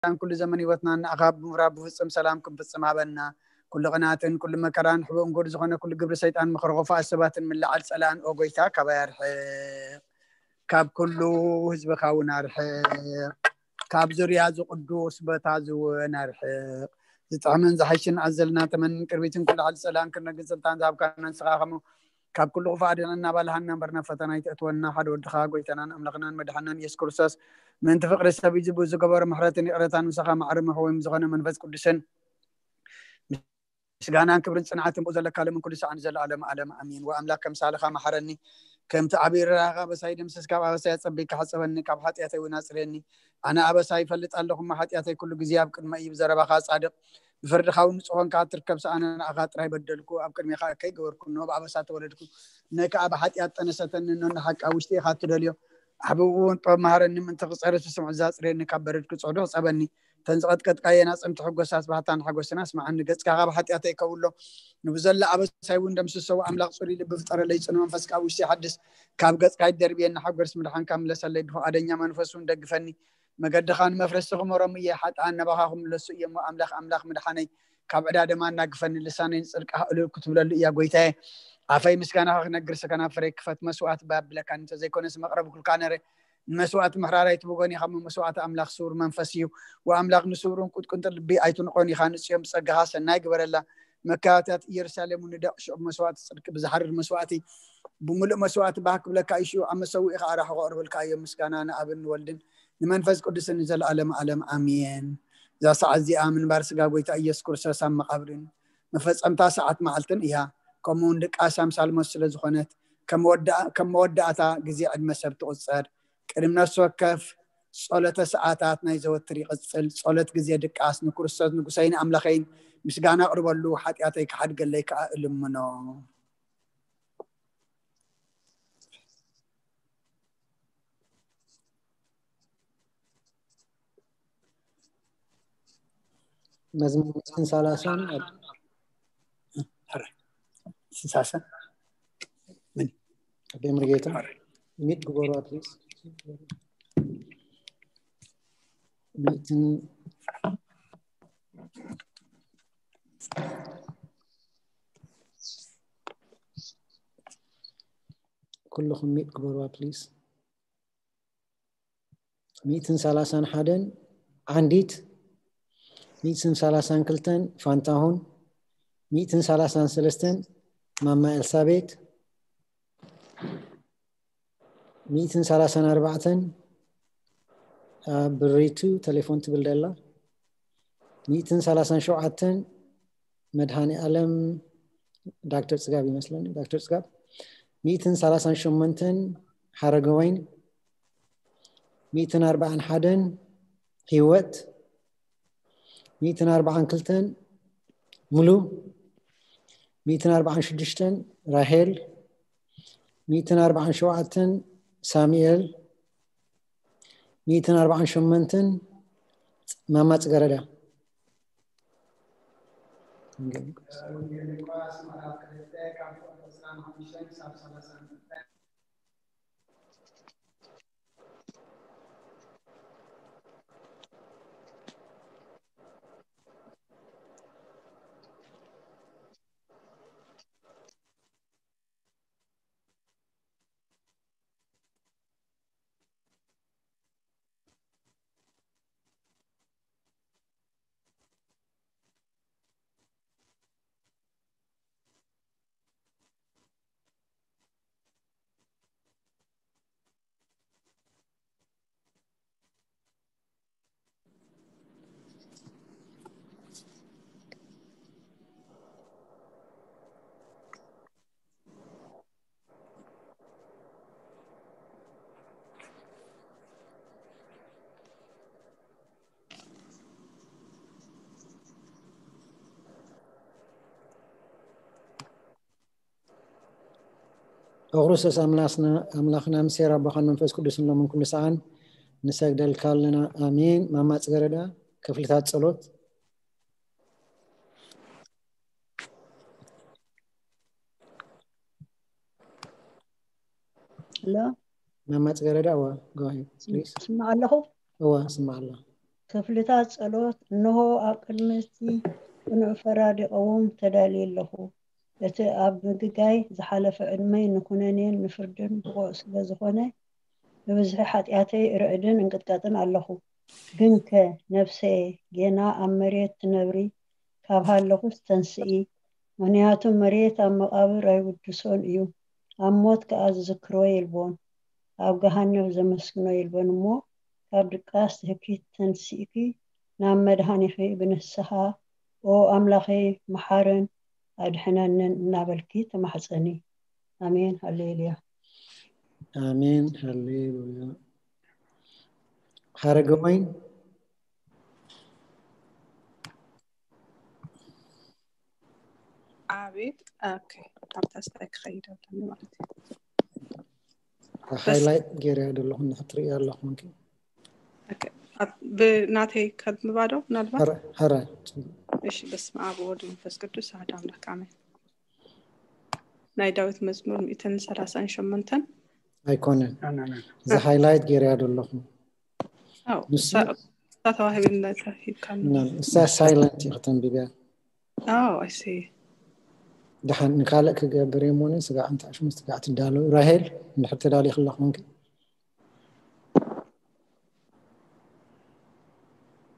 ሰይጣን ኩሉ ዘመን ህይወትና ንኣኻ ብምብራር ብፍጹም ሰላም ክንፍጽም ሃበና። ኩሉ ቅንኣትን ኩሉ መከራን ሕቡእ እንጉድ ዝኾነ ኩሉ ግብሪ ሰይጣን ምኽሪ ክፉኣት ሰባትን ምልዓል ጸላእን ኦ ጎይታ ካባይ ኣርሕቕ። ካብ ኩሉ ህዝብኻ እውን ኣርሕቕ። ካብ ዙርያ እዚ ቅዱስ ቦታ እዚ እውን ኣርሕቕ። ዝጥዕምን ዝሓይሽን ኣዘልና ተመንን ቅርቢትን ኩሉ ሓይሊ ጸላእን ክነግን ስልጣን ዝሃብካና ንስኻ ከሙ ካብ ኩሉ ክፉእ ኣድሕነና ባልሃና እምበር ናብ ፈተና ኣይተእትወና። ሓደ ወድኻ ጎይታናን ኣምላኽናን መድሓናን ኢየሱስ ክርስቶስ ምእንቲ ፍቕሪ ሰብ እዩ ዝገበሮ ምሕረትን ይቕረታን ምሳኻ ማዕረ መሕወይም ዝኾነ መንፈስ ቅዱስን ምስጋናን ክብርን ጽንዓትን ብኡ ዘለካ ሎምን ኩሉ ሰዓን ዘለዓለም ዓለም ኣሜን። ወኣምላኽ ከምሳልኻ መሓረኒ ከምቲ ዓብዪ ርራኻ ኣበሳይ ደምስስ ካብ ኣበሳይ ኣጸቢካ ሓጸበኒ ካብ ሓጢኣተይ እውን ኣጽርየኒ። ኣነ ኣበሳይ ይፈልጥ ኣለኹ እሞ ሓጢኣተይ ኩሉ ግዜ ኣብ ቅድመ እዩ ብዘረባኻ ጻድቕ ብፍርድኻ እውን ንጹህ ኾንካ ትርከብ ሰኣነ ንኣኻ ጥራይ በደልኩ ኣብ ቅድሜኻ እከይ ገበርኩ እነሆ ብኣበሳ ተወለድኩ። ነካ ኣብ ሓጢኣት ጠነሰተኒ እነሆ ንሓቂ ኣብ ውሽጢ ኢኻ ትደልዮ። ኣሕብኡ እውን ጥበብ መሃረኒ ምእንቲ ክጸሪ ስምዑ ዛጽርየኒ ካብ በረድኩ ጽዕዱ ጸበኒ። እተን ዝቐጥቀጥካየን ኣጽምቲ ሕጎሳት ባህታን ሓጎስን ኣስምዓኒ። ገጽካ ካብ ሓጢኣተይ ከውሎ ንብዘላ ኣበሳይ እውን ደምስሰዎ። ኣምላኽ ጽሩይ ልቢ ፍጠረለይ ጽኑ መንፈስ ካብ ውሽጢ ሓድስ ካብ ገጽካ ይደርብየኒ። ሓጎስ ምድሓንካ ምለሰለይ ብፍቓደኛ መንፈስ እውን ደግፈኒ። መገድኻ ንመፍረስቲ ክመሮም እየ ሓጥኣን ነባኻ ክምለሱ እየ እሞ ኣምላኽ ኣምላኽ ምድሓነይ ካብ ዕዳ ደማ እናግፈኒ። ልሳነይ ንጽድቅኻ እልል ክትብለሉ እያ ጎይታየ። ኣፈይ ምስጋናኻ ክነግር ሰከናፍረይ ክፈት መስዋዕት ባብለካ እንተዘይኮነስ መቕረብ ኩልካ ነረ ንመስዋዕቲ ምሕራር ኣይትብጎን ኢኻ እሞ መስዋዕቲ ኣምላኽ ስውር መንፈስ እዩ። ወኣምላኽ ንስውርን ቁጥቁንጥን ልቢ ኣይትንቆን ኢኻ ንጽዮን ብጸጋኻ ሰናይ ግበረላ። መካያታት ኢየሩሳሌም ንደቕ ሽዑ መስዋዕቲ ጽድቂ ብዝሓርር መስዋዕቲ ብምሉእ መስዋዕቲ ባህ ክብለካ እዩ ሽዑ ኣብ መሰውኢኻ ኣራሑ ከቕርብልካ እዮም። ምስጋና ንኣብን ንወልድን ንመንፈስ ቅዱስን ንዘለኣለም ኣለም ኣሜን። እዛ ሰዓት እዚኣ ምንባር ስጋ ጎይታ ኢየሱስ ክርስቶስ ኣብ መቓብርን መፈጸምታ ሰዓት መዓልትን እያ። ከምኡ እውን ድቃስ ኣምሳል ሞት ስለ ዝኾነት ከም መወዳእታ ግዜ ዕድመ ሰብ ትቑጸር። ቅድሚ ነፍሲ ወከፍ ጸሎተ ሰዓታት ናይ ዘወትር ይቕጽል። ጸሎት ግዜ ድቃስ ንክርስቶስ ንጉሰይን ኣምላኸይን ምስጋና ኣቕርበሉ፣ ሓጢኣተይ ክሓድገለይ ከኣ እልምኖ። መዝሙር ሚእትን ሰላሳን ስልሳን ምን ኣቤ ምርጌታ ሚት ግበሩ ፕሊዝ ሚእትን ኩልኹም ሚት ግበሩዋ ፕሊዝ። ሚእትን ሰላሳን ሓደን ዓንዲት፣ ሚእትን ሰላሳን ክልተን ፋንታሁን፣ ሚእትን ሰላሳን ሰለስተን ማማ ኤልሳቤት፣ ሚእትን ሰላሳን ኣርባዕተን ብሪቱ ተሌፎን ትብል ደላ፣ ሚእትን ሰላሳን ሸውዓተን መድሃኒ ኣለም ዳክተር ጽጋብ ይመስለኒ ዳክተር ጽጋብ፣ ሚእትን ሰላሳን ሸሞንተን ሓረገወይን፣ ሚእትን ኣርባዓን ሓደን ህይወት፣ ሚእትን ኣርባዓን ክልተን ሙሉ፣ ሚእትን ኣርባዓን ሽዱሽተን ራሄል፣ ሚእትን ኣርባዓን ሸውዓተን ሳሙኤል፣ ሚእትን ኣርባዓን ሸሞንተን ማማ ጽገረዳ። ኦ ክርስቶስ ኣምላኽና ኣምላኽና ምሴር ኣቦኻን መንፈስ ቅዱስን ሎምን ኩሉ ሰዓን ንሰግደልካ ኣለና። ኣሜን። ማማ ጽገረዳ ክፍልታት ጸሎት። ሎ ማማ ጽገረዳ እዋ go ahead please። ስማዕ ኣለኹ። እዋ ስማዕ ኣለኹ። ክፍልታት ጸሎት፣ እንሆ ኣብ ቅድሚ እቲ ቅኑዕ ፈራዲ ቀውም ተዳልየ ኣለኹ። እቲ ኣብ ምግጋይ ዝሓለፈ ዕድመይ ንኩነኔን ንፍርድን ብቑዕ ስለ ዝኾነ፣ ብብዝሒ ሓጢኣተይ ርዕድን እንቅጥቀጥን ኣለኹ። ግንከ ነፍሰየ፣ ጌና ኣብ መሬት ትነብሪ ካብ ሃለኹስ ተንስኢ፣ ምኽንያቱ መሬት ኣብ መቓብር ኣይውድሶን እዩ፣ ኣብ ሞት ከኣ ዝዝክሮ የልቦን፣ ኣብ ገሃነብ ዘመስግኖ የልቦን እሞ፣ ካብ ድቃስ ትህኪት ተንሲእኪ ናብ መድሃኒኺ ብንስሓ፣ ኦ ኣምላኸይ፣ መሓርን ኣድሕነንን እናበልኪ ተማሕጸኒ። ኣሜን። ሃሌሉያ። ኣሜን። ሃሌሉያ። ሓረገወይን ኣቤት። ኦኬ፣ ኣብታ ስታይ ክኸይድ ኣለኒ ማለት እዩ። ሃይላይት ገይረ ዘለኹ ንክትርእያ ኣለኹ። ኦኬ፣ ብናተይ ከንብባ ዶ ምናልባት? ሐረ እሺ። በስመ ኣብ ወወልድ ወመንፈስ ቅዱስ ኣሐዱ ኣምላክ ኣሜን። ናይ ዳዊት መዝሙር ሚእትን ሰላሳን ሸሞንተን ኣይኮነን፣ እዚ ሃይላይት ገይረያ ዘለኹ። እሳ ተዋሂብና ተሂብካኒ። እሳ ሳይለንት እዩ ከተንብብያ። Oh, I see። ደሓን ንካልእ ክገብር እየ ሞነ ስጋዕ እንታይ ሽሙ ስጋዕ ትዳለዊ። ራሄል እንድሕር ተዳሊኺ ኣለኹ ኮንኪ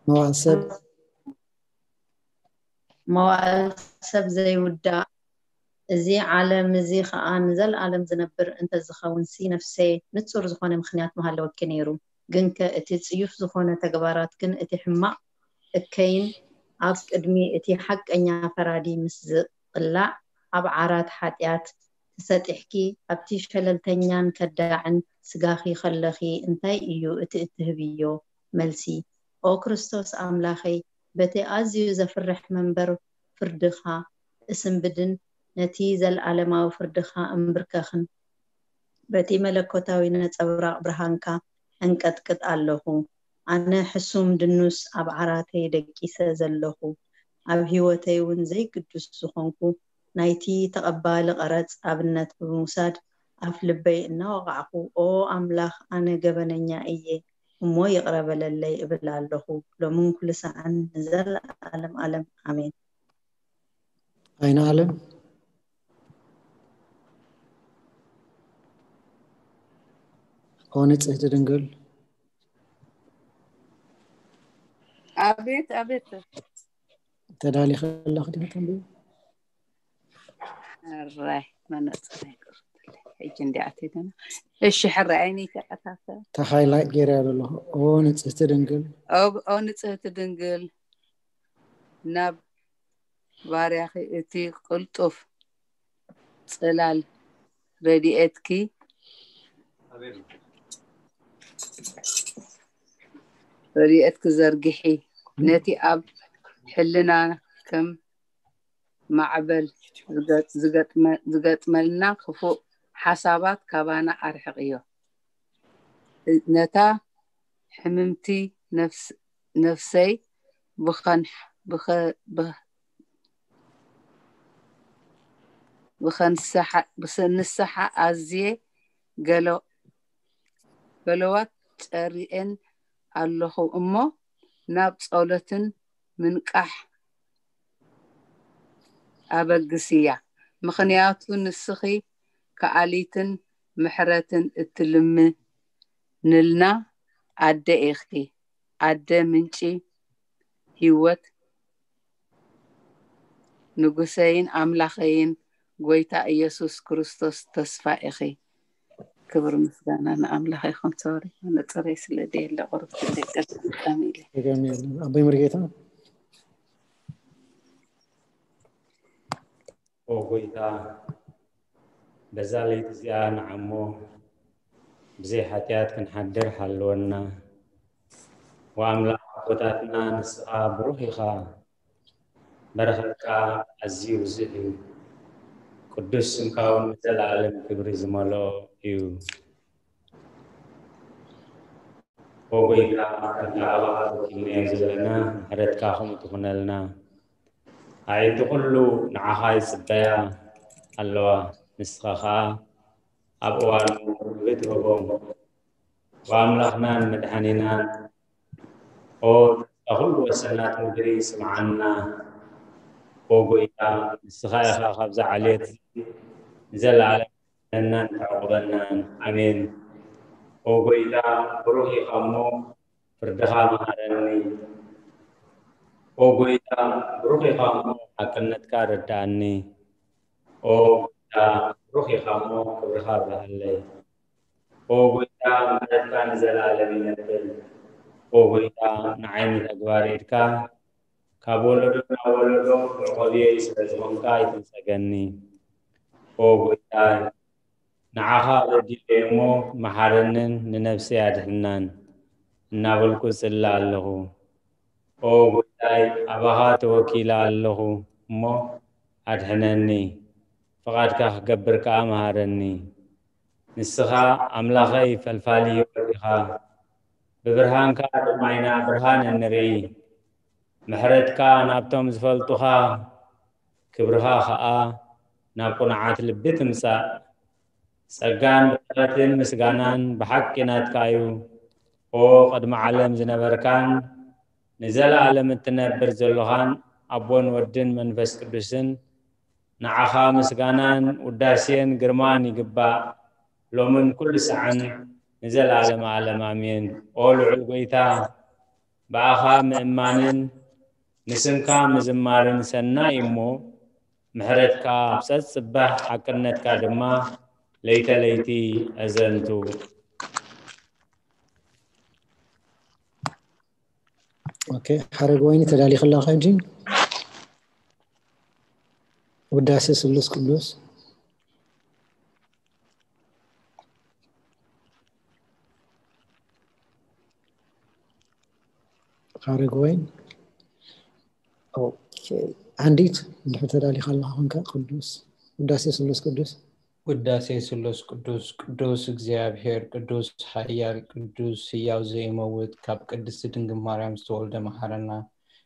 መዋል ሰብ መዋእል ሰብ ዘይውዳእ፣ እዚ ዓለም እዚ ኸኣ ንዘለኣለም ዝነብር እንተዝኸውንሲ፣ ነፍሰየ፣ ንጹር ዝኾነ ምኽንያት ምሃለወኪ ነይሩ። ግንከ እቲ ጽዩፍ ዝኾነ ተግባራትክን እቲ ሕማቕ እከይን ኣብ ቅድሚ እቲ ሓቀኛ ፈራዲ ምስ ዝቕላዕ፣ ኣብ ዓራት ሓጢኣት ተሰጢሕኪ፣ ኣብቲ ሸለልተኛን ከዳዕን ስጋኺ ኸለኺ፣ እንታይ እዩ እቲ እትህብዮ መልሲ? ኦ ክርስቶስ ኣምላኸይ፣ በቲ ኣዝዩ ዘፍርሕ መንበር ፍርድኻ እስንብድን ነቲ ዘለኣለማዊ ፍርድኻ እምብርከኽን። በቲ መለኮታዊ ነጸብራቕ ብርሃንካ እንቀጥቅጥ ኣለኹ። ኣነ ሕሱም ድኑስ ኣብ ዓራተይ ደቂሰ ዘለኹ፣ ኣብ ህይወተይ እውን ዘይግዱስ ዝኾንኩ፣ ናይቲ ተቐባሊ ቀረጽ ኣብነት ብምውሳድ ኣፍ ልበይ እናወቓዕኹ፣ ኦ ኣምላኽ፣ ኣነ ገበነኛ እየ እሞ ይቕረ በለለይ እብል ኣለኹ፣ ሎምን ኩሉ ሰዓን ንዘለኣለም ኣለም ኣሜን። ኣይነ ኣለም ኦ ንጽህቲ ድንግል ኣቤት ኣቤት ተዳሊኺ ኣለኺ ዲኺ ተንብቢ? ሕራይ መነፅር ኣይቀርብለይ ሕጂ እንዲኣ ተይደና እሺ ሕራይ ዓይነይ ተኣታተ ተሃይላይት ገይረ ዘለኹ ኦ ንጽህቲ ድንግል ኦ ንጽህቲ ድንግል ናብ ባርያኺ እቲ ቅልጡፍ ጽላል ረድኤትኪ ረድኤትኪ ዘርግሒ ነቲ ኣብ ሕልና ከም ማዕበል ዝገጥመልና ክፉእ ሓሳባት ካባና ኣርሕቕዮ። ነታ ሕምምቲ ነፍሰይ ብኸንስሓ ኣዝየ ገለዋት ጨሪኤን ኣለኹ እሞ ናብ ጸሎትን ምንቃሕ ኣበግስያ፣ ምኽንያቱ ንስኺ ከኣሊትን ምሕረትን እትልምንልና ኣደ ኢኺ፣ ኣደ ምንጪ ህይወት፣ ንጉሰይን ኣምላኸይን ጐይታ ኢየሱስ ክርስቶስ ተስፋ ኢኺ። ክብሪ ምስጋና ንኣምላኽ ይኹን። ሶሪ መነጽረይ ስለ ደየለ ቁሩብ ትልቀስ ብጣዕሚ ኢለ። ደጋሚ የለን። ኣቦይ መርጌታ ኦ ጎይታ በዛ ለይቲ እዚኣ ንዓሞ ብዘይ ሓጢኣት ክንሓድር ሓልወና። ወኣምላኽ ኣቦታትና ንስኻ ብሩኽ ኢኻ። በረኸትካ ኣዝዩ ብዙሕ እዩ። ቅዱስ ስምካ እውን ንዘለኣለም ክብሪ ዝመልኦ እዩ። ኦ ጎይታ፣ ከምቲ ኣባኻ ተወኪልናዮ ዘለና ምሕረትካ ከምኡ ትኹነልና። ኣዒንቲ ኩሉ ንዓኻ ይጽበያ ኣለዋ፣ ንስኻ ኸኣ ኣብ እዋኑ ክብሪ ትህቦም። ወኣምላኽናን መድሓኒናን ኦ ኦ ተስፋ ኩሉ ወሰናት ምድሪ ስምዓና። ኦ ጎይታ፣ ንስኻ ኢኻ ካብዛ ዓሌት ንዘለኣለም ትድሕነናን ተዕቑበናን። ኣሜን። ኦ ጎይታ፣ ብሩኽ ኢኻ እሞ ፍርድኻ መሃረኒ። ኦ ጎይታ፣ ብሩኽ ኢኻ እሞ ሓቅነትካ ርድኣኒ። ኦ ጎይታ፣ ብሩኽ ኢኻ እሞ ክብርኻ ኣብርሃለይ። ኦ ጎይታ፣ ምሕረትካ ንዘለኣለም ይነብር። ኦ ጎይታ፣ ንዓይ ንተግባር ኢድካ ካብ ወለዶ ናብ ወለዶ መዕቆብየይ ስለ ዝኾንካ ኣይትንጸገኒ። ኦ ጎይታ፣ ንዓኻ በዲለ እሞ መሓረንን ንነፍሰይ ኣድሕናን እናበልኩ ጽለ ኣለኹ። ኦ ጎይታይ፣ ኣባኻ ተወኪለ ኣለኹ እሞ ኣድሕነኒ፣ ፍቓድካ ክገብር ከኣ መሃረኒ። ንስኻ ኣምላኸይ ፈልፋሊ ህይወት ኢኻ፣ ብብርሃንካ ድማ ኢና ብርሃን እንርኢ። ምሕረትካ ናብቶም ዝፈልጡኻ፣ ክብርኻ ኸኣ ናብ ቅኑዓት ልቢ ትምጻእ። ጸጋን ብረኸትን ምስጋናን ብሓቂ ናትካ እዩ። ኦ ቅድሚ ዓለም ዝነበርካን ንዘለኣለም እትነብር ዘሎኻን ኣቦን ወድን መንፈስ ቅዱስን ንዓኻ ምስጋናን ውዳሴን ግርማን ይግባእ፣ ሎምን ኩሉ ሰዓን ንዘለኣለም ዓለም ኣሜን። ኦ ልዑል ጎይታ፣ ብኣኻ ምእማንን ንስምካ ምዝማርን ሰናይ እሞ፣ ምሕረትካ ኣብ ጸጽባሕ ሓቅነትካ ድማ ለይተ ለይቲ ኣዘንቱ። ኦኬ፣ ሓረግ ወይኒ ተዳሊኽላ ከጂ ውዳሴ ስሉስ ቅዱስ። ሓረግ ወይን። ኦኬ፣ ኣንዲት እንድሕር ተዳሊኻ ኣለኻ ኮንካ፣ ቅዱስ ውዳሴ ስሉስ ቅዱስ። ውዳሴ ስሉስ ቅዱስ። ቅዱስ እግዚኣብሔር፣ ቅዱስ ኃያል፣ ቅዱስ ሕያው ዘይመውት፣ ካብ ቅድስቲ ድንግል ማርያም ዝተወልደ መሐረና።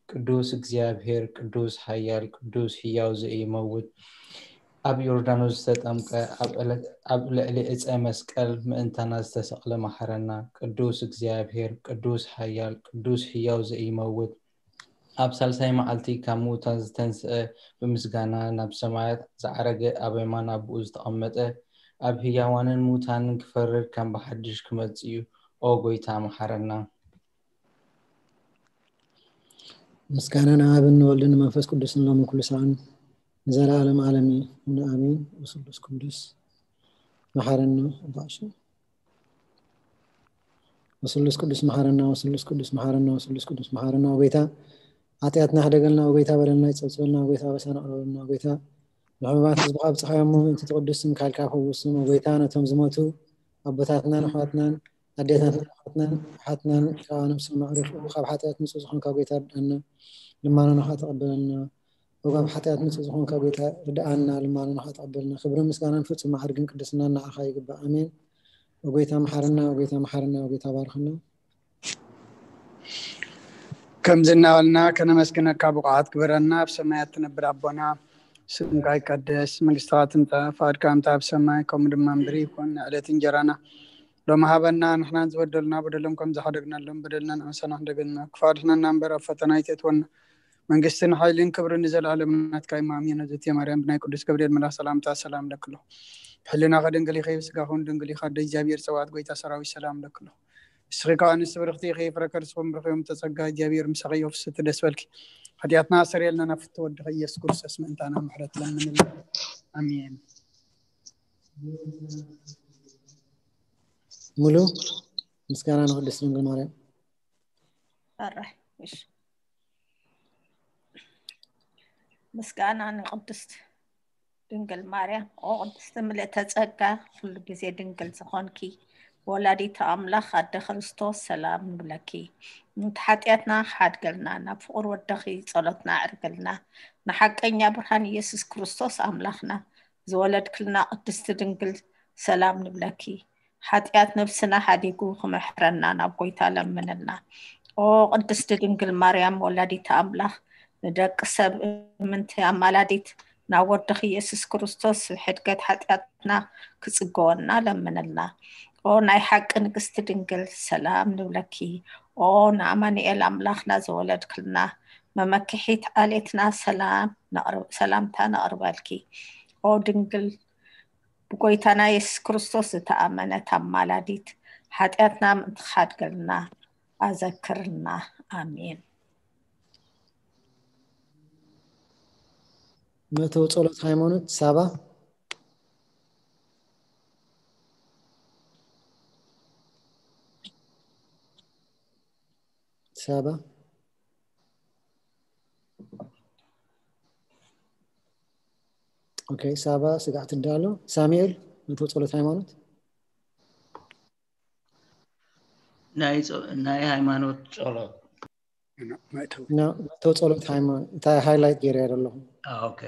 ቅዱስ እግዚኣብሔር፣ ቅዱስ ኃያል፣ ቅዱስ ሕያው ዘይመውት፣ ኣብ ዮርዳኖስ ዝተጠምቀ፣ ኣብ ዕለ-፣ ኣብ ልዕሊ ዕፀ መስቀል ምእንታና ዝተሰቕለ መሐረና። ቅዱስ እግዚኣብሔር፣ ቅዱስ ኃያል፣ ቅዱስ ሕያው ዘይመውት፣ ኣብ ሳልሳይ መዓልቲ ካብ ምውታን ዝተንስአ፣ ብምስጋና ናብ ሰማያት ዝዓረገ፣ ኣብ የማን ኣቦኡ ዝተቐመጠ፣ ኣብ ህያዋንን ምውታንን ክፈርድ ከም ብሓድሽ ክመጽእ እዩ። ኦ ጎይታ መሓረና። ምስጋና ንኣብን ንወልድን ንመንፈስ ቅዱስን ሎምን ኩሉ ሰዓን ንዘለዓለም ዓለም እዩ። ኣሜን። ወስሉስ ቅዱስ መሓረና። ኣባእሹ ወስሉስ ቅዱስ መሓረና፣ ወስሉስ ቅዱስ መሓረና፣ ወስሉስ ቅዱስ መሓረና። ወጎይታ ሓጢኣትና ሕደገልና፣ ወጎይታ በደልና ይጸብጸበልና፣ ወጎይታ ኣበሳና ቅረበልና። ወጎይታ ንሕሙማት ህዝብኻ ኣብጽሓዮም፣ ምእንቲ እቲ ቅዱስ ስምካ ኢልካ ፈውስም። ወጎይታ ነቶም ዝሞቱ ኣቦታትናን ኣሕዋትናን ኣዴታትናን ኣሓትናን ኣሓትናን ከኣ ነብሶም ኣዕርፍ። ካብ ሓጢኣት ንጹህ ዝኾንካ ጎይታ ርድኣና፣ ልማኖና ከኣ ተቐበለልና። ካብ ሓጢኣት ንጹህ ዝኾንካ ጎይታ ርድኣና፣ ልማኖና ከኣ ተቐበለልና። ክብርን ምስጋናን ፍጹም ማዕርግን ቅድስናን ንዓኻ ይግባእ። ኣሜን። ወጎይታ መሓረና፣ ወጎይታ መሓረና፣ ወጎይታ ባርኸና። ከምዚ እናበልና ከነመስግነካ ብቑዓት ግበረና። ኣብ ሰማያት ትነብር ኣቦና፣ ስምካ ይቀደስ፣ መንግስትኻ ትምጻእ፣ ፍቓድካ ከምቲ ኣብ ሰማይ ከምኡ ድማ ምድሪ ይኹን። ንዕለት እንጀራና ሎሚ ሃበና፣ ንሕናን ዝበደሉና በደሎም ከም ዝሓደግናሎም በደልና ንሕንሰና ሕደገልና፣ ክፉእ ኣድሕነና እምበር ኣብ ፈተና ኣይተእትወና፣ መንግስትን ሓይልን ክብርን ንዘለኣለም ናትካ እዩ። ኣሜን። እግዝእትየ ማርያም ብናይ ቅዱስ ገብርኤል መልኣኽ ሰላምታ ሰላም እለኪ ኣለኹ። ብሕልናኺ ድንግል ኢኺ፣ ብስጋኺ እውን ድንግል ኢኻ። ኣደ እግዚኣብሔር ጸባኦት ጎይታ ሰራዊት ሰላም እለኪ ኣለኹ። ንስኺ ከኣ ኣንስቲ ብርኽቲ ኢኺ፣ ፍረ ከርስኺ እውን ብሩኽ እዩ። ጸጋ እግዚኣብሔር ምሳኺ እዩ። ፍስሕቲ ደስ በልኪ፣ ሓጢኣትና ኣስተሰርየልና፣ ናብ ፍትው ወድኺ ኢየሱስ ክርስቶስ ምእንታና ምሕረት ለምንልና። ኣሜን። ሙሉ ምስጋና ንቅድስት ድንግል ማርያም። ኣራይ፣ እሺ። ምስጋና ንቅድስት ድንግል ማርያም። ኦ ቅድስቲ ምልእተ ጸጋ፣ ኩሉ ግዜ ድንግል ዝኾንኪ ወላዲተ ኣምላኽ ኣደ ክርስቶስ፣ ሰላም ንብለኪ። ምእንቲ ሓጢኣትና ሓድገልና፣ ናብ ፍቑር ወደኺ ጸሎትና ኣዕርገልና። ንሓቀኛ ብርሃን ኢየሱስ ክርስቶስ ኣምላኽና ዝወለድክልና ቅድስቲ ድንግል፣ ሰላም ንብለኪ። ሓጢኣት ነብስና ሓዲጉ ክምሕረና ናብ ጎይታ ለምንልና። ኦ ቅድስቲ ድንግል ማርያም ወላዲተ ኣምላኽ፣ ንደቂ ሰብ እምንቲ ኣማላዲት፣ ናብ ወድኺ ኢየሱስ ክርስቶስ ብሕድገት ሓጢኣትና ክጽገወና ለምንልና። ኦ ናይ ሓቂ ንግስቲ ድንግል ሰላም ንብለኪ። ኦ ንኣማኑኤል ኣምላኽና ዝወለድክልና መመክሒት ዓሌትና ሰላም ነቕርብ-፣ ሰላምታ ነቕርበልኪ። ኦ ድንግል ብጎይታና የሱስ ክርስቶስ ዝተኣመነት ኣማላዲት ሓጢኣትና ምእንቲ ክሓድገልና ኣዘክርና። ኣሜን። መእተዊ ጸሎት ሃይማኖት ሳባ። ሳባ። ኦኬ፣ ሳባ ስጋዕቲ እንዳሎ። ሳሙኤል፣ መእተዊ ጸሎት ሃይማኖት። ናይ ጸ-፣ ናይ ሃይማኖት ጸሎት። ና-፣ መእተዊ ጸሎት ሃይማኖት፣ እንታይ ሃይላይት ገይረ ዘለኹ። አ፣ ኦኬ።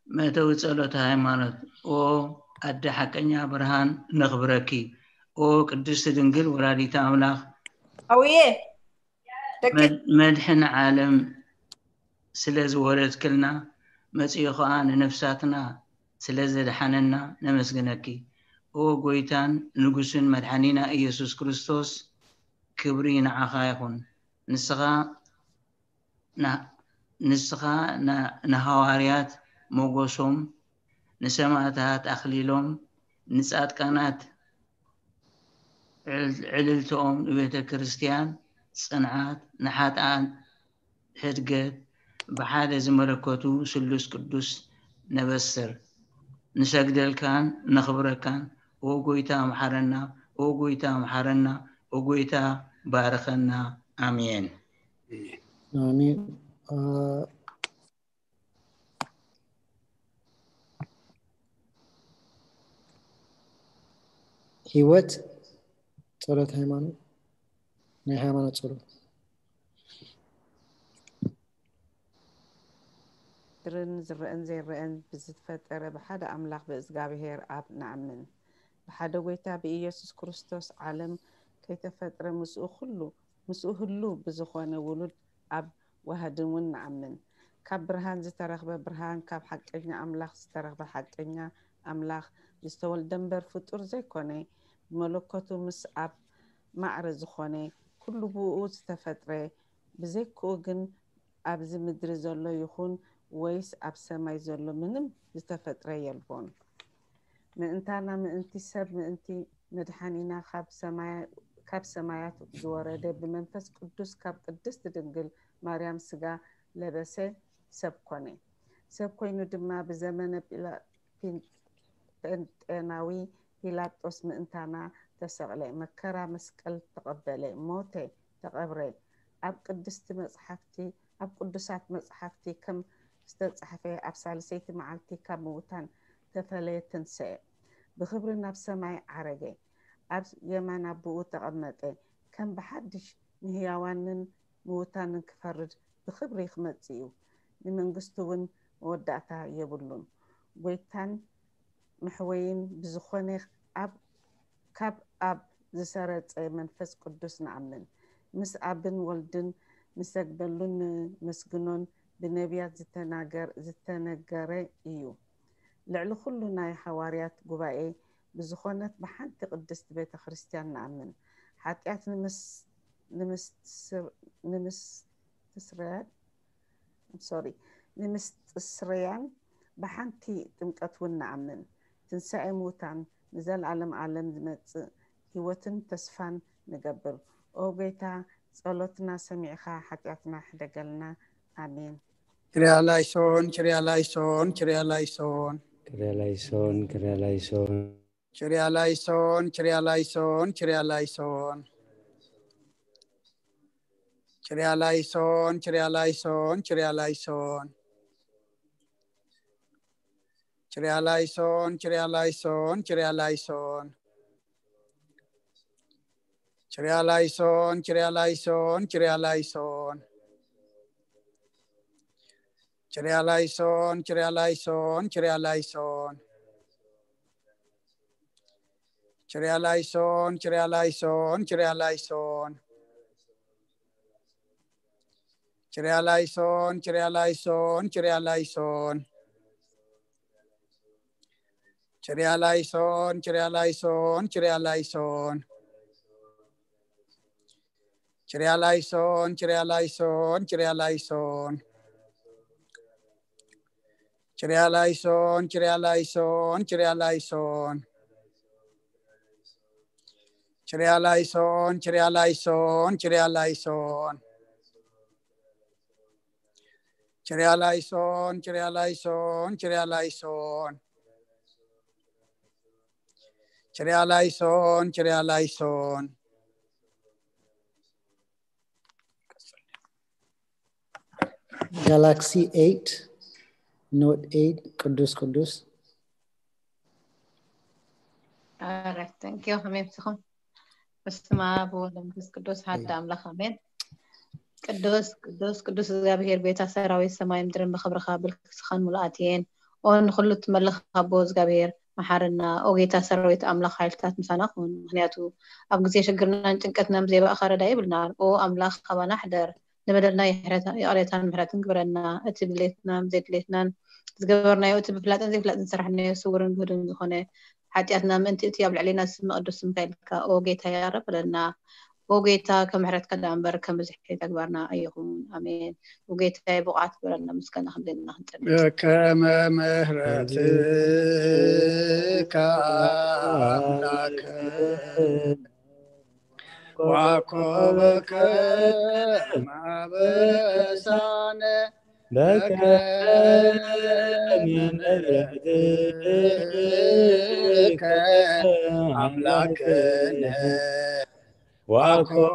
መእተዊ ጸሎት ሃይማኖት። ኦ ኣደ ሓቀኛ ብርሃን ነኽብረኪ። ኦ ቅድስቲ ድንግል ወላዲተ ኣምላኽ። ኣውየ፣ ደቂ መድ-፣ መድሕን ዓለም ስለ ዝወለድክልና፣ መጺኡ ኸኣ ንነፍሳትና ስለ ዘድሓነና ነመስግነኪ። ኦ ጎይታን ንጉስን መድሓኒና ኢየሱስ ክርስቶስ፣ ክብሪ ንዓኻ ይኹን። ንስኻ ና-፣ ንስኻ ና-፣ ንሃዋርያት ሞገሶም፣ ንሰማእታት ኣኽሊሎም፣ ንጻድቃናት ዕል-፣ ዕልልትኦም፣ ንቤተ ክርስቲያን ጽንዓት፣ ንሓጥኣን ሕድገት፣ ብሓደ ዝመለከቱ ስሉስ ቅዱስ ነበስር። ንሰግደልካን ነኽብረካን። ኦ ጎይታ ምሓረና፣ ኦ ጎይታ ምሓረና፣ ኦ ጎይታ ባርኸና። ኣሜን። ኣሜን። አ፣ ህይወት ጸሎት ሃይማኖት፣ ናይ ሃይማኖት ጸሎት። ዝርኣን ዝረኣን ዘይረኣን ብዝተፈጠረ ብሓደ ኣምላኽ ብእዝጋብሄር ኣብ ንኣምን። ብሓደ ጎይታ ብኢየሱስ ክርስቶስ ዓለም ከይተፈጥረ ምስኡ ኩሉ፣ ምስኡ ህሉ ብዝኾነ ውሉድ ኣብ ዋህድን እውን ንኣምን። ካብ ብርሃን ዝተረኽበ ብርሃን፣ ካብ ሓቀኛ ኣምላኽ ዝተረኽበ ሓቀኛ ኣምላኽ፣ ዝተወልደ እምበር ፍጡር ዘይኮነ፣ ብመለኮቱ ምስ ኣብ ማዕረ ዝኾነ፣ ኩሉ ብኡ ዝተፈጥረ፣ ብዘይክኡ ግን ኣብዚ ምድሪ ዘሎ ይኹን ወይስ ኣብ ሰማይ ዘሎ ምንም ዝተፈጥረ የልቦን። ምእንታና፣ ምእንቲ ሰብ፣ ምእንቲ መድሓኒና ካብ ሰማያ-፣ ካብ ሰማያት ዝወረደ፣ ብመንፈስ ቅዱስ ካብ ቅድስት ድንግል ማርያም ስጋ ለበሰ፣ ሰብ ኮነ። ሰብ ኮይኑ ድማ ብዘመነ ጲላ-፣ ፒን-፣ ጴንጤናዊ ጲላጦስ ምእንታና ተሰቕለ፣ መከራ መስቀል ተቐበለ፣ ሞተ፣ ተቐብረ። ኣብ ቅድስቲ መጽሓፍቲ፣ ኣብ ቅዱሳት መጽሓፍቲ ከም ዝተጻሕፈ፣ ኣብ ሳልሰይቲ መዓልቲ ካብ ምዉታን ተፈለየ፣ ተንስኤ። ብኽብሪ ናብ ሰማይ ዓረገ፣ ኣብ የማን ኣቦኡ ተቐመጠ። ከም ብሓድሽ ንህያዋንን ምዉታንን ክፈርድ ብኽብሪ ክመጽእ እዩ። ንመንግስቱ እውን መወዳእታ የብሉን። ጎይታን መሕወይን ብዝኾነ ኣብ፣ ካብ ኣብ ዝሰረጸ መንፈስ ቅዱስ ንኣምን። ምስ ኣብን ወልድን ንሰግደሉን ንመስግኖን ብነቢያት ዝተናገር-፣ ዝተነገረ እዩ። ልዕሊ ኩሉ ናይ ሃዋርያት ጉባኤ ብዝኾነት ብሓንቲ ቅድስቲ ቤተ ክርስቲያን ንኣምን። ሓጢኣት ንምስ-፣ ንምስትስር-፣ ንምስትስርያን፣ ሶሪ፣ ንምስትስርያን ብሓንቲ ጥምቀት እውን ንኣምን። ትንሳኤ ምዉታን፣ ንዘለኣለም ዓለም ዝመጽእ ህይወትን ተስፋን ንገብር። ኦ ጎይታ፣ ጸሎትና ሰሚዕኻ ሓጢኣትና ሕደገልና። ኣሜን። ኪርያ ላይሶን፣ ኪርያ ላይሶን፣ ኪርያ ላይሶን። ኪርያ ላይሶን፣ ኪርያ ላይሶን። ኪርያ ላይሶን፣ ኪርያ ላይሶን፣ ኪርያ ላይሶን። ኪርያ ላይሶን፣ ኪርያ ላይሶን፣ ኪርያ ላይሶን። ኪርያ ላይሶን፣ ኪርያ ላይሶን፣ ኪርያ ላይሶን። ኪርያ ላይሶን፣ ኪርያ ላይሶን፣ ኪርያ ላይሶን። ኪርያ ላይሶን፣ ኪርያ ላይሶን፣ ኪርያ ላይሶን። ኪርያ ላይሶን፣ ኪርያ ላይሶን፣ ኪርያ ላይሶን። ኪርያ ላይሶን፣ ኪርያ ላይሶን፣ ኪርያ ላይሶን። Kyrie eleison, Kyrie eleison, Kyrie eleison. Kyrie eleison, Kyrie eleison, Kyrie eleison. Kyrie eleison, Kyrie eleison, Kyrie eleison. Kyrie eleison, Kyrie eleison, Kyrie eleison. Kyrie eleison, Kyrie eleison, Kyrie eleison. Kyrie eleison, Kyrie eleison. Galaxy eight, Note eight, ቅዱስ ቅዱስ። All right, thank you. ኣሜን። ስኹም በስመ አብ ወወልድ ወመንፈስ ቅዱስ ሓደ ኣምላኽ ኣሜን። ቅዱስ ቅዱስ ቅዱስ እግዚኣብሔር ጎይታ ሰራዊት ሰማይ ምድርን ብኽብርኻ ብልክስኻን ሙሉኣት እየን። ኦ ንኹሉ ትመልኽ ኣቦ እግዚኣብሔር መሓረና። ኦ ጎይታ ሰራዊት ኣምላኽ ሓይልታት ምሳና ኩን። ምኽንያቱ ኣብ ግዜ ሽግርናን ጭንቀትናን ብዘይ ባእኻ ረዳኢ የብልናን። ኦ ኣምላኽ ካባና ሕደር። ንበደልና ይቕሬታን ምሕረትን ግበረና። እቲ ድሌትናን ዘይድሌትናን ዝገበርናዮ፣ እቲ ብፍላጥን ዘይፍላጥን ዝሰራሕናዮ ስውርን ግህዱን ዝኾነ ሓጢኣትና ምእንቲ እቲ ኣብ ልዕሌና ዝስመ ቅዱስ ስምካ ኢልካ ኦ ጌታ ይቕረ በለልና። ኦ ጌታ ከም ምሕረትካ ደኣ እምበር ከም ብዝሒ ተግባርና ኣይኹን። ኣሜን። ኦ ጌታ ብቕዓት ግበረልና ምስጋና ከም ዘለና ክንጸንዕ። ከመ ምሕረትካ ኣምላክ ዋኮበከ ማበሳነ በከመ ምሕረትከ ኣምላክነ ዋኮበከ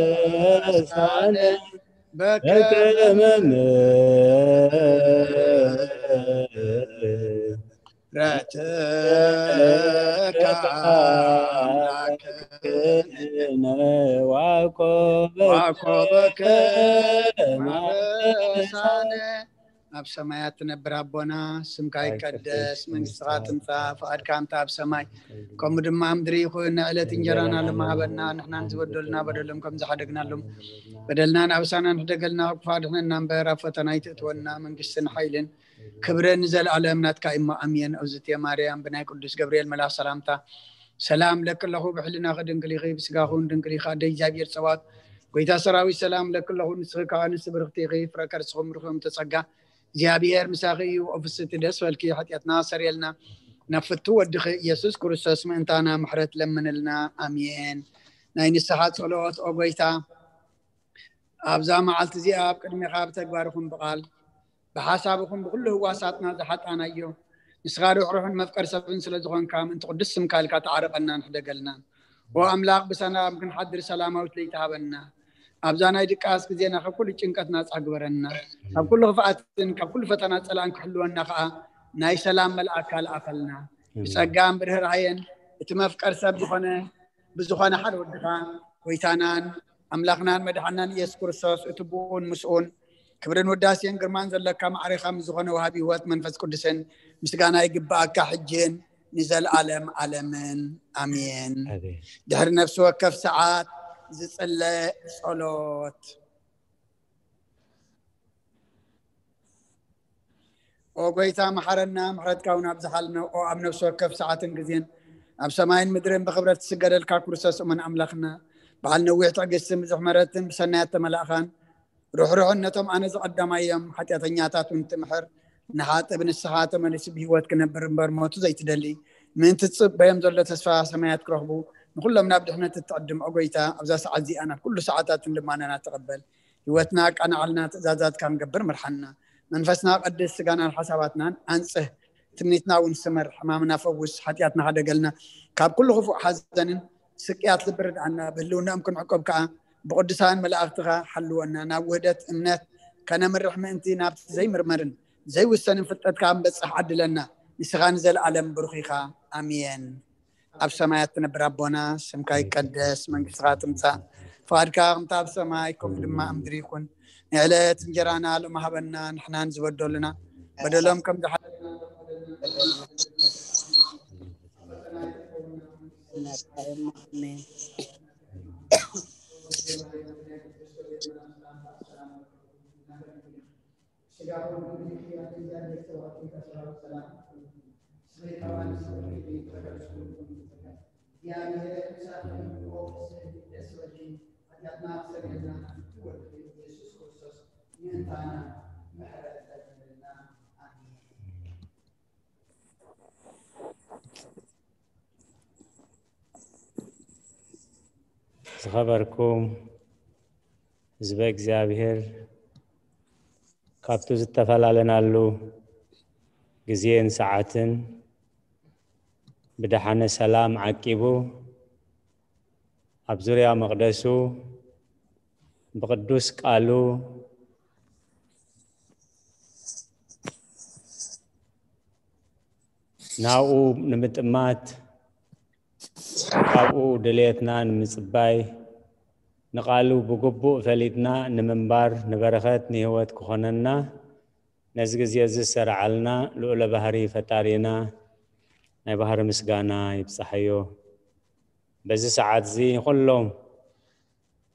ማበሳነ በከመ ምሕረትከ ኣምላክነ ዋኮበከ ማበሳነ። ኣብ ሰማያት ትነብር ኣቦና፣ ስምካ ይቀደስ፣ መንግስትኻ ትምጻእ፣ ፍቓድካ ከምቲ ኣብ ሰማይ ከምኡ ድማ ኣብ ምድሪ ይኹን። ንዕለት እንጀራና ሎሚ ሃበና፣ ንሕናን ዝበደሉና በደሎም ከም ዝሓደግናሎም በደልናን ኣበሳናን ሕደገልና፣ ካብ ክፉእ ኣድሕነና እምበር፣ ኣብ ፈተና ኣይተእትወና፣ መንግስትን ሓይልን ክብርን ንዘለኣለም ናትካ እሞ ኣሜን። እግዝእትየ ማርያም፣ ብናይ ቅዱስ ገብርኤል መልኣኽ ሰላምታ ሰላም እለኪ ኣለኹ፣ ብሕልናኺ ድንግል ኢኺ፣ ብስጋኺ እውን ድንግል ኢኺ። ኣደ እግዚኣብሔር ጸባኦት፣ ጎይታ ሰራዊት ሰላም እለኪ ኣለኹ፣ ንስኺ ከኣ ንስቲ ብርኽቲ ኢኺ፣ ፍረ ከርስኺ እውን ብሩኽ እዩ፣ እምተ ጸጋ እግዚኣብሔር ምሳኺ እዩ። ኦ ፍስቲ ደስ በልኪ፣ ሓጢኣትና ኣስተሰርየልና፣ ናብ ፍቱ ወድኺ ኢየሱስ ክርስቶስ ምእንታና ምሕረት ለምንልና። ኣሜን። ናይ ንስሓ ጸሎት። ኦ ጎይታ፣ ኣብዛ መዓልቲ እዚኣ ኣብ ቅድሜኻ ብተግባር ይኹን ብቓል ብሓሳብ ይኹን ብኹሉ ህዋሳትና ዝሓጣናዮ፣ ንስኻ ርሕሩሕን መፍቀር ሰብን ስለ ዝኾንካ፣ ምእንቲ ቅዱስ ስምካ ኢልካ ተዓረቐናን ሕደገልናን። ኦ ኣምላኽ፣ ብሰላም ክንሓድር ሰላማዊት ለይቲ ሃበና። ኣብዛ ናይ ድቃስ ግዜና ካብ ኩሉ ጭንቀት ናጻ ግበረና። ካብ ኩሉ ክፍኣትን ካብ ኩሉ ፈተና ጸላእን ክሕልወና ከኣ ናይ ሰላም መልኣካ ልኣኸልና። ብጸጋን ብርህራሄን እቲ መፍቀር ሰብ ዝኾነ ብዝኾነ ሓደ ወድኻ ጎይታናን ኣምላኽናን መድሓናን ኢየሱስ ክርስቶስ፣ እቲ ብኡን ምስኡን ክብርን ውዳሴን ግርማን ዘለካ ማዕሬኻ ምስ ዝኾነ ወሃቢ ህይወት መንፈስ ቅዱስን ምስጋና ይግብኣካ፣ ሕጅን ንዘለኣለም ኣለምን። ኣሜን። ኣሜን። ድሕሪ ነፍሲ ወከፍ ሰዓት ዝጽለ ጸሎት። ኦ ጎይታ፣ መሓረና፣ ምሕረትካ እውን ኣብዝሓልና። ኦ ኣብ ነፍሲ ወከፍ ሰዓትን ግዜን ኣብ ሰማይን ምድርን ብኽብረት ትስገደልካ ክርስቶስ እሙን ኣምላኽና፣ በዓል ነዊሕ ትዕግስትን ብዙሕ ምሕረትን ብሰናያት ተመላእኻን ርሕሩሕን ነቶም ኣነ ዝቐዳማዮም ሓጢኣተኛታት እውን ትምሕር፣ ንሓጥእ ብንስሓ ተመሊሱ ብህይወት ክነብር እምበር ሞቱ ዘይትደሊ፣ ምእንቲ ዝጽበዮም ዘሎ ተስፋ ሰማያት ክረኽቡ፣ ንኹሎም ናብ ድሕነት እትዕድም። ኦ ጎይታ፣ ኣብዛ ሰዓት እዚኣ ናብ ኩሉ ሰዓታትን ልማናና ተቐበል። ህይወትና ኣቃናዓልና፣ ትእዛዛትካ ክንገብር ምርሓና። መንፈስና ቀድስ፣ ስጋናን ሓሳባትናን ኣንጽህ። ትምኒትና እውን ስመር፣ ሕማምና ፈውስ፣ ሓጢኣትና ሓደገልና፣ ካብ ኩሉ ክፉእ ሓዘንን ስቅያት ልቢ ርድኣና። ብህልውናኦም ክንዕቆብ ከኣ ብቅዱሳን መላእኽትኻ ሓልወና። ናብ ውህደት እምነት ከነምርሕ ምእንቲ ናብቲ ዘይምርመርን ዘይውሰንን ፍልጠትካ ክንበጽሕ ዓድለና። ንስኻ ንዘለኣለም ብሩኽ ኢኻ። ኣሜን። ኣብ ሰማያት ትነብር ኣቦና፣ ስምካ ይቀደስ፣ መንግስትኻ ትምጻእ፣ ፍቓድካ ከምቲ ኣብ ሰማይ ከምኡ ድማ ኣብ ምድሪ ይኹን። ንዕለት እንጀራና ሎሚ ሃበና፣ ንሕናን ዝበደሉና በደሎም ከም ዝሓ- ኣሜን። ያዕቆብ ግብሪ ክያት እያለ ሰዋት ከሰራው ሰላም ስለ ተዋን ሰው ተገርሱ እግዚአብሔር ሳት ወቅስ ደስ ወጂ ኃጢአትና ክሰግድና ወልድ ኢየሱስ ክርስቶስ ይህንታና ምሕረት ለግብርና። ኣሜን። ዝኸበርኩም ህዝበ እግዚኣብሔር፣ ካብቲ ዝተፈላለናሉ ግዜን ሰዓትን ብደሓነ ሰላም ዓቂቡ፣ ኣብ ዙርያ መቕደሱ ብቕዱስ ቃሉ ናብኡ ንምጥማት፣ ካብኡ ድልየትና ንምጽባይ፣ ንቓሉ ብግቡእ ፈሊጥና ንምንባር፣ ንበረኸት ንህይወት ክኾነና፣ ነዚ ግዜ እዚ ዝሰርዓልና ልዑለ ባህሪ ፈጣሪና ናይ ባህሪ ምስጋና ይብጻሓዮ። በዚ ሰዓት እዚ ንኹሎም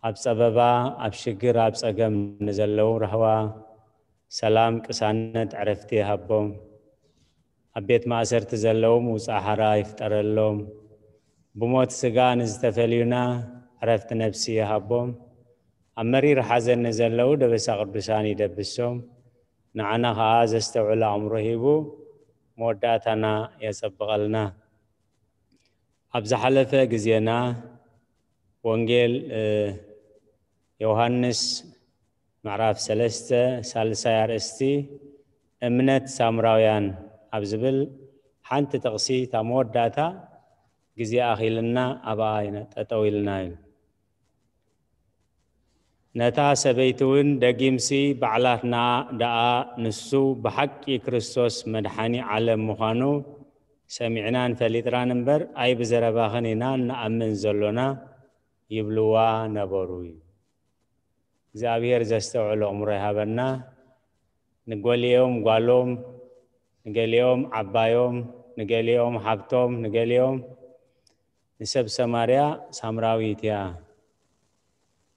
ኣብ ጸበባ፣ ኣብ ሽግር፣ ኣብ ጸገም ንዘለዉ ራህዋ፣ ሰላም፣ ቅሳነት፣ ዕረፍቲ ይሃቦም። ኣብ ቤት ማእሰርቲ ዘለዉ ምውጻእ ሓራ ይፍጠረሎም። ብሞት ስጋ ንዝተፈልዩና ዕረፍቲ ነፍሲ ይሃቦም። ኣብ መሪር ሓዘን ንዘለዉ ደበሳ ቅዱሳን ይደብሶም። ንዓና ኸኣ ዘስተውዕል ኣእምሮ ሂቡ መወዳእታና የጸብቐልና። ኣብ ዝሓለፈ ግዜና ወንጌል፣ እ፣ ዮሃንስ ምዕራፍ ሰለስተ ሳልሳይ ኣርእስቲ እምነት ሳምራውያን ኣብ ዝብል ሓንቲ ጥቕሲ እታ መወዳእታ ግዜ ኣኺልና ኣብኣ ኢና ጠጠው ኢልና እዩ። ነታ ሰበይቲ እውን ደጊምሲ ባዕላትና ደኣ ንሱ ብሓቂ ክርስቶስ መድሓኒ ዓለም ምዃኑ ሰሚዕናን ፈሊጥናን እምበር ኣይብዘረባኽን ኢና እንኣምን ዘሎና ይብልዋ ነበሩ እዩ። እግዚኣብሔር ዘስተውዕል ኣእምሮ ይሃበና። ንገሊኦም ጓሎም፣ ንገሊኦም ዓባዮም፣ ንገሊኦም ሓብቶም፣ ንገሊኦም ንሰብ ሰማርያ ሳምራዊት እያ።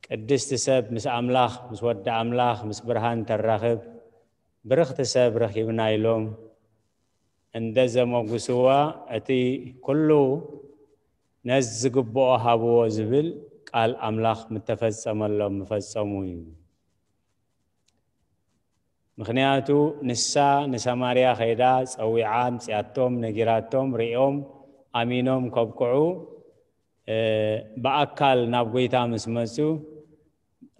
ቅድስቲ ሰብ ምስ ኣምላኽ፣ ምስ ወዲ ኣምላኽ፣ ምስ ብርሃን ተራኽብ፣ ብርኽቲ ሰብ ረኺብና ኢሎም እንደ ዘመጉስዋ፣ እቲ ኩሉ ነዚ ዝግብኦ ሃብዎ ዝብል ቃል ኣምላኽ ምተፈጸመሎም ምፈጸሙ እዩ። ምኽንያቱ ንሳ ንሰማርያ ከይዳ ጸዊዓ ኣምጺኣቶም፣ ነጊራቶም፣ ሪኦም ኣሚኖም ከብቅዑ፣ እ፣ ብኣካል ናብ ጐይታ ምስ መጹ፣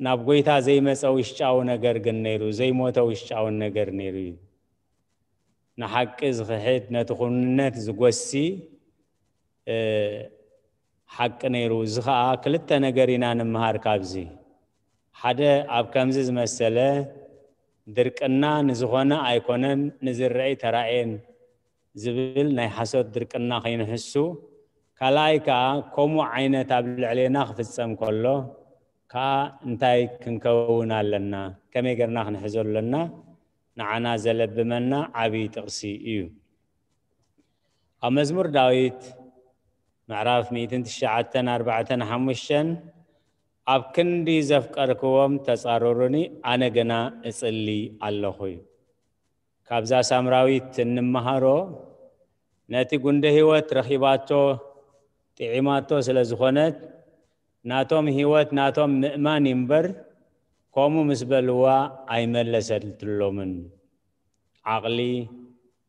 ናብ ጐይታ ዘይመጸ ውሽጫዊ ነገር ግን ነይሩ፣ ዘይሞተ ውሽጫዊ ነገር ነይሩ እዩ። ንሓቂ ዝኽሕድ፣ ነቲ ኩንነት ዝጎሲ፣ እ፣ ሓቂ ነይሩ። እዚ ኸኣ ክልተ ነገር ኢና ንምሃር ካብዚ። ሓደ፣ ኣብ ከምዚ ዝመሰለ ድርቅና ንዝኾነ ኣይኮነን ንዝረኣይ ተራእየን ዝብል ናይ ሓሶት ድርቅና ከይንሕሱ፣ ካልኣይ ከኣ ከምኡ ዓይነት ኣብ ልዕሌና ክፍጸም ከሎ ከኣ እንታይ ክንከውን ኣለና፣ ከመይ ጌርና ክንሕዞ ኣለና፣ ንዓና ዘለብመና ዓብዪ ጥቕሲ እዩ። ኣብ መዝሙር ዳዊት ምዕራፍ ሚእትን ትሽዓተን ኣርባዕተን ሓሙሽተን፣ ኣብ ክንዲ ዘፍቀርክዎም ተጻረሩኒ፣ ኣነ ግና እጽሊ ኣለኹ እዩ። ካብዛ ሳምራዊት እንመሃሮ፣ ነቲ ጉንደ ህይወት ረኺባቶ፣ ጥዒማቶ ስለ ዝኾነት፣ ናቶም ህይወት ናቶም ምእማን እዩ እምበር፣ ከምኡ ምስ በልዋ ኣይመለሰትሎምን። ዓቕሊ፣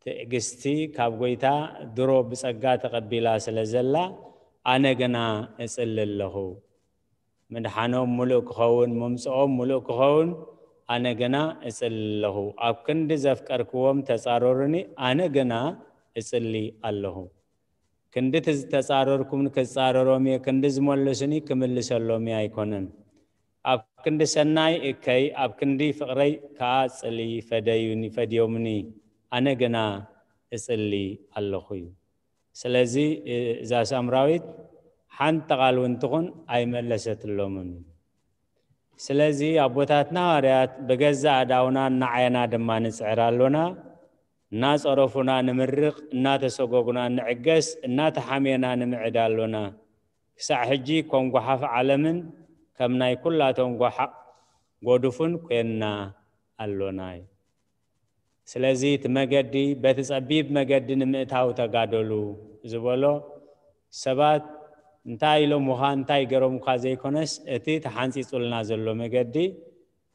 ትዕግስቲ ካብ ጐይታ ድሮ ብጸጋ ተቐቢላ ስለ ዘላ፣ ኣነ ግና እጽሊ ኣለኹ። ምድሓኖም ምሉእ ክኸውን፣ ምምጽኦም ምሉእ ክኸውን፣ ኣነ ግና እጽሊ ኣለኹ። ኣብ ክንዲ ዘፍቀርክዎም ተጻረሩኒ፣ ኣነ ግና እጽሊ ኣለኹ። ክንዲ እቲ ዝተጻረርኩምኒ ክጻረሮም እየ፣ ክንዲ ዝመለሱኒ ክምልሰሎም እየ ኣይኮነን። ኣብ ክንዲ ሰናይ እከይ፣ ኣብ ክንዲ ፍቕረይ ከኣ ጽሊ፣ ፈደዩኒ፣ ፈድዮምኒ፣ ኣነ ግና እጽሊ ኣለኹ እዩ። ስለዚ፣ እ-፣ እዛ ሳምራዊት ሓንቲ ቃል እውን ትኹን ኣይመለሰትሎምን እዩ። ስለዚ ኣቦታትና ሃዋርያት ብገዛእ ኣእዳውና እናዓየና ድማ ንጽዕር ኣሎና። እናጸረፉና ንምርቕ፣ እናተሰጎጉና ንዕገስ፣ እናተሓምየና ንምዕድ ኣሎና። ክሳዕ ሕጂ ከም ጓሓፍ ዓለምን ከም ናይ ኩላቶም ጓሓ-፣ ጎዱፍን ኮይንና ኣሎና እዩ። ስለዚ እቲ መገዲ፣ በቲ ጸቢብ መገዲ ንምእታው ተጋደሉ ዝበሎ፣ ሰባት እንታይ ኢሎምኻ፣ እንታይ ገሮምካ ዘይኮነስ፣ እቲ ተሓንጺጹልና ዘሎ መገዲ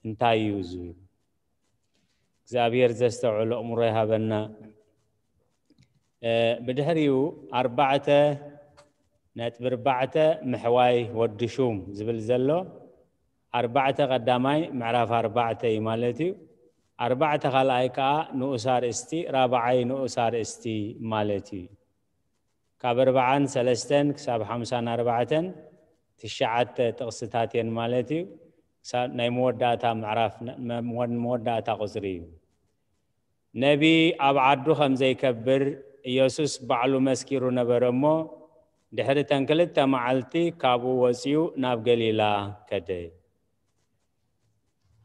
እንታይ እዩ ዝብል። እግዚኣብሔር ዘስተውዕሎ ኣእምሮ ይሃበና። እ፣ ብድሕሪኡ ኣርባዕተ ነጥቢ ኣርባዕተ ምሕዋይ ወዲ ሹም ዝብል ዘሎ፣ ኣርባዕተ ቀዳማይ ምዕራፍ ኣርባዕተ እዩ ማለት እዩ። ኣርባዕተ ካልኣይ ከዓ ንኡስ ኣርእስቲ፣ ራብዓይ ንኡስ ኣርእስቲ ማለት እዩ። ካብ ኣርባዓን ሰለስተን ክሳብ ሓምሳን ኣርባዕተን ትሽዓተ ጥቕስታት እየን ማለት እዩ። ክሳብ ናይ መወዳእታ ምዕራፍ፣ መ-፣ መወዳእታ ቁጽሪ እዩ። ነቢ ኣብ ዓዱ ከም ዘይከብር ኢየሱስ ባዕሉ መስኪሩ ነበረ እሞ፣ ድሕሪ ተን ክልተ መዓልቲ ካብኡ ወጺኡ ናብ ገሊላ ከደ።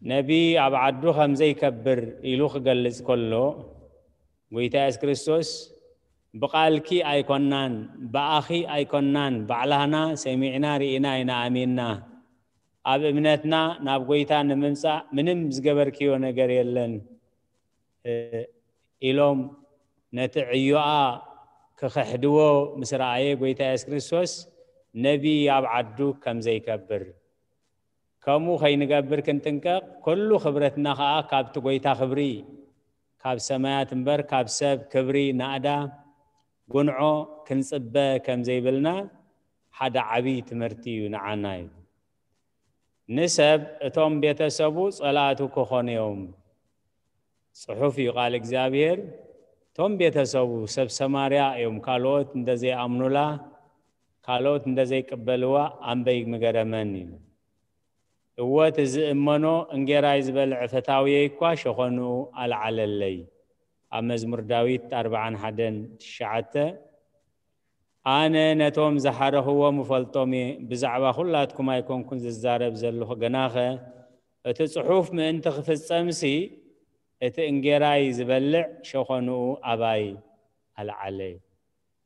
ነቢ ኣብ ዓዱ ከም ዘይከብር ኢሉ ክገልጽ ከሎ፣ ጎይታ የሱስ ክርስቶስ፣ "ብቓልኪ ኣይኮናን፣ ብኣኺ ኣይኮናን፣ ባዕላህና ሰሚዕና ርኢና ኢና ኣሚንና። ኣብ እምነትና ናብ ጎይታ ንምምጻእ ምንም ዝገበርክዮ ነገር የለን" እ፣ ኢሎም ነቲ ዕዮኣ ክኽሕድዎ ምስ ረኣየ፣ ጎይታ የሱስ ክርስቶስ ነቢ ኣብ ዓዱ ከም ዘይከብር፣ ከምኡ ከይንገብር ክንጥንቀቕ፣ ኩሉ ክብረትና ኸኣ ካብቲ ጎይታ ክብሪ፣ ካብ ሰማያት እምበር ካብ ሰብ ክብሪ ናእዳ፣ ጉንዖ ክንጽበ ከም ዘይብልና ሓደ ዓቢ ትምህርቲ እዩ ንዓና እዩ። ንሰብ እቶም ቤተሰቡ ጸላእቱ ክኾኑ እዮም። ጽሑፍ እዩ ቃል እግዚኣብሔር። እቶም ቤተሰቡ ሰብ ሰማርያ እዮም፣ ካልኦት እንደዘይኣምኑላ፣ ካልኦት እንደዘይቅበልዋ ኣንበይ ምገረመን እዩ። እወ እቲ ዝእመኖ እንጌራይ ዝበልዐ ፈታውየይ እኳ ሸኾንኡ ኣልዓለለይ። ኣብ መዝሙር ዳዊት ኣርብዓን ሓደን ትሽዓተ። ኣነ ነቶም ዝሓረኽዎም እፈልጦም እየ፣ ብዛዕባ ኹላትኩም ኣይኮንኩን ዝዛረብ ዘለኹ፣ ግናኸ እቲ ጽሑፍ ምእንቲ ክፍጸምሲ፣ እቲ እንጌራይ ዝበልዕ ሸኾንኡ ኣባይ ኣልዓለ።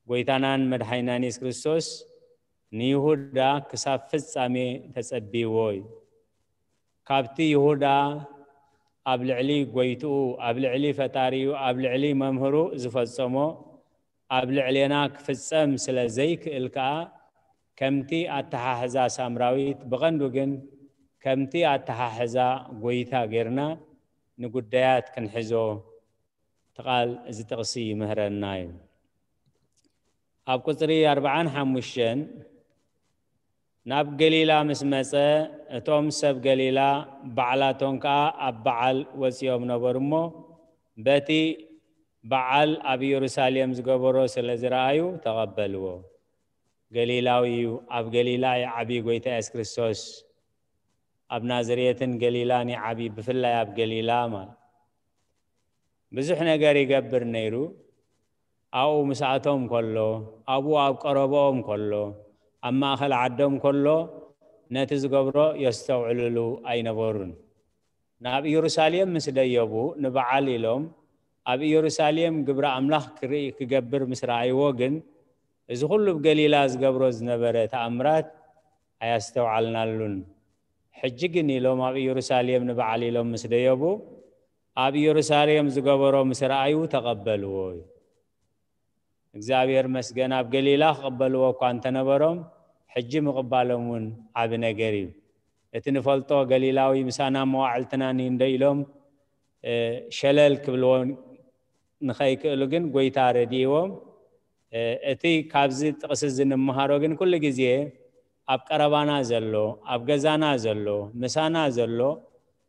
ጎይታናን መድሓኒናን የሱስ ክርስቶስ ንይሁዳ ክሳብ ፍጻሜ ተጸብይዎ እዩ። ካብቲ ይሁዳ ኣብ ልዕሊ ጎይትኡ፣ ኣብ ልዕሊ ፈጣሪኡ፣ ኣብ ልዕሊ መምህሩ ዝፈጸሞ፣ ኣብ ልዕሌና ክፍጸም ስለ ዘይክእል ከኣ፣ ከምቲ ኣተሓሕዛ ሳምራዊት፣ ብቐንዱ ግን ከምቲ ኣተሓሕዛ ጎይታ ጌርና ንጉዳያት ክንሕዞ እቲ ቃል፣ እዚ ጥቕሲ ይምህረና እዩ። ኣብ ቁጽሪ ኣርብዓን ሓሙሽተን፣ ናብ ገሊላ ምስ መጸ፣ እቶም ሰብ ገሊላ ባዕላቶም ከኣ ኣብ በዓል ወጺኦም ነበሩ እሞ፣ በቲ በዓል ኣብ ኢየሩሳሌም ዝገበሮ ስለ ዝረኣዩ ተቐበልዎ። ገሊላዊ እዩ፣ ኣብ ገሊላ ይዓቢ ጎይታ የሱስ ክርስቶስ። ኣብ ናዝሬትን ገሊላን ይዓቢ፣ ብፍላይ ኣብ ገሊላ ማለት። ብዙሕ ነገር ይገብር ነይሩ። ኣብኡ ምስኣቶም ከሎ፣ ኣብኡ ኣብ ቀረባኦም ከሎ፣ ኣብ ማእከል ዓዶም ከሎ፣ ነቲ ዝገብሮ የስተውዕልሉ ኣይነበሩን። ናብ ኢየሩሳሌም ምስ ደየቡ፣ ንበዓል ኢሎም ኣብ ኢየሩሳሌም ግብሪ ኣምላኽ ክርኢ ክገብር ምስ ረኣይዎ ግን፣ እዚ ኹሉ ኣብ ገሊላ ዝገብሮ ዝነበረ ተኣምራት ኣያስተውዓልናሉን። ሕጂ ግን ኢሎም ኣብ ኢየሩሳሌም ንበዓል ኢሎም ምስ ደየቡ፣ ኣብ ኢየሩሳሌም ዝገበሮ ምስ ረኣዩ ተቐበልዎ እዩ። እግዚኣብሔር መስገን፣ ኣብ ገሊላ ክቕበልዎ እኳ እንተነበሮም፣ ሕጂ ምቕባሎም እውን ዓቢ ነገር እዩ። እቲ ንፈልጦ ገሊላዊ ምሳና መዋዕልትናን እዩ እንዶ ኢሎም፣ እ፣ ሸለል ክብልዎ ንኸይክእሉ ግን ጎይታ ረድእዎም። እ፣ እቲ ካብዚ ጥቕሲ እዚ ንምሃሮ ግን ኩሉ ግዜ ኣብ ቀረባና ዘሎ፣ ኣብ ገዛና ዘሎ፣ ምሳና ዘሎ፣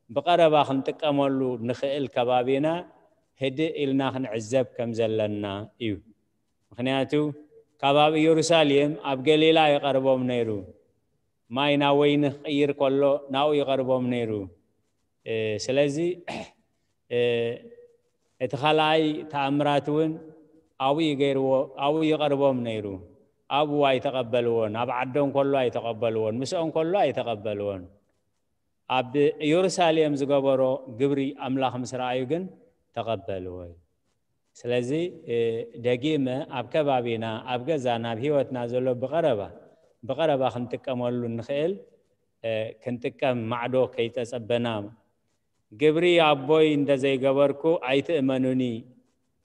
ብቐረባ ክንጥቀመሉ ንኽእል ከባቢና ህድእ ኢልና ክንዕዘብ ከም ዘለና እዩ። ምኽንያቱ ካብ ኣብ ኢየሩሳሌም ኣብ ገሊላ ይቐርቦም ነይሩ። ማይ ናብ ወይኒ ክቕይር ከሎ ናብኡ ይቐርቦም ነይሩ። እ፣ ስለዚ፣ እ፣ እቲ ካልኣይ ተኣምራት እውን ኣብኡ ይገይርዎ፣ ኣብኡ ይቐርቦም ነይሩ። ኣብኡ ኣይተቐበልዎን፣ ኣብ ዓዶም ከሎ ኣይተቐበልዎን፣ ምስኦም ከሎ ኣይተቐበልዎን። ኣብ ኢየሩሳሌም ዝገበሮ ግብሪ ኣምላኽ ምስ ረኣዩ ግን ተቐበልዎ እዩ። ስለዚ፣ እ፣ ደጊመ ኣብ ከባቢና፣ ኣብ ገዛና፣ ኣብ ህይወትና ዘሎ ብቐረባ፣ ብቐረባ ክንጥቀመሉ ንኽእል፣ እ፣ ክንጥቀም ማዕዶ ከይተጸበና ግብሪ ኣቦይ እንተዘይገበርኩ ኣይትእመኑኒ፣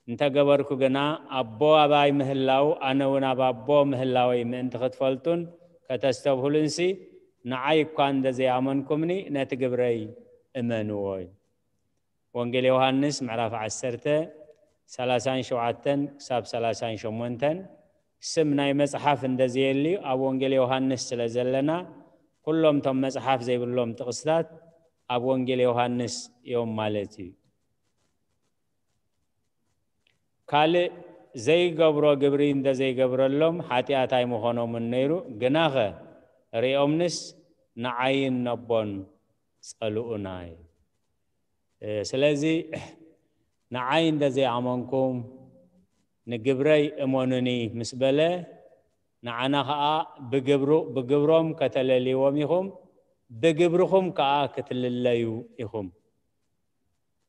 እንተገበርኩ ግና ኣቦ ኣባይ ምህላው ኣነ እውን ኣብ ኣቦ ምህላወይ ምእንቲ ክትፈልጡን ከተስተብህሉንሲ ንዓይ እኳ እንተዘይኣመንኩምኒ ነቲ ግብረይ እመንዎ። ወንጌል ዮሃንስ ምዕራፍ ዓሰርተ ሰላሳን ሸውዓተን ክሳብ ሰላሳን ሸሞንተን። ስም ናይ መጽሓፍ እንደዘየልዩ ኣብ ወንጌል ዮሃንስ ስለ ዘለና ኩሎም እቶም መጽሓፍ ዘይብሎም ጥቕስታት ኣብ ወንጌል ዮሃንስ እዮም ማለት እዩ። ካልእ ዘይገብሮ ግብሪ እንተዘይገብረሎም ሓጢኣት ኣይምኾኖምን ነይሩ፣ ግናኸ ሪኦምንስ ንዓይን ነቦን ጸልኡና እዩ። ስለዚ ንዓይ እንተዘይኣመንኩም ንግብረይ እመኑኒ ምስ በለ ንዓና ኸኣ ብግብሩ ብግብሮም ከተለልይዎም ኢኹም፣ ብግብርኹም ከኣ ክትልለዩ ኢኹም።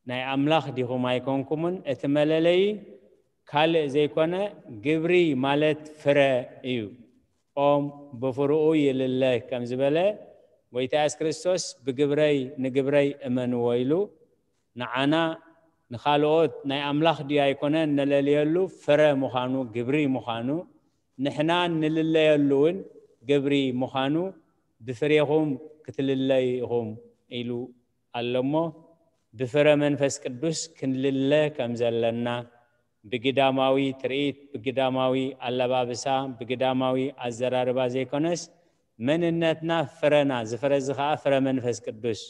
ናይ ኣምላኽ ዲኹም ኣይኮንኩምን? እቲ መለለዪ ካልእ ዘይኮነ ግብሪ ማለት ፍረ እዩ። ኦም ብፍርኡ ይልለ ከም ዝበለ ጎይታ የሱስ ክርስቶስ ብግብረይ ንግብረይ እመንዎ ኢሉ ንዓና ንኻልኦት ናይ ኣምላኽ ድዩ ኣይኮነን ነለልየሉ ፍረ ምዃኑ ግብሪ ምዃኑ ንሕና ንልለየሉ እውን ግብሪ ምዃኑ ብፍሬኹም ክትልለዩ ኢኹም ኢሉ ኣሎ እሞ ብፍረ መንፈስ ቅዱስ ክንልለ ከም ዘለና ብግዳማዊ ትርኢት ብግዳማዊ ኣለባብሳ ብግዳማዊ ኣዘራርባ ዘይኮነስ መንነትና ፍረና ዝፈረዚ ከዓ ፍረ መንፈስ ቅዱስ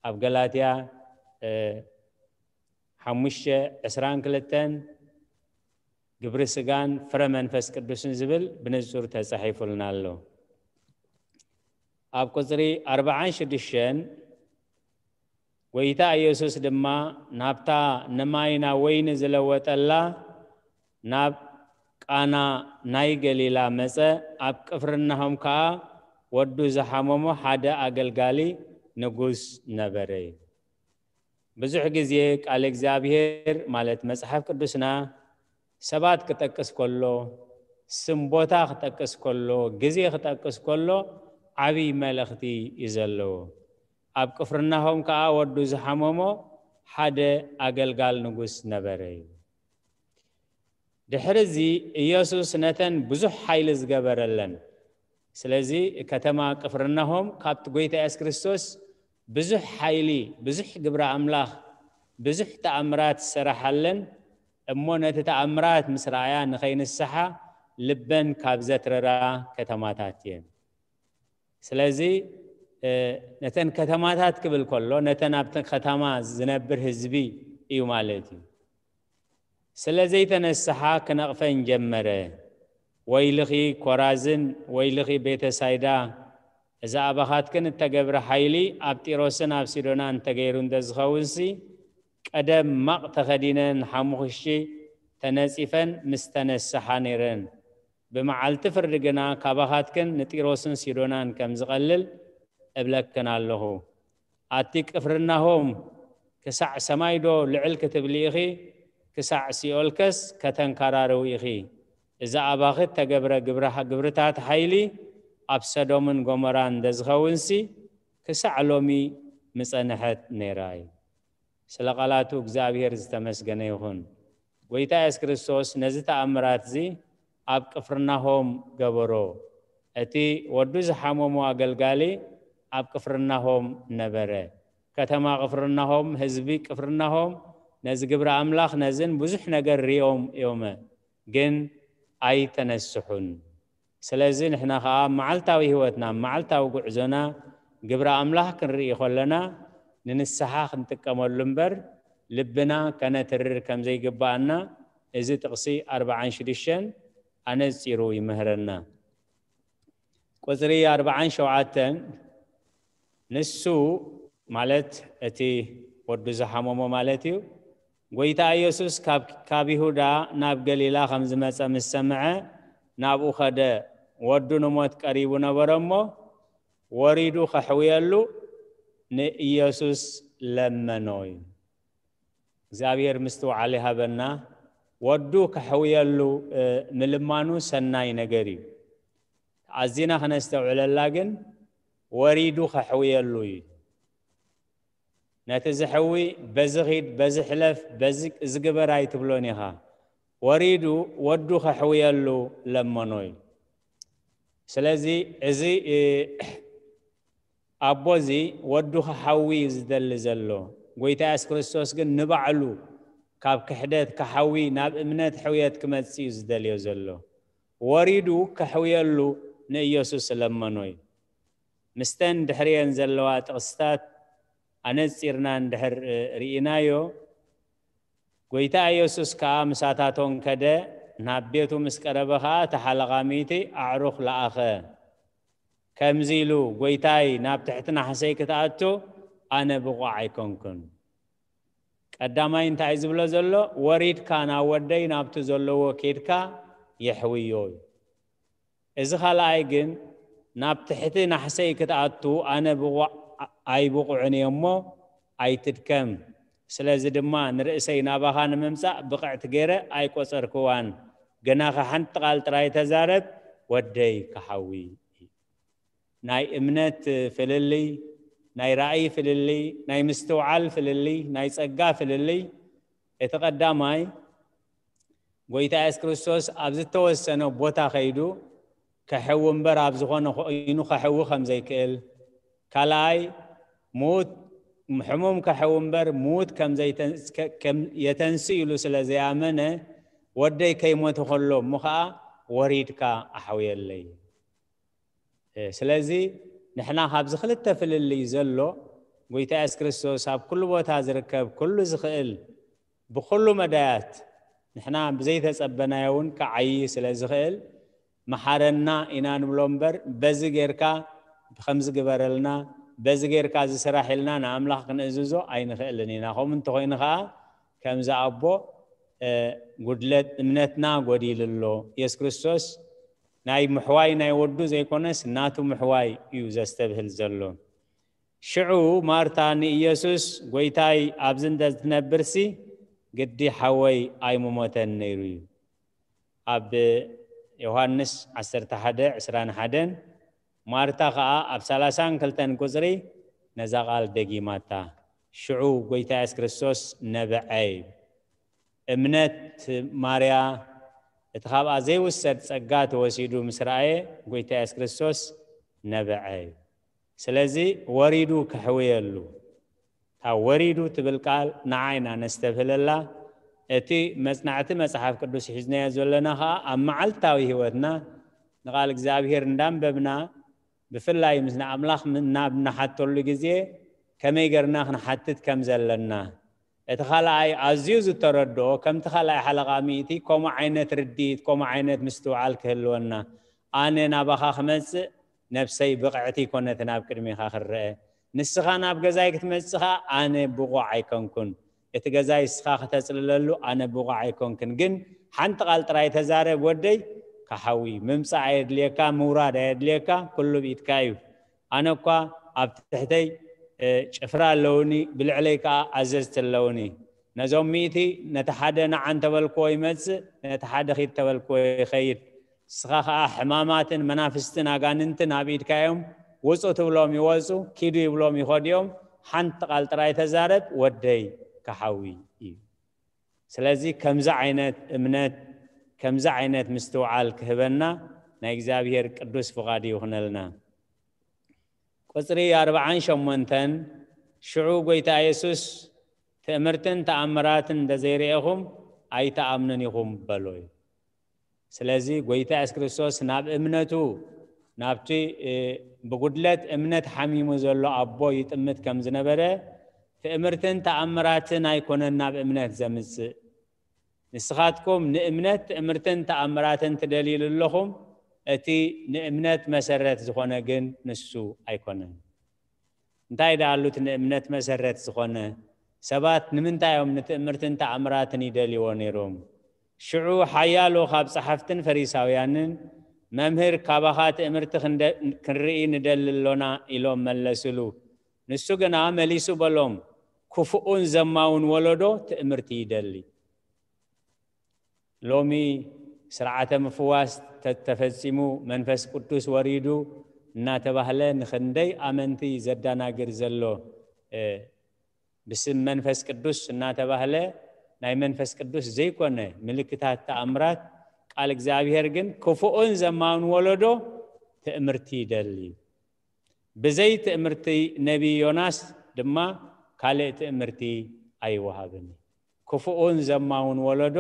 ኣብ ገላትያ ሓሙሽተ ዕስራን ክልተን ግብሪ ስጋን ፍረ መንፈስ ቅዱስን ዝብል ብንጹር ተጻሒፉልና ኣሎ። ኣብ ቁጽሪ ኣርባዓን ሽዱሽተን ጎይታ ኢየሱስ ድማ ናብታ ንማይ ናብ ወይኒ ዝለወጠላ ናብ ቃና ናይ ገሊላ መጸ። ኣብ ቅፍርናሆም ከኣ ወዱ ዝሓመሞ ሓደ ኣገልጋሊ ንጉስ ነበረ። ብዙሕ ግዜ ቃል እግዚኣብሔር ማለት መጽሓፍ ቅዱስና ሰባት ክጠቅስ ከሎ ስም ቦታ ክጠቅስ ከሎ ግዜ ክጠቅስ ከሎ ዓብይ መልእኽቲ እዩ ዘለዎ። ኣብ ቅፍርናሆም ከኣ ወዱ ዝሓመሞ ሓደ ኣገልጋል ንጉስ ነበረ እዩ። ድሕሪ እዚ ኢየሱስ ነተን ብዙሕ ሓይሊ ዝገበረለን ስለዚ ከተማ ቅፍርናሆም ካብቲ ጎይታ የሱስ ክርስቶስ ብዙሕ ሓይሊ ብዙሕ ግብረ ኣምላኽ ብዙሕ ተኣምራት ዝሰራሓለን እሞ ነቲ ተኣምራት ምስ ረኣያ ንኸይንስሓ ልበን ካብ ዘትረራ ከተማታት እየን። ስለዚ ነተን ከተማታት ክብል ከሎ ነተን ኣብቲ ከተማ ዝነብር ህዝቢ እዩ ማለት እዩ። ስለ ዘይተነስሓ ክነቕፈን ጀመረ። ወይልኺ ኮራዝን፣ ወይልኺ ቤተሳይዳ፣ እዚ ኣባኻትክን እተገብረ ሓይሊ ኣብ ጢሮስን ኣብ ሲዶናን እንተገይሩ እንተዝኸውንሲ፣ ቀደም ማቕ ተኸዲነን ሓሙኽሺ ተነጺፈን ምስ ተነስሓ ነይረን። ብመዓልቲ ፍርዲ ግና ካባኻትክን ንጢሮስን ሲዶናን ከም ዝቐልል እብለክን ኣለኹ። ኣቲ ቅፍርናሆም፣ ክሳዕ ሰማይ ዶ ልዕል ክትብሊ ኢኺ? ክሳዕ ሲኦልከስ ከተንካራርዊ ኢኺ? እዚ ኣባኺ እተገብረ ግብርታት ሓይሊ ኣብ ሰዶምን ጎሞራን እንተዝኸውንሲ፣ ክሳዕ ሎሚ ምጸንሐት ነይራ እዩ። ስለ ቃላቱ እግዚኣብሔር ዝተመስገነ ይኹን። ጎይታ የሱስ ክርስቶስ ነዚ ተኣምራት እዚ ኣብ ቅፍርናሆም ገበሮ። እቲ ወዱ ዝሓመሞ ኣገልጋሊ ኣብ ቅፍርናሆም ነበረ። ከተማ ቅፍርናሆም፣ ህዝቢ ቅፍርናሆም ነዚ ግብረ ኣምላኽ ነዝን ብዙሕ ነገር ሪኦም እዮመ፣ ግን ኣይተነስሑን። ስለዚ ንሕና ኸዓ ኣብ መዓልታዊ ህይወትና፣ ኣብ መዓልታዊ ጉዕዞና ግብረ ኣምላኽ ክንርኢ ከለና ንንስሓ ክንጥቀመሉ እምበር ልብና ከነትርር ከም ዘይግብኣና እዚ ጥቕሲ ኣርብዓን ሽዱሽተን ኣነጺሩ ይምህረና። ቁጽሪ ኣርብዓን ሸውዓተን ንሱ ማለት እቲ ወዱ ዝሓመሞ ማለት እዩ። ጎይታ ኢየሱስ ካብ ይሁዳ ናብ ገሊላ ከም ዝመጸ ምስ ሰምዐ ናብኡ ኸደ። ወዱ ንሞት ቀሪቡ ነበረ እሞ ወሪዱ ከሕውየሉ ንኢየሱስ ለመኖ እዩ። እግዚኣብሔር ምስትውዓል ይሃበና። ወዱ ከሕውየሉ ምልማኑ ሰናይ ነገር እዩ። ኣዚና ክነስተውዕለላ ግን ወሪዱ ከሕውየሉ እዩ። ነቲ ዝሕዊ በዚ ኺድ፣ በዚ ሕለፍ፣ በዚ፣ እዚ ግበር ኣይትብሎን ኢኻ። ወሪዱ ወዱ ኸሕውየሉ ለመኖ እዩ። ስለዚ እዚ፣ እ፣ ኣቦ እዚ ወዱ ኸሓዊ እዩ ዝደሊ ዘሎ። ጎይታ የሱስ ክርስቶስ ግን ንባዕሉ ካብ ክሕደት ክሓዊ ናብ እምነት ሕውየት ክመጽእ እዩ ዝደልዮ ዘሎ። ወሪዱ ከሕውየሉ ንኢየሱስ ለመኖ እዩ። ምስተን ድሕሪየን ዘለዋ ጥቕስታት ኣነጺርና እንድሕር ርኢናዮ፣ ጎይታ ኢየሱስ ከኣ ምሳታቶም ከደ፣ ናብ ቤቱ ምስ ቀረበ ኸኣ እቲ ሓለቓ ሚእቲ ኣዕሩኽ ለኣኸ። ከምዚ ኢሉ፣ ጎይታይ፣ ናብ ትሕቲ ናሕሰይ ክትኣቱ ኣነ ብቑዕ ኣይኮንኩን። ቀዳማይ እንታይ እዩ ዝብሎ ዘሎ? ወሪድካ ናብ ወደይ ናብቲ ዘለዎ ኬድካ የሕውዮ እዩ። እዚ ካልኣይ ግን ናብ ትሕቲ ናሕሰይ ክትኣቱ ኣነ ብቑዕ ኣይብቑዕን እየ እሞ ኣይትድከም። ስለዚ ድማ ንርእሰይ ናባኻ ንምምጻእ ብቕዕቲ ገይረ ኣይቆጸርክዋን። ግናኸ ሓንቲ ቃል ጥራይ ተዛረብ፣ ወደይ ክሓዊ እዩ። ናይ እምነት ፍልልይ፣ ናይ ራእይ ፍልልይ፣ ናይ ምስትውዓል ፍልልይ፣ ናይ ጸጋ ፍልልይ። እቲ ቀዳማይ ጎይታ የሱስ ክርስቶስ ኣብ ዝተወሰነ ቦታ ከይዱ ከሕዊ እምበር ኣብ ዝኾነ ኮይኑ ከሕዊ ከም ዘይክእል፣ ካልኣይ ምዉት ሕሙም ከሕዊ እምበር ምዉት ከም ዘይተን-፣ ከ-፣ ከም የተንስእ ኢሉ ስለ ዘይኣመነ፣ ወደይ ከይሞተ ከሎ እሞ ኸኣ ወሪድካ ኣሕውየለይ። እ፣ ስለዚ ንሕና ካብዚ ክልተ ፍልልይ ዘሎ፣ ጎይታ የሱስ ክርስቶስ ኣብ ኩሉ ቦታ ዝርከብ፣ ኩሉ ዝኽእል፣ ብኹሉ መዳያት ንሕና ብዘይተጸበናዮ እውን ክዓዪ ስለ ዝኽእል፣ መሓረና ኢና ንብሎ እምበር፣ በዚ ጌርካ ከምዚ ግበረልና፣ በዚ ጌርካ እዚ ስራሕ ኢልና ንኣምላኽ ክንእዝዞ ኣይንኽእልን ኢና። ከምኡ እንተኾይኑ ኸኣ ከምዚ ኣቦ፣ እ፣ ጉድለት እምነትና ጎዲሉ ኣሎ። የሱስ ክርስቶስ ናይ ምሕዋይ ናይ ወዱ ዘይኮነስ ናቱ ምሕዋይ እዩ ዘስተብህል ዘሎ። ሽዑ ማርታ ንኢየሱስ፣ "ጎይታይ፣ ኣብዚ እንተ ትነብርሲ ግዲ ሓወይ ኣይምሞተን ነይሩ እዩ።" ኣብ ዮሃንስ ዓሰርተ ሓደ ዕስራን ሓደን፣ ማርታ ኸኣ ኣብ ሰላሳን ክልተን ቁጽሪ ነዛ ቃል ደጊማታ። ሽዑ ጎይታ የሱስ ክርስቶስ ነበዐ እዩ። እምነት ማርያ እቲ ካብኣ ዘይውሰድ ጸጋ ተወሲዱ ምስ ረኣየ፣ ጎይታ የሱስ ክርስቶስ ነበዐ እዩ። ስለዚ ወሪዱ ከሕውየሉ። እታ ወሪዱ ትብል ቃል ንዓ ኢና ነስተብህለላ። እቲ መጽናዕቲ መጽሓፍ ቅዱስ ሒዝናዮ ዘለና ኸኣ ኣብ መዓልታዊ ህይወትና ንቓል እግዚኣብሔር እንዳንበብና፣ ብፍላይ ምስ ንኣምላኽ ም-፣ ናብ ንሓተሉ ግዜ ከመይ ጌርና ክንሓትት ከም ዘለና፣ እቲ ካልኣይ ኣዝዩ ዝተረድኦ፣ ከምቲ ካልኣይ ሓለቓ ሚእቲ ከምኡ ዓይነት ርድኢት፣ ከምኡ ዓይነት ምስትውዓል ክህልወና፣ ኣነ ናባኻ ክመጽእ ነብሰይ ብቕዕቲ ኣይኮነትን ኣብ ቅድሜኻ ክረአ። ንስኻ ናብ ገዛይ ክትመጽእ ኸኣ ኣነ ብቑዕ ኣይኮንኩን። እቲ ገዛይ ንስኻ ከተጽልለሉ ኣነ ብቑዕ ኣይኮንክን። ግን ሓንቲ ቃል ጥራይ ተዛረብ ወደይ፣ ክሓዊ። ምምጻእ ኣየድልየካ፣ ምውራድ ኣየድልየካ፣ ኩሉ ብኢድካ እዩ። ኣነ እኳ ኣብ ትሕተይ፣ እ፣ ጭፍራ ኣለውኒ፣ ብልዕለይ ከኣ ኣዘዝቲ ኣለውኒ። ነዞም ሚእቲ ነቲ ሓደ ንዓ እንተበልክዎ ይመጽእ፣ ነቲ ሓደ ኺድ እንተበልክዎ ይኸይድ። ንስኻ ኸኣ ሕማማትን መናፍስትን ኣጋንንትን ኣብ ኢድካ እዮም፣ ውጹ ትብሎም ይወጹ፣ ኪዱ ይብሎም ይኸዱ እዮም። ሓንቲ ቃል ጥራይ ተዛረብ፣ ወደይ ክሓዊ እዩ። ስለዚ ከምዚ ዓይነት እምነት፣ ከምዚ ዓይነት ምስትውዓል ክህበና ናይ እግዚኣብሔር ቅዱስ ፍቓድ ይኹነልና። ቁጽሪ ኣርብዓን ሸሞንተን፣ ሽዑ ጎይታ የሱስ፣ "ትእምርትን ተኣምራትን እንተ ዘይርኤኹም ኣይትኣምኑን ኢኹም" በሎ እዩ። ስለዚ ጎይታ የሱስ ክርስቶስ ናብ እምነቱ፣ ናብቲ፣ እ፣ ብጉድለት እምነት ሓሚሙ ዘሎ ኣቦ ይጥምት ከም ዝነበረ፣ ትእምርትን ተኣምራትን ኣይኮነን ናብ እምነት ዘምጽእ። ንስኻትኩም ንእምነት ትእምርትን ተኣምራትን ትደልዩሉ ኣለኹም፣ እቲ ንእምነት መሰረት ዝኾነ ግን ንሱ ኣይኮነን። እንታይ ደኣ ኣሉ እቲ ንእምነት መሰረት ዝኾነ? ሰባት ንምንታይ እዮም ንትእምርትን ተኣምራትን ይደልይዎ ነይሮም? ሽዑ ሓያሎ ካብ ጸሓፍትን ፈሪሳውያንን፣ "መምህር፣ ካባኻ ትእምርቲ ክንደ-፣ ክንርኢ ንደሊ ኣሎና" ኢሎም መለስሉ። ንሱ ግና መሊሱ በሎም፣ "ክፉኡን ዘማውን ወለዶ ትእምርቲ ይደሊ።" ሎሚ ስርዓተ ምፍዋስ ተ-፣ ተፈጺሙ፣ መንፈስ ቅዱስ ወሪዱ እናተባህለ ንኽንደይ ኣመንቲ ዘደናግር ዘሎ፣ እ፣ ብስም መንፈስ ቅዱስ እናተባህለ ናይ መንፈስ ቅዱስ ዘይኮነ ምልክታት ተኣምራት ቃል እግዚኣብሔር ግን ክፉእን ዘማውን ወለዶ ትእምርቲ ይደሊ። ብዘይ ትእምርቲ ነቢይ ዮናስ ድማ ካልእ ትእምርቲ ኣይወሃብን። ክፉእን ዘማውን ወለዶ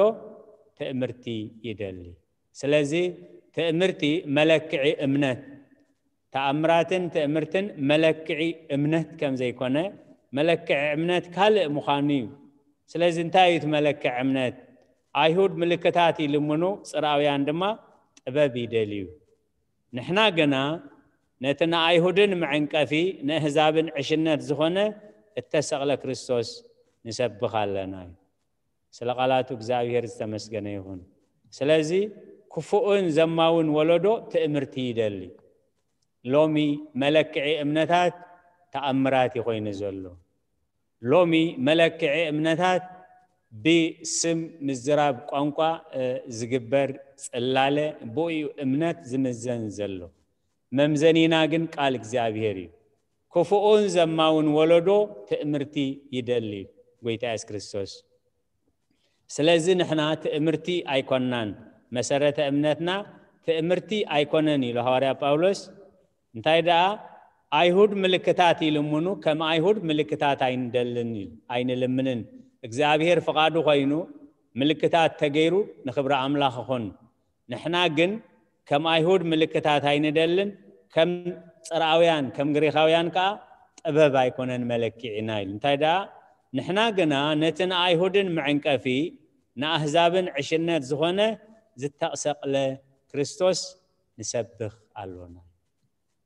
ትእምርቲ ይደሊ። ስለዚ ትእምርቲ መለክዒ እምነት፣ ተኣምራትን ትእምርትን መለክዒ እምነት ከም ዘይኮነ፣ መለክዒ እምነት ካልእ ምዃኑ እዩ። ስለዚ እንታይ እዩ እቲ መለክዒ እምነት? ኣይሁድ ምልክታት ይልምኑ፣ ጽርኣውያን ድማ ጥበብ ይደልዩ። ንሕና ግና ነቲ ንኣይሁድን መዐንቀፊ ንእህዛብን ዕሽነት ዝኾነ እተሰቕለ ክርስቶስ ንሰብኽ ኣለና እዩ። ስለ ቃላቱ እግዚኣብሔር ዝተመስገነ ይኹን። ስለዚ ክፉእን ዘማውን ወለዶ ትእምርቲ ይደሊ። ሎሚ መለክዒ እምነታት ተኣምራት እዩ ኮይኑ ዘሎ። ሎሚ መለክዒ እምነታት ብስም ምዝራብ ቋንቋ ዝግበር ጽላለ ብኡ እዩ እምነት ዝምዘን ዘሎ። መምዘኒና ግን ቃል እግዚኣብሔር እዩ። ክፉኡን ዘማውን ወለዶ ትእምርቲ ይደሊ ጎይታ የሱስ ክርስቶስ። ስለዚ ንሕና ትእምርቲ ኣይኮናን፣ መሰረተ እምነትና ትእምርቲ ኣይኮነን ኢሉ ሃዋርያ ጳውሎስ። እንታይ ደኣ ኣይሁድ ምልክታት ይልምኑ፣ ከም ኣይሁድ ምልክታት ኣይንደልን ኢሉ ኣይንልምንን። እግዚኣብሔር ፍቓዱ ኮይኑ ምልክታት ተገይሩ ንኽብሪ ኣምላኽ ይኹን። ንሕና ግን ከም ኣይሁድ ምልክታት ኣይንደልን፣ ከም ጽርኣውያን ከም ግሪኻውያን ከኣ ጥበብ ኣይኮነን መለክዒና ኢሉ። እንታይ ደኣ ንሕና ግና ነቲ ንኣይሁድን መዐንቀፊ ንኣህዛብን ዕሽነት ዝኾነ ዝተቕሰቕለ ክርስቶስ ንሰብኽ ኣሎና።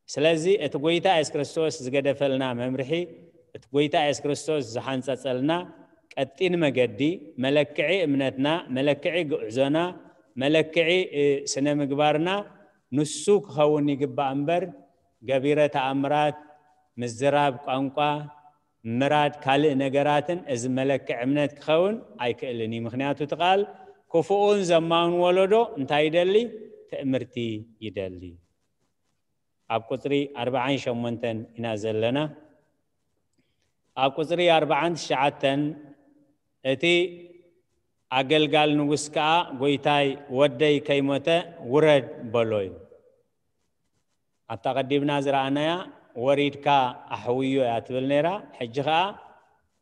ስለዚ እቲ ጎይታ የሱስ ክርስቶስ ዝገደፈልና መምርሒ፣ እቲ ጎይታ የሱስ ክርስቶስ ዝሓንጸጸልና ቀጢን መገዲ፣ መለክዒ እምነትና፣ መለክዒ ጉዕዞና፣ መለክዒ ስነ ምግባርና ንሱ ክኸውን ይግባእ እምበር ገቢረ ተኣምራት፣ ምዝራብ ቋንቋ፣ ምራድ ካልእ ነገራትን እዚ መለክዒ እምነት ክኸውን ኣይክእልን እዩ። ምኽንያቱ እቲ ቃል ክፉኡን ዘማውን ወለዶ እንታይ ይደሊ? ትእምርቲ ይደሊ። ኣብ ቁጽሪ ኣርብዓን ሸሞንተን ኢና ዘለና። ኣብ ቁጽሪ ኣርብዓን ትሽዓተን እቲ ኣገልጋል ንጉስ ከኣ ጎይታይ ወደይ ከይሞተ ውረድ በሎ እዩ። ኣብታ ቀዲምና ዝረኣናያ ወሪድካ ኣሕውዮ እያ ትብል ነይራ። ሕጂ ከኣ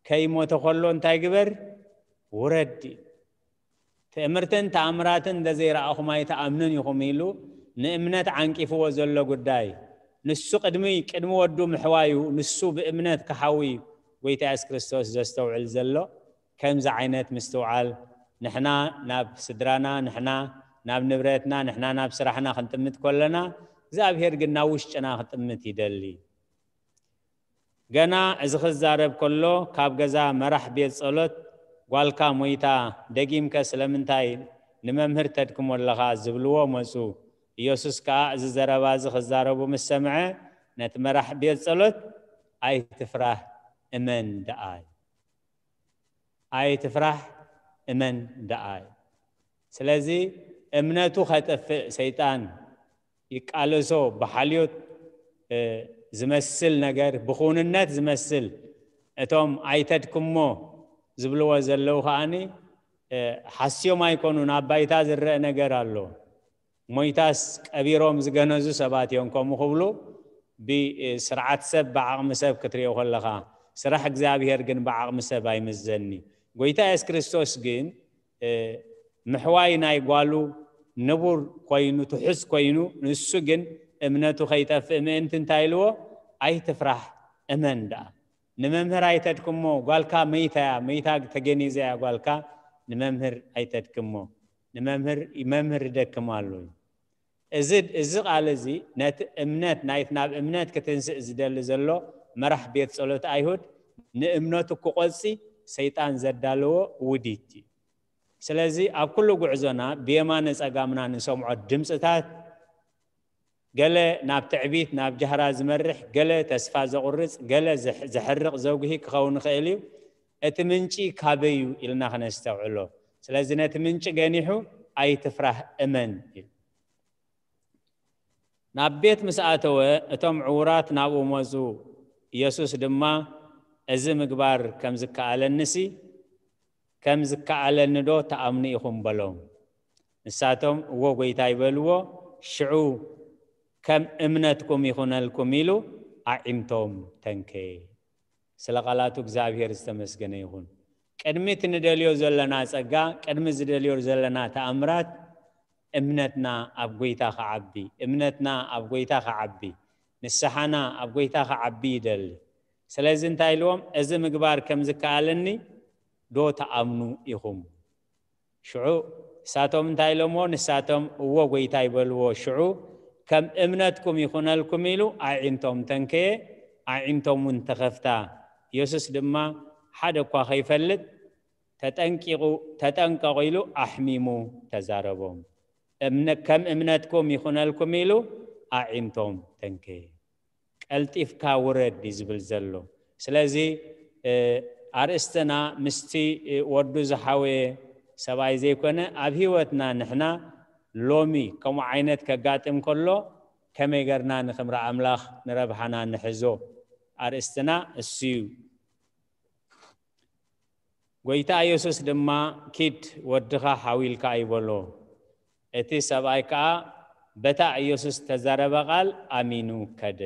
ከይሞተ ከሎ እንታይ ግበር? ውረድ። ትእምርትን ተኣምራትን እንተዘይረኣኹም ኣይትኣምኑን ኢኹም ኢሉ ንእምነት ዓንቂፍዎ ዘሎ ጉዳይ ንሱ ቅድሚ ቅድሚ ወዱ ምሕዋዩ ንሱ ብእምነት ክሓዊ ጎይታ የሱስ ክርስቶስ ዘስተውዕል ዘሎ ከምዚ ዓይነት ምስትውዓል ንሕና ናብ ስድራና፣ ንሕና ናብ ንብረትና፣ ንሕና ናብ ስራሕና ክንጥምት ከለና እግዚኣብሔር ግን ናብ ውሽጥና ክጥምት ይደሊ። ገና እዚ ክዛረብ ከሎ ካብ ገዛ መራሕ ቤት ጸሎት ጓልካ ሞይታ፣ ደጊምከ ስለምንታይ ንመምህር ተድክሞ ኣለኻ ዝብልዎ መጹ። ኢየሱስ ከኣ እዚ ዘረባ እዚ ክዛረቡ ምስ ሰምዐ ነቲ መራሕ ቤት ጸሎት ኣይትፍራህ እመን ደኣ ኣይትፍራህ እመን ደኣ እዩ። ስለዚ እምነቱ ከጥፍእ ሰይጣን ይቃለሶ ብሓልዮት ዝመስል ነገር ብኹንነት ዝመስል እቶም ኣይተድክሞ ዝብልዎ ዘለዉ ከዓኒ ሓስዮም ኣይኮኑን። ኣብ ባይታ ዝረአ ነገር ኣሎ። ሞይታስ ቀቢሮም ዝገነዙ ሰባት እዮም ከምኡ ክብሉ ብስርዓት ሰብ ብዓቕሚ ሰብ ክትሪኦ ከለኻ ስራሕ እግዚኣብሔር ግን ብዓቕሚ ሰብ ኣይምዘኒ። ጎይታ የሱስ ክርስቶስ ግን ምሕዋይ ናይ ጓሉ ንቡር ኮይኑ ትሑዝ ኮይኑ ንሱ ግን እምነቱ ከይጠፍእ ምእንቲ እንታይ ኢልዎ? ኣይትፍራሕ እመን ደኣ። ንመምህር ኣይተድክሞ፣ ጓልካ መይታ እያ፣ መይታ ተገኒዘ እያ ጓልካ፣ ንመምህር ኣይተድክሞ፣ ንመምህር መምህር ይደክም ኣሎ እዩ። እዚ እዚ ቃል እዚ ነቲ እምነት ናይቲ ናብ እምነት ክትንስእ ዝደሊ ዘሎ መራሕ ቤት ጸሎት ኣይሁድ ንእምነቱ ክቆጺ ሰይጣን ዘዳለዎ ውዲት እዩ። ስለዚ ኣብ ኩሉ ጉዕዞና ብየማነ ጸጋምና ንሰምዖ ድምፅታት ገለ ናብ ትዕቢት ናብ ጃህራ ዝመርሕ፣ ገለ ተስፋ ዘቑርፅ፣ ገለ ዘሕርቕ ዘጉሂ ክኸውን ይኽእል እዩ። እቲ ምንጪ ካበይ እዩ ኢልና ክነስተውዕሎ። ስለዚ ነቲ ምንጪ ገኒሑ ኣይትፍራህ እመን እዩ። ናብ ቤት ምስ ኣተወ እቶም ዕዉራት ናብኡ መፁ። ኢየሱስ ድማ እዚ ምግባር ከም ዝከኣለንሲ ከም ዝከኣለኒ ዶ ትኣምኑ ኢኹም በሎም። ንሳቶም እዎ ጎይታይ በልዎ። ሽዑ ከም እምነትኩም ይኹነልኩም ኢሉ ኣዒንቶም ተንከየ። ስለ ቃላቱ እግዚኣብሔር ዝተመስገነ ይኹን። ቅድሚ እቲ ንደልዮ ዘለና ጸጋ፣ ቅድሚ ዝደልዮ ዘለና ተኣምራት እምነትና ኣብ ጎይታ ክዓቢ፣ እምነትና ኣብ ጎይታ ክዓቢ፣ ንስሓና ኣብ ጎይታ ክዓቢ ይደሊ። ስለዚ እንታይ ኢልዎም? እዚ ምግባር ከም ዝከኣለኒ ዶ ትኣምኑ ኢኹም? ሽዑ ንሳቶም እንታይ ኢሎምዎ? ንሳቶም እዎ ጎይታ ይበልዎ። ሽዑ ከም እምነትኩም ይኹነልኩም ኢሉ ኣዒንቶም ተንከየ፣ ኣዒንቶም እውን ተኸፍታ። ኢየሱስ ድማ ሓደ እኳ ከይፈልጥ ተጠንቂቑ ተጠንቀቑ ኢሉ ኣሕሚሙ ተዛረቦም። እምነ ከም እምነትኩም ይኹነልኩም ኢሉ ኣዒንቶም ተንከየ። ቀልጢፍካ ውረድ እዩ ዝብል ዘሎ። ስለዚ ኣርእስትና ምስቲ ወዱ ዝሓወየ ሰብኣይ ዘይኮነ ኣብ ህይወትና ንሕና ሎሚ ከምኡ ዓይነት ከጋጥም ከሎ ከመይ ገርና ንክምራ ኣምላኽ ንረብሓና ንሕዞ ኣርእስትና እሱ እዩ። ጎይታ ኢየሱስ ድማ ኪድ ወድኻ ሓዊልካ ይበሎ። እቲ ሰብኣይ ከኣ በታ ኢየሱስ ተዛረበ ቃል ኣሚኑ ከደ።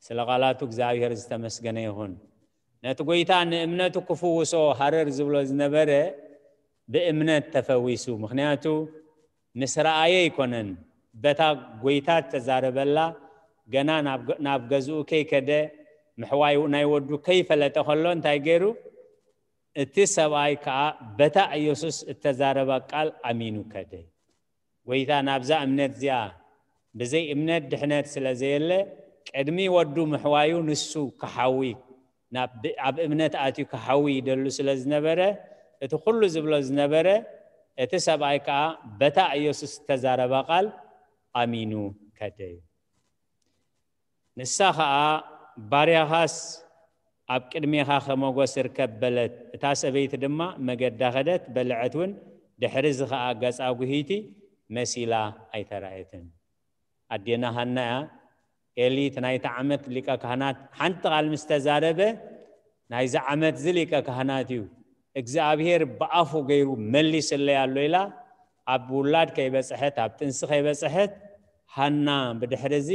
ስለ ቃላቱ እግዚኣብሔር ዝተመስገነ ይኹን። ነቲ ጎይታ ንእምነቱ ክፍውሶ ሃረር ዝብሎ ዝነበረ ብእምነት ተፈዊሱ። ምኽንያቱ ምስ ረኣየ ኣይኮነን። በታ ጎይታ ተዛረበላ ገና ናብ ገ- ናብ ገዝኡ ከይከደ ምሕዋይ ናይ ወዱ ከይፈለጠ ከሎ እንታይ ገይሩ? እቲ ሰብኣይ ከኣ በታ ኢየሱስ እተዛረባ ቃል ኣሚኑ ከደ። ጎይታ ናብዛ እምነት እዚኣ ብዘይ እምነት ድሕነት ስለ ዘየለ ቅድሚ ወዱ ምሕዋዩ ንሱ ክሓዊ ናብ ኣብ እምነት ኣትዩ ክሓዊ ይደሉ ስለ ዝነበረ እቲ ኩሉ ዝብሎ ዝነበረ እቲ ሰብኣይ ከኣ በታ ኢየሱስ እተዛረባ ቃል ኣሚኑ ከደ እዩ። ንሳ ኸኣ ባርያኻስ ኣብ ቅድሜኻ ከመጎስ ርከብ በለት። እታ ሰበይቲ ድማ መገዳ ኸደት፣ በልዐት እውን ድሕሪ እዚ ኸኣ ገጻ ጉሂቲ መሲላ ኣይተራእየትን። ኣዴና ሃና እያ። ኤሊ እቲ ናይቲ ዓመት ሊቀ ካህናት ሓንቲ ቃል ምስ ተዛረበ ናይዚ ዓመት እዚ ሊቀ ካህናት እዩ እግዚኣብሔር ብኣፉ ገይሩ መሊስለይ ኣሎ ኢላ ኣብ ውላድ ከይበጽሐት ኣብ ጥንሲ ከይበጽሐት ሃና ብድሕሪ እዚ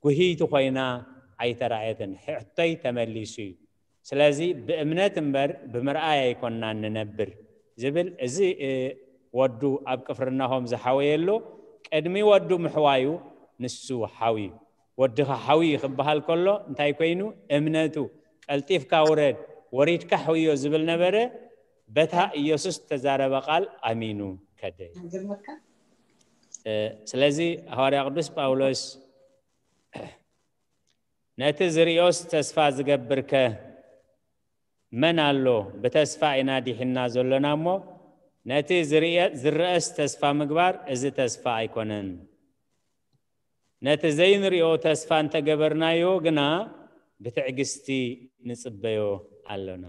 ጉህይቲ ኮይና ኣይተራእየትን። ሕቶይ ተመሊሱ እዩ። ስለዚ ብእምነት እምበር ብምርኣይ ኣይኮንናን ንነብር ዝብል እዚ ወዱ ኣብ ቅፍርናሆም ዝሓወየሉ ቅድሚ ወዱ ምሕዋዩ ንሱ ሓውዩ። ወድኻ ሓውዩ ክበሃል ከሎ እንታይ ኮይኑ እምነቱ ቀልጢፍካ ውረድ ወሪድካ ሕውዮ ዝብል ነበረ። በታ ኢየሱስ ተዛረበ ቃል ኣሚኑ ከደ። ስለዚ ሃዋርያ ቅዱስ ጳውሎስ ነቲ ዝርእዮስ ተስፋ ዝገብርከ መን ኣሎ? ብተስፋ ኢና ዲሒና ዘሎና እሞ ነቲ ዝርእየስ ተስፋ ምግባር እዚ ተስፋ ኣይኮነን። ነቲ ዘይንርእዮ ተስፋ እንተገበርናዮ ግና ብትዕግስቲ ንጽበዮ ኣሎና።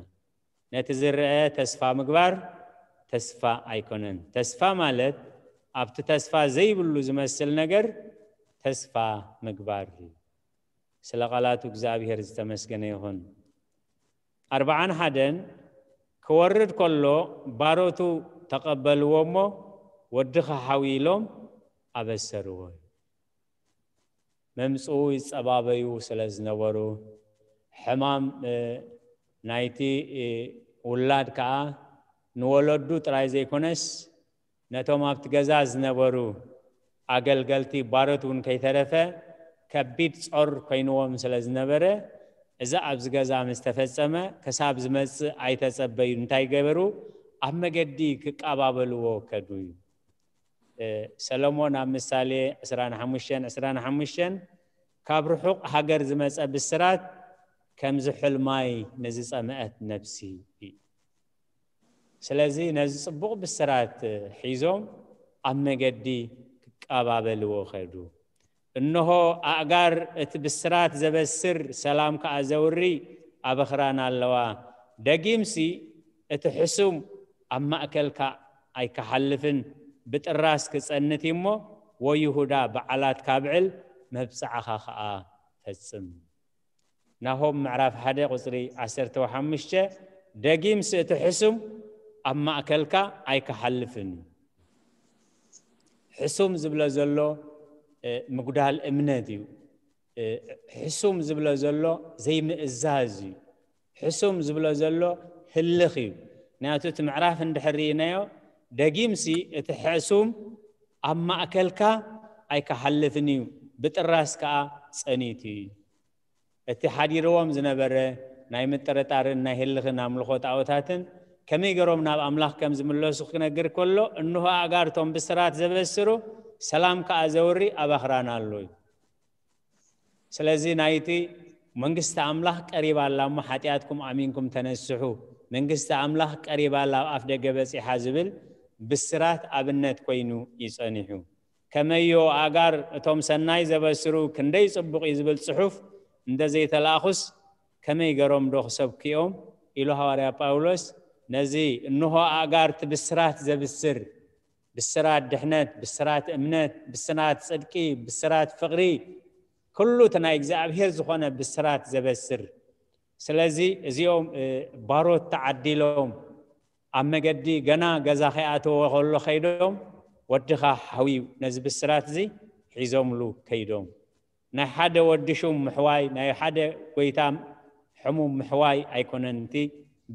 ነቲ ዝረአ ተስፋ ምግባር ተስፋ ኣይኮነን። ተስፋ ማለት ኣብቲ ተስፋ ዘይብሉ ዝመስል ነገር ተስፋ ምግባር እዩ። ስለ ቃላቱ እግዚኣብሔር ዝተመስገነ ይኹን። ኣርብዓን ሓደን ክወርድ ከሎ ባሮቱ ተቐበልዎ እሞ ወድኻ ሓዊ ኢሎም ኣበሰርዎ። መምፅኡ ይፀባበዩ ስለ ዝነበሩ ሕማም ናይቲ ውላድ ከዓ ንወለዱ ጥራይ ዘይኮነስ ነቶም ኣብቲ ገዛ ዝነበሩ ኣገልገልቲ ባሮት እውን ከይተረፈ ከቢድ ጾር ኮይንዎም ስለ ዝነበረ እዚ ኣብዚ ገዛ ምስ ተፈጸመ ክሳብ ዝመጽእ ኣይተጸበዩ እንታይ ገበሩ ኣብ መገዲ ክቃባበልዎ ከዱ እዩ ሰሎሞን ኣብ ምሳሌ ዕስራን ሓሙሽተን ዕስራን ሓሙሽተን ካብ ርሑቕ ሃገር ዝመጸ ብስራት ከም ዝሑል ማይ ንዝጸምአት ነብሲ እዩ ስለዚ ነዚ ጽቡቕ ብስራት ሒዞም ኣብ መገዲ ክቀባበልዎ ከዱ። እንሆ ኣእጋር እቲ ብስራት ዘበስር ሰላም ከኣ ዘውሪ ኣብ ኣኽራን ኣለዋ። ደጊምሲ እቲ ሕሱም ኣብ ማእከልካ ኣይክሓልፍን ብጥራስ ክጸንት እሞ ወይሁዳ በዓላት ካብዕል መብጽዓኻ ከኣ ፈጽም። ናሆም ምዕራፍ ሓደ ቁፅሪ ዓሰርተ ሓሙሽተ፣ ደጊምሲ እቲ ሕሱም ኣብ ማእከልካ ኣይክሓልፍን እዩ። ሕሱም ዝብሎ ዘሎ ምጉዳል እምነት እዩ። ሕሱም ዝብሎ ዘሎ ዘይምእዛዝ እዩ። ሕሱም ዝብሎ ዘሎ ህልኽ እዩ። ምክንያቱ እቲ ምዕራፍ እንድሕር ርኢናዮ፣ ደጊምሲ እቲ ሕሱም ኣብ ማእከልካ ኣይክሓልፍን እዩ፣ ብጥራስ ከኣ ጸኒቱ እዩ። እቲ ሓዲርዎም ዝነበረ ናይ ምጥርጣርን ናይ ህልኽን ኣምልኾ ጣዖታትን ከመይ ገሮም ናብ ኣምላኽ ከም ዝምለሱ ክነግር ከሎ፣ እንሆ ኣእጋርቶም ብስራት ዘበስሩ፣ ሰላም ከኣ ዘውሪ ኣብ ኣኽራን ኣሎ እዩ። ስለዚ ናይቲ መንግስቲ ኣምላኽ ቀሪባ ኣላ እሞ ሓጢኣትኩም ኣሚንኩም ተነስሑ፣ መንግስቲ ኣምላኽ ቀሪባ ኣላ ኣብ ኣፍ ደገ በጺሓ ዝብል ብስራት ኣብነት ኮይኑ እዩ ጸኒሑ። ከመዮ ኣጋር እቶም ሰናይ ዘበስሩ ክንደይ ጽቡቕ እዩ ዝብል ጽሑፍ እንደ ዘይተላእኹስ ከመይ ገሮም ዶ ክሰብክዮም ኢሉ ሃዋርያ ጳውሎስ ነዚ እንሆ ኣጋር እቲ ብስራት ዘብስር ብስራት ድሕነት፣ ብስራት እምነት፣ ብስራት ጽድቂ፣ ብስራት ፍቕሪ፣ ኩሉ እቲ ናይ እግዚኣብሔር ዝኾነ ብስራት ዘበስር። ስለዚ እዚኦም ባሮት ተዓዲሎም ኣብ መገዲ ገና ገዛ ከይኣተወ ከሎ ከይዶም ወድኻ ሓውዩ ነዚ ብስራት እዚ ሒዞምሉ ከይዶም ናይ ሓደ ወዲ ሹም ምሕዋይ፣ ናይ ሓደ ጎይታ ሕሙም ምሕዋይ ኣይኮነን፣ እቲ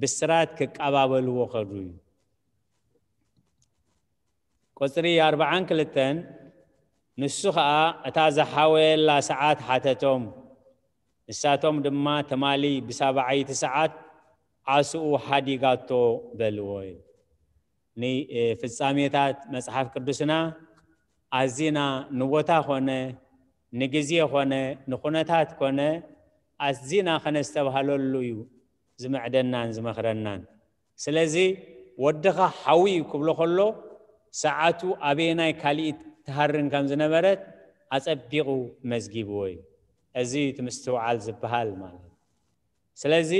ብስራት ክቀባበልዎ ከዱ እዩ። ቁፅሪ ኣርባዓን ክልተን፣ ንሱ ኸዓ እታ ዝሓወየላ ሰዓት ሓተቶም። ንሳቶም ድማ ትማሊ ብሳብዓይቲ ሰዓት ዓስኡ ሓዲጋቶ በልዎ። ንፍጻሜታት መጽሓፍ ቅዱስና ኣዚና ንቦታ ኾነ ንግዜ ኾነ ንኹነታት ኮነ ኣዚና ከነስተብሃለሉ እዩ ዝምዕደናን ዝመኽረናን። ስለዚ ወድኻ ሓዊ እዩ ክብሎ ከሎ ሰዓቱ ኣበየናይ ካሊእ ትሃርን ከም ዝነበረት ኣጸቢቑ መዝጊብዎ እዩ። እዚ እቲ ምስትውዓል ዝበሃል ማለት እዩ። ስለዚ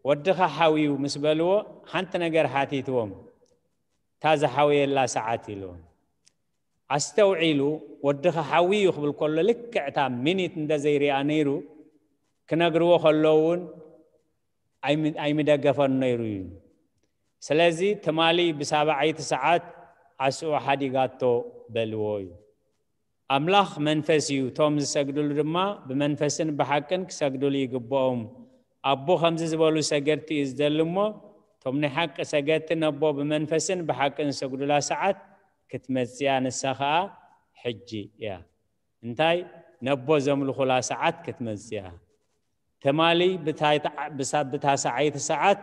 ወድኻ ሓውዩ ምስ በልዎ ሓንቲ ነገር ሓቲትዎም፣ እታ ዝሓውየላ ሰዓት ኢልዎም። ኣስተውዒሉ ወድኻ ሓውዩ ክብል ከሎ ልክዕ እታ ሚኒት እንደ ዘይሪኣ ነይሩ ክነግርዎ ከለዉ እውን ኣይምደገፈን ነይሩ እዩ። ስለዚ ትማሊ ብሳብዓይቲ ሰዓት ዓስኡ ሓዲጋቶ በልዎ እዩ። ኣምላኽ መንፈስ እዩ፣ እቶም ዝሰግድሉ ድማ ብመንፈስን ብሓቅን ክሰግድሉ ይግብኦም። ኣቦ ከምዚ ዝበሉ ሰገድቲ እዩ ዝደሊ እሞ፣ እቶም ናይ ሓቂ ሰገድቲ ነቦ ብመንፈስን ብሓቅን ዝሰግዱላ ሰዓት ክትመጽእ እያ፣ ንሳ ኸኣ ሕጂ እያ። እንታይ? ነቦ ዘምልኹላ ሰዓት ክትመጽእ እያ። ትማሊ ብታ ሰዓይቲ ሰዓት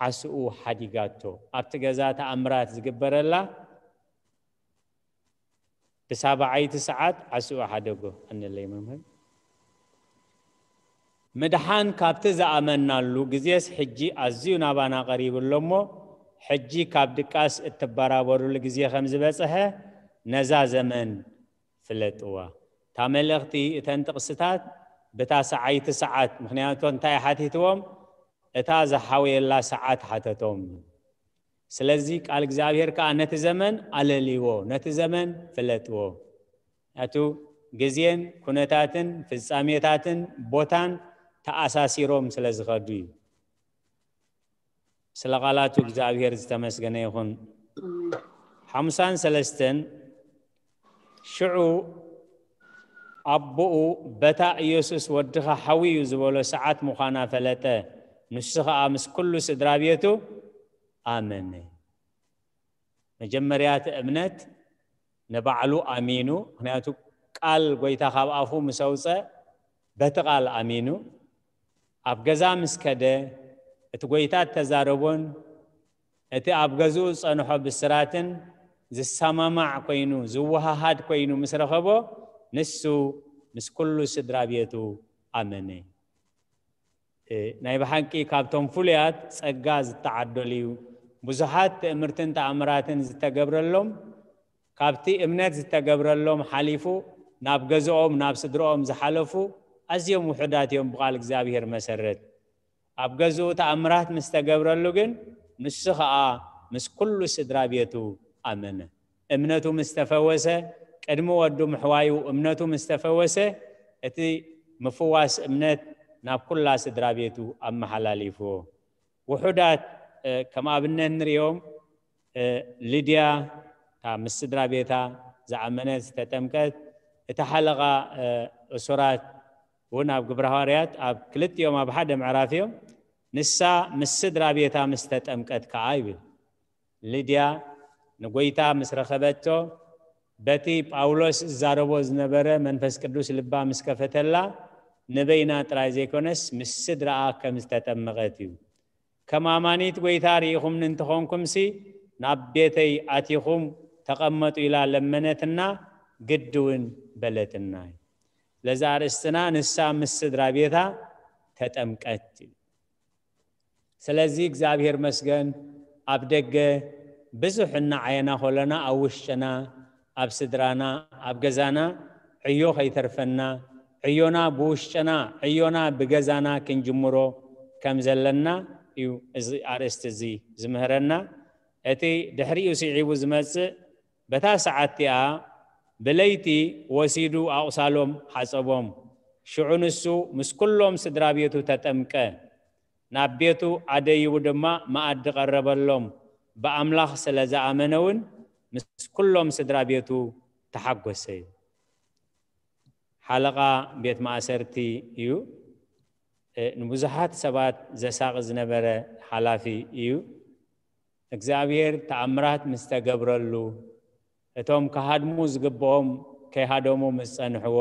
ዓስኡ ሓዲጋቶ፣ ኣብቲ ገዛ ተኣምራት ዝግበረላ ብሳብዓይቲ ሰዓት ዓስኡ ሓደጎ። ኣነለይ መምህር። ምድሓን ካብቲ ዝኣመናሉ ግዜስ ሕጂ ኣዝዩ ናባና ቀሪቡ ኣሎ እሞ፣ ሕጂ ካብ ድቃስ እትበራበሩሉ ግዜ ከም ዝበጽሐ ነዛ ዘመን ፍለጥዋ። እታ መልእኽቲ፣ እተን ጥቕስታት ብታ ሰዓይቲ ሰዓት፣ ምኽንያቱ እንታይ ሓቲትዎም? እታ ዝሓወየላ ሰዓት ሓተቶም። ስለዚ ቃል እግዚኣብሔር ከኣ ነቲ ዘመን ኣለልዎ፣ ነቲ ዘመን ፍለጥዎ። ምኽንያቱ ግዜን ኩነታትን ፍጻሜታትን ቦታን ተኣሳሲሮም ስለ ዝኸዱ እዩ። ስለ ቃላቱ እግዚኣብሔር ዝተመስገነ ይኹን። ሓምሳን ሰለስተን፣ ሽዑ ኣቦኡ በታ ኢየሱስ ወድኻ ሓዊ እዩ ዝበሎ ሰዓት ምዃና ፈለጠ። ንሱ ኸኣ ምስ ኩሉ ስድራ ቤቱ ኣመነ። መጀመርያ እቲ እምነት ንባዕሉ ኣሚኑ፣ ምኽንያቱ ቃል ጎይታ ካብ ኣፉ ምስ ኣውፀ በቲ ቃል ኣሚኑ፣ ኣብ ገዛ ምስ ከደ እቲ ጎይታ እተዛረቦን እቲ ኣብ ገዝኡ ዝጸንሖ ብስራትን ዝሰማማዕ ኮይኑ፣ ዝወሃሃድ ኮይኑ ምስ ረኸቦ፣ ንሱ ምስ ኩሉ ስድራ ቤቱ ኣመነ። እ፣ ናይ ብሓቂ ካብቶም ፍሉያት ጸጋ ዝተዓደሉ እዩ። ብዙሓት ትእምርትን ተኣምራትን ዝተገብረሎም፣ ካብቲ እምነት ዝተገብረሎም ሓሊፉ ናብ ገዝኦም፣ ናብ ስድርኦም ዝሓለፉ ኣዝዮም ውሑዳት እዮም ብቓል እግዚኣብሔር መሰረት። ኣብ ገዝኡ ተኣምራት ምስ ተገብረሉ ግን፣ ንሱ ኸኣ ምስ ኩሉ ስድራ ቤቱ ኣመነ። እምነቱ ምስ ተፈወሰ፣ ቅድሚ ወዱ ምሕዋዩ እምነቱ ምስ ተፈወሰ፣ እቲ ምፍዋስ እምነት ናብ ኩላ ስድራ ቤቱ ኣመሓላሊፍዎ። ውሑዳት ከም ኣብነት ንሪኦም፣ ሊድያ፣ እታ ምስ ስድራ ቤታ ዝኣመነት ዝተጠምቀት፣ እቲ ሓለቓ እሱራት እውን ኣብ ግብረ ሃዋርያት ኣብ ክልቲኦም ኣብ ሓደ ምዕራፍ እዮም። ንሳ ምስ ስድራ ቤታ ምስ ተጠምቀት ከዓ ይብል። ሊድያ ንጎይታ ምስ ረኸበቶ፣ በቲ ጳውሎስ ዝዛረቦ ዝነበረ መንፈስ ቅዱስ ልባ ምስ ከፈተላ፣ ንበይና ጥራይ ዘይኮነስ ምስ ስድራኣ ከም ዝተጠመቐት እዩ። ከም ኣማኒት ጎይታ ርኢኹምኒ እንተኾንኩምሲ፣ ናብ ቤተይ ኣቲኹም ተቐመጡ ኢላ ለመነትና፣ ግዲ እውን በለትና። ስለዚ ኣርእስትና ንሳ ምስ ስድራ ቤታ ተጠምቀት እዩ። ስለዚ እግዚኣብሔር መስገን፣ ኣብ ደገ ብዙሕ እናዓየና ከለና ኣብ ውሽጥና፣ ኣብ ስድራና፣ ኣብ ገዛና ዕዮ ከይተርፈና፣ ዕዮና ብውሽጥና፣ ዕዮና ብገዛና ክንጅምሮ ከም ዘለና እዩ እዚ ኣርእስቲ እዚ ዝምህረና። እቲ ድሕሪኡ ስዒቡ ዝመጽእ፣ በታ ሰዓት እቲኣ ብለይቲ ወሲዱ ኣቑሳሎም ሓጸቦም። ሽዑ ንሱ ምስ ኩሎም ስድራ ቤቱ ተጠምቀ። ናብ ቤቱ ኣደይቡ ድማ መኣዲ ቀረበሎም። ብኣምላኽ ስለ ዝኣመነ እውን ምስ ኩሎም ስድራ ቤቱ ተሓጎሰ እዩ። ሓለቓ ቤት ማእሰርቲ እዩ። እ፣ ንብዙሓት ሰባት ዘሳቒ ዝነበረ ሓላፊ እዩ። እግዚኣብሔር ተኣምራት ምስ ተገብረሉ፣ እቶም ክሃድሙ ዝግብኦም ከይሃደሙ ምስ ጸንሕዎ፣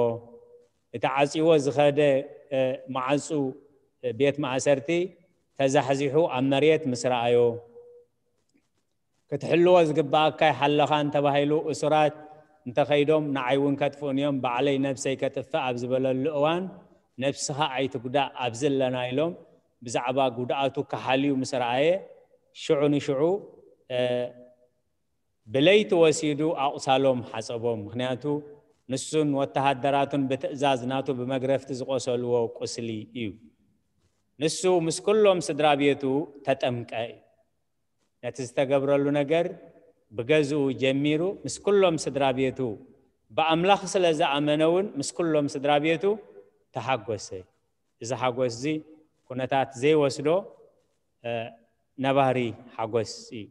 እቲ ዓጽይዎ ዝኸደ፣ እ፣ መዓጹ፣ እ፣ ቤት ማእሰርቲ ተዛሕዚሑ ኣብ መሬት ምስ ረኣዮ፣ ክትሕልዎ ዝግብኣካ ይሓለኻን ተባሂሉ፣ እሱራት እንተኸይዶም ንዓይ እውን ከጥፍኡኒ እዮም፣ ባዕለይ ነብሰይ ከጥፍእ ኣብ ዝበለሉ እዋን፣ ነብስኻ ኣይትጉዳእ ኣብዚ ኣለና ኢሎም ብዛዕባ ጉድኣቱ ክሓልዩ ምስ ረኣየ፣ ሽዑ ንሽዑ፣ እ፣ ብለይቲ ወሲዱ ኣቑሳሎም ሓጸቦም። ምኽንያቱ ንሱን ወተሃደራቱን ብትእዛዝ ናቱ ብመግረፍቲ ዝቆሰልዎ ቁስሊ እዩ። ንሱ ምስ ኩሎም ስድራ ቤቱ ተጠምቀ እዩ። ነቲ ዝተገብረሉ ነገር ብገዝኡ ጀሚሩ ምስ ኩሎም ስድራ ቤቱ፣ ብኣምላኽ ስለ ዝኣመነ እውን ምስ ኩሎም ስድራ ቤቱ ተሓጎሰ። እዚ ሓጎስ እዚ ኩነታት ዘይወስዶ፣ እ፣ ነባሪ ሓጎስ እዩ።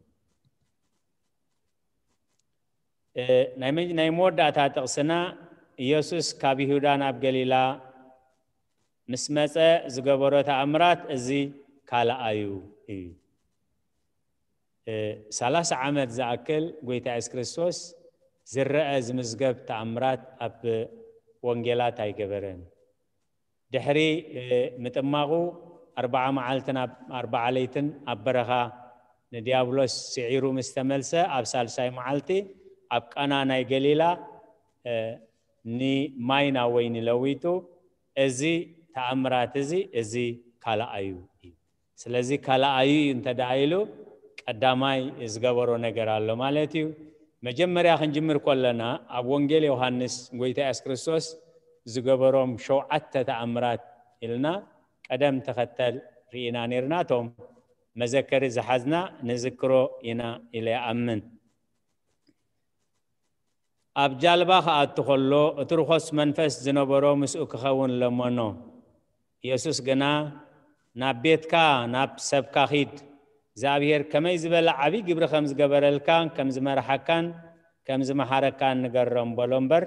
እ፣ ናይ መ-፣ ናይ መወዳእታ ጥቕስና፣ ኢየሱስ ካብ ይሁዳ ናብ ገሊላ ምስ መጸ ዝገበሮ ተኣምራት እዚ ካልኣዩ እዩ። እ፣ ሰላሳ ዓመት ዝኣክል ጎይታ የሱስ ክርስቶስ ዝረአ ዝምዝገብ ተኣምራት ኣብ ወንጌላት ኣይገበረን። ድሕሪ፣ እ፣ ምጥማቑ ኣርብዓ መዓልትን ኣብ ኣርብዓ ለይትን ኣብ በረኻ ንዲያብሎስ ስዒሩ ምስ ተመልሰ፣ ኣብ ሳልሳይ መዓልቲ ኣብ ቃና ናይ ገሊላ፣ እ፣ ንማይ ናብ ወይኒ ለዊጡ፣ እዚ ተኣምራት እዚ፣ እዚ ካልኣዩ እዩ። ስለዚ ካልኣዩ እዩ እንተ ደኣ ኢሉ፣ ቀዳማይ ዝገበሮ ነገር ኣሎ ማለት እዩ። መጀመርያ ክንጅምር ከለና፣ ኣብ ወንጌል ዮሃንስ ጎይታ የሱስ ክርስቶስ ዝገበሮም ሸውዓተ ተኣምራት ኢልና ቀደም ተኸተል ርኢና ነይርና። እቶም መዘከሪ ዝሓዝና ንዝክሮ ኢና ኢለ ይኣምን። ኣብ ጃልባ ክኣቱ ኸሎ፣ እቲ ርኹስ መንፈስ ዝነበሮ ምስኡ ክኸውን ለመኖ። ኢየሱስ ግና፣ "ናብ ቤትካ፣ ናብ ሰብካ ኺድ፣ እግዚኣብሔር ከመይ ዝበለ ዓብዪ ግብሪ ከም ዝገበረልካን ከም ዝመርሓካን ከም ዝመሓረካን ንገሮም" በሎ እምበር፣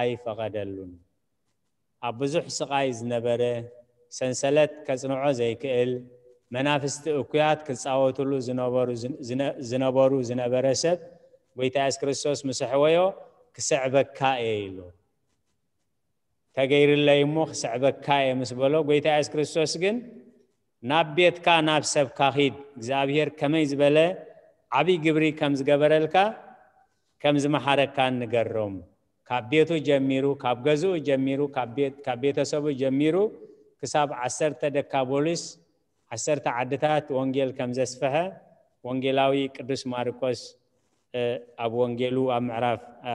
ኣይፈቐደሉን። ኣብ ብዙሕ ስቓይ ዝነበረ፣ ሰንሰለት ከጽንዖ ዘይክእል፣ መናፍስቲ እኩያት ክጻወትሉ ዝነበሩ፣ ዝነ-፣ ዝነበሩ ዝነበረ ሰብ፣ ጎይታ የሱስ ክርስቶስ ምስ ኣሕወዮ፣ "ክስዕበካ እየ" ኢሉ። "ተገይርለይ እሞ ክስዕበካ እየ" ምስ በሎ፣ ጎይታ የሱስ ክርስቶስ ግን፣ "ናብ ቤትካ፣ ናብ ሰብካ ኺድ፣ እግዚኣብሔር ከመይ ዝበለ ዓብዪ ግብሪ ከም ዝገበረልካ፣ ከም ዝመሓረካን ንገሮም።" ካብ ቤቱ ጀሚሩ፣ ካብ ገዝኡ ጀሚሩ፣ ካብ ቤት-፣ ካብ ቤተሰቡ ጀሚሩ ክሳብ ዓሰርተ ደካቦሊስ፣ ዓሰርተ ዓድታት ወንጌል ከም ዘስፍሐ ወንጌላዊ ቅዱስ ማርቆስ፣ እ፣ ኣብ ወንጌሉ ኣብ ምዕራፍ፣ እ፣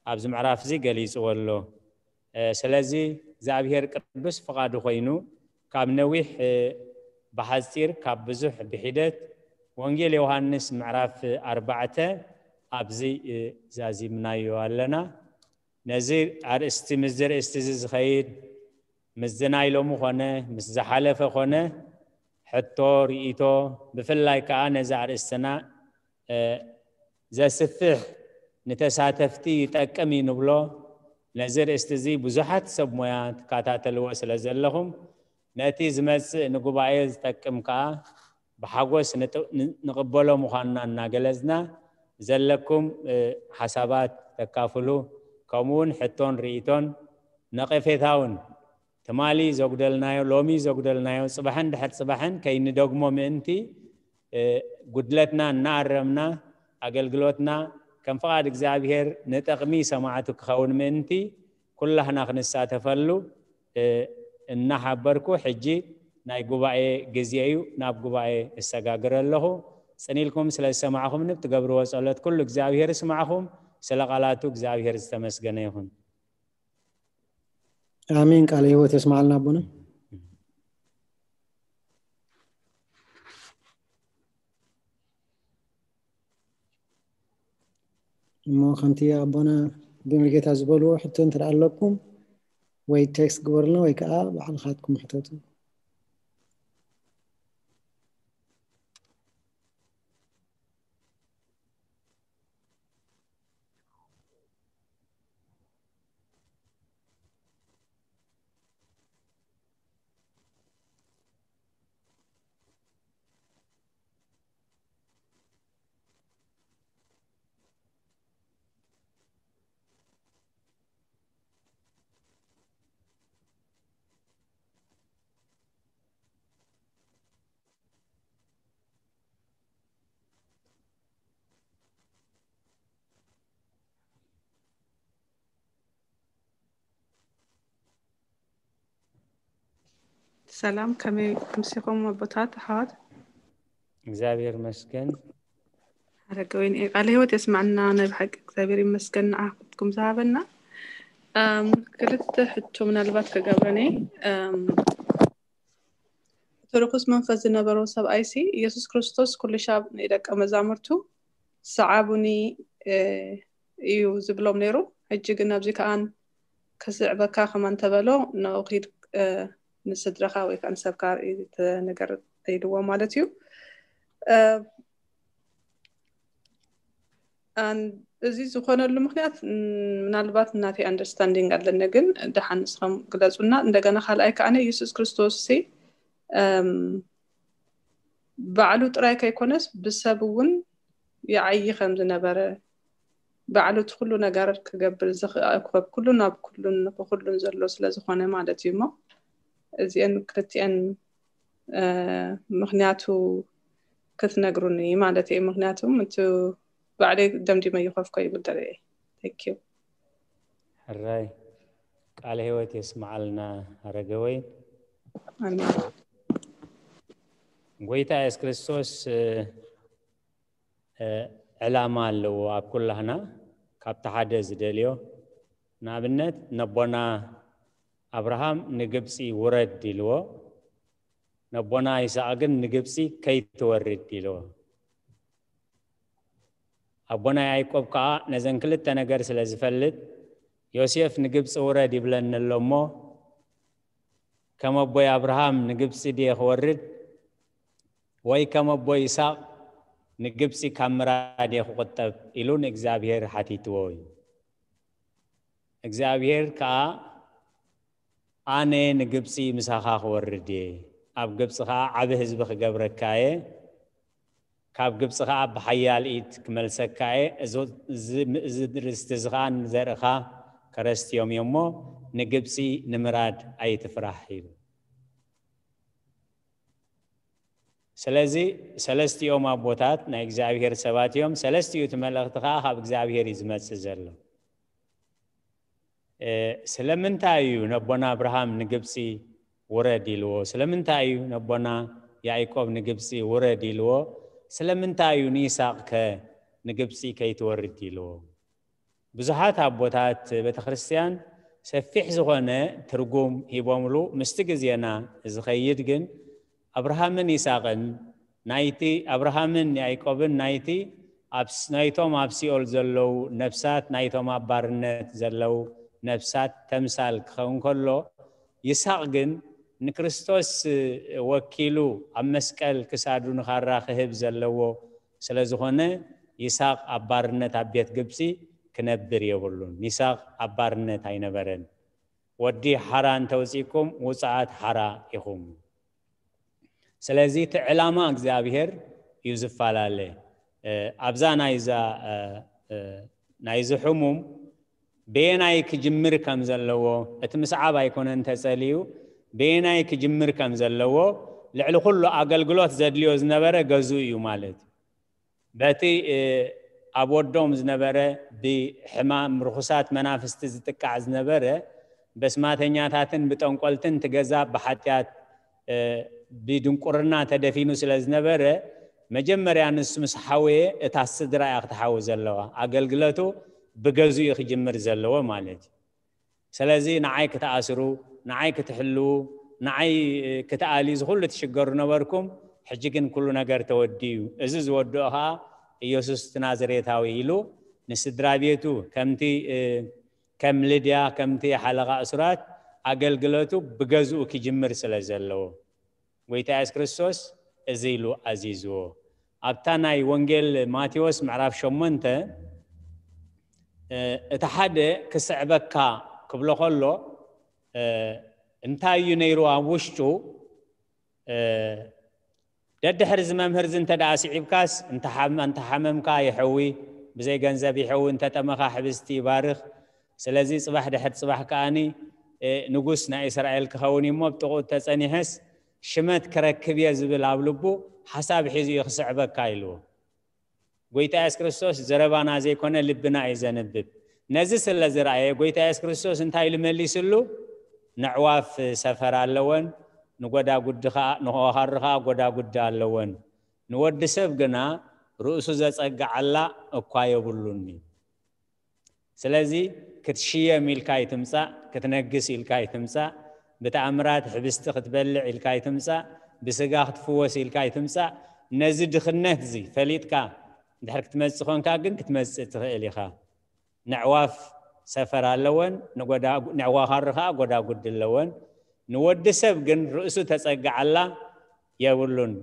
ኣብዚ ምዕራፍ እዚ ገሊጽዎ ኣሎ። እ፣ ስለዚ እግዚኣብሔር ቅዱስ ፍቓዱ ኮይኑ ካብ ነዊሕ፣ እ፣ ብሓጺር፣ ካብ ብዙሕ ብሒደት፣ ወንጌል ዮሃንስ ምዕራፍ ኣርባዕተ ኣብዚ፣ እ፣ ዛዚምናዮ ኣለና። ነዚ ኣርእስቲ፣ ምስዚ ኣርእስቲ እዚ ዝኸይድ ምስዚ ናይ ሎሚ ኾነ ምስ ዝሓለፈ ኾነ ሕቶ፣ ርእይቶ፣ ብፍላይ ከዓ ነዛ ኣርእስትና ዘስፍሕ፣ ንተሳተፍቲ ይጠቅም እዩ ንብሎ። ነዚ ርእስቲ እዚ ብዙሓት ሰብ ሞያ ትከታተልዎ ስለ ዘለኹም፣ ነቲ ዝመጽእ ንጉባኤ ዝጠቅም ከኣ ብሓጎስ ንቕበሎ ምዃንና እናገለጽና፣ ዘለኩም ሓሳባት ተካፍሉ፣ ከምኡውን ሕቶን ርእይቶን ነቐፌታውን ትማሊ ዘጉደልናዮ፣ ሎሚ ዘጉደልናዮ፣ ጽባሕን ድሕር ጽባሕን ከይንደግሞ ምእንቲ፣ ጉድለትና እናኣረምና፣ ኣገልግሎትና ከም ፍቓድ እግዚኣብሔር ንጠቕሚ ሰማዕቱ ክኸውን ምእንቲ፣ ኩላህና ክንሳተፈሉ እናሓበርኩ፣ ሕጂ ናይ ጉባኤ ግዜ እዩ። ናብ ጉባኤ እሰጋግር ኣለኹ። ጽን ኢልኩም ስለ ዝሰማዕኹምኒ፣ ብትገብርዎ ጸሎት ኩሉ እግዚኣብሔር ይስማዕኹም። ስለ ቃላቱ እግዚኣብሔር ዝተመስገነ ይኹን። ኣሜን። ቃለ ህይወት የስማዓልና ኣቦና። እሞ ከምቲ ኣቦና ብመጌታ ዝበልዎ ሕቶ እንተ ደኣ ኣለኩም ወይ ቴክስት ግበሩልና ወይ ከዓ ባዕልኻትኩም ሕተቱ። ሰላም፣ ከመይ ኣምሲኹም ኣቦታት ኣሓዋት? እግዚኣብሔር ይመስገን። ኣረጋዊን ቃለ ህይወት የስማዕና። ናይ ብሓቂ እግዚኣብሔር ይመስገን ንዓኹም ዝሃበና። ክልተ ሕቶ ምናልባት ክገብረኒ እቲ ርኩስ መንፈስ ዝነበሮ ሰብኣይሲ ኢየሱስ ክርስቶስ ኩሉ ሻብ ንደቀ መዛሙርቱ ሰዓቡኒ እዩ ዝብሎም ነይሩ። ሕጂ ግን ኣብዚ ከኣን ክስዕበካ ከማን ተበሎ ንኡ ኪድ ንስድረኻ ወይ ከዓ ንሰብካ ርእይ ነገር ኢልዎ ማለት እዩ። እዚ ዝኾነሉ ምክንያት ምናልባት ናተይ ኣንደርስታንዲንግ ኣለኒ፣ ግን ደሓን ንስኹም ግለፁና። እንደገና ካልኣይ ከዓ ኢየሱስ ክርስቶስ ሲ ባዕሉ ጥራይ ከይኮነስ ብሰብ እውን ይዓዪ ከም ዝነበረ፣ ባዕሉ እቲ ኩሉ ነገር ክገብር ዝኽእል፣ ኣብ ኩሉን ኣብ ኩሉን ብኩሉን ዘሎ ስለ ዝኾነ ማለት እዩ። እሞ እዚአን ክልቲአን ምክንያቱ ክትነግሩኒ ማለት እየ። ምክንያቱም እቲ ባዕለይ ደምዲመ ይኸፍኮ ይብል ደረየ። Thank you። ሕራይ ቃለ ህይወት የስምዓልና ኣረገወይን። ኣሜን። ጎይታ የሱስ ክርስቶስ ዕላማ ኣለዎ ኣብ ኩላህና። ካብቲ ሓደ ዝደልዮ ንኣብነት ነቦና ኣብርሃም ንግብፂ ውረድ ኢልዎ፣ ነቦና ይስሐቅ ግን ንግብፂ ከይትወርድ ኢልዎ። ኣቦና ያዕቆብ ከዓ ነዘን ክልተ ነገር ስለ ዝፈልጥ ዮሴፍ ንግብፂ ውረድ ይብለኒ ኣሎ እሞ ከም ኣቦይ ኣብርሃም ንግብፂ ድየ ክወርድ ወይ ከም ኣቦይ ይስሐቅ ንግብፂ ካብ ምራድ እየ ክቁጠብ ኢሉ ንእግዚኣብሔር ሓቲትዎ እዩ። እግዚኣብሔር ከዓ ኣነ ንግብፂ ምሳኻ ክወርድ እየ፣ ኣብ ግብፂ ከዓ ዓቢ ህዝቢ ክገብረካ እየ፣ ካብ ግብፂ ከዓ ብሓያል ኢድ ክመልሰካ እየ፣ እዚ ርስቲ እዚ ከዓ ንዘርእኻ ከረስትዮም እዮ እሞ ንግብፂ ንምራድ ኣይትፍራሕ ኢሉ። ስለዚ ሰለስቲኦም ኣቦታት ናይ እግዚኣብሔር ሰባት እዮም። ሰለስቲኡ እቲ መልእኽቲ ከዓ ካብ እግዚኣብሔር እዩ ዝመፅእ ዘሎ። ስለምንታይ እዩ ነቦና ኣብርሃም ንግብፂ ውረድ ኢልዎ? ስለምንታይ እዩ ነቦና ያዕቆብ ንግብፂ ውረድ ኢልዎ? ስለምንታይ እዩ ንይስሐቅ ከ ንግብፂ ከይትወርድ ኢልዎ? ብዙሓት ኣቦታት ቤተ ክርስቲያን ሰፊሕ ዝኾነ ትርጉም ሂቦምሉ ምስቲ ግዜና ዝኸይድ ግን ኣብርሃምን ይስሐቅን ናይቲ ኣብርሃምን ያዕቆብን ናይቲ ናይቶም ኣብ ሲኦል ዘለዉ ነፍሳት ናይቶም ኣብ ባርነት ዘለዉ ነፍሳት ተምሳል ክኸውን ከሎ ይስሐቅ ግን ንክርስቶስ ወኪሉ ኣብ መስቀል ክሳዱ ንኻራ ክህብ ዘለዎ ስለ ዝኾነ፣ ይስሐቅ ኣብ ባርነት ኣብ ቤት ግብጺ ክነብር የብሉን። ይስሐቅ ኣብ ባርነት ኣይነበረን። "ወዲ ሓራ እንተውጺእኩም ውጹዓት ሓራ ኢኹም." ስለዚ እቲ ዕላማ እግዚኣብሔር እዩ ዝፈላለ። እ፣ ኣብዛ ናይዛ፣ እ፣ እ፣ ናይዚ ሕሙም በየናይ ክጅምር ከም ዘለዎ፣ እቲ ምስዓብ ኣይኮነን ተጸልዩ፣ በየናይ ክጅምር ከም ዘለዎ፣ ልዕሊ ኩሉ ኣገልግሎት ዘድልዮ ዝነበረ ገዝኡ እዩ ማለት እዩ። በቲ፣ እ፣ ኣብ ወዶም ዝነበረ ብሕማም ርኹሳት መናፍስቲ ዝጥቃዕ ዝነበረ፣ በስማተኛታትን ብጠንቆልትን እቲ ገዛ ብሓጢኣት፣ እ፣ ብድንቁርና ተደፊኑ ስለ ዝነበረ፣ መጀመርያ ንሱ ምስ ሓወየ እታ ስድራ እያ ክትሓዊ ዘለዋ። ኣገልግለቱ ብገዝኡ እዩ ክጅምር ዘለዎ ማለት እዩ። ስለዚ ንዓይ ክትኣስሩ፣ ንዓይ ክትሕልዉ፣ ንዓይ ክትኣልዩ፣ እዚ ኩሉ ትሽገሩ ነበርኩም፣ ሕጂ ግን ኩሉ ነገር ተወዲኡ እዩ። እዚ ዝወድኦ ኸኣ ኢየሱስ እቲ ናዝሬታዊ ኢሉ ንስድራ ቤቱ ከምቲ፣ እ፣ ከም ልድያ፣ ከምቲ ሓለቓ እሱራት ኣገልግለቱ ብገዝኡ ክጅምር ስለ ዘለዎ፣ ጎይታ የሱስ ክርስቶስ እዚ ኢሉ ኣዚዝዎ። ኣብታ ናይ ወንጌል ማቴዎስ ምዕራፍ ሸሞንተ፣ እ፣ እቲ ሓደ ክስዕበካ ክብሎ ከሎ፣ እ፣ እንታይ እዩ ነይሩ ኣብ ውሽጡ? እ፣ ደድሕሪ እዚ መምህር እዚ እንተ ደኣ ስዒብካስ፣ እንተ ሓም-፣ እንተ ሓመምካ ይሐዊ፣ ብዘይ ገንዘብ ይሐዊ፣ እንተ ጠመኻ ሕብስቲ ይባርኽ። ስለዚ ጽባሕ ድሕሪ ጽባሕ ከኣኒ፣ እ፣ ንጉስ ናይ እስራኤል ክኸውን እዩ እሞ፣ ብጥቕኡ ተጸኒሐስ ሽመት ክረክብ እየ ዝብል ኣብ ልቡ ሓሳብ ሒዙ እዩ ክስዕበካ ኢልዎ። ጎይታ የሱስ ክርስቶስ ዘረባና ዘይኮነ ልብና እዩ ዘንብብ። ነዚ ስለ ዝረኣየ፣ ጎይታ የሱስ ክርስቶስ እንታይ ኢሉ መሊስሉ? "ነዕዋፍ ሰፈር ኣለወን፣ ንጎዳጉዲ ኸኣ፣ ንወኻሪ ኸኣ ጎዳጉዲ ኣለወን። ንወዲ ሰብ ግና ርእሱ ዘጸግዓላ እኳ የብሉን እዩ። ስለዚ ክትሽየም ኢልካ ኣይትምጻእ፣ ክትነግስ ኢልካ ኣይትምጻእ፣ ብተኣምራት ሕብስቲ ክትበልዕ ኢልካ ኣይትምጻእ፣ ብስጋ ክትፍወስ ኢልካ ኣይትምጻእ። ነዚ ድኽነት እዚ ፈሊጥካ እንድሕር ክትመጽእ ኾንካ ግን ክትመጽእ ትኽእል ኢኻ። ነዕዋፍ ሰፈር ኣለወን፣ ንጎዳ-፣ ነዕዋኻሪ ኸኣ ጎዳጉዲ ኣለወን። ንወዲ ሰብ ግን ርእሱ ተጸግዓላ የብሉን።"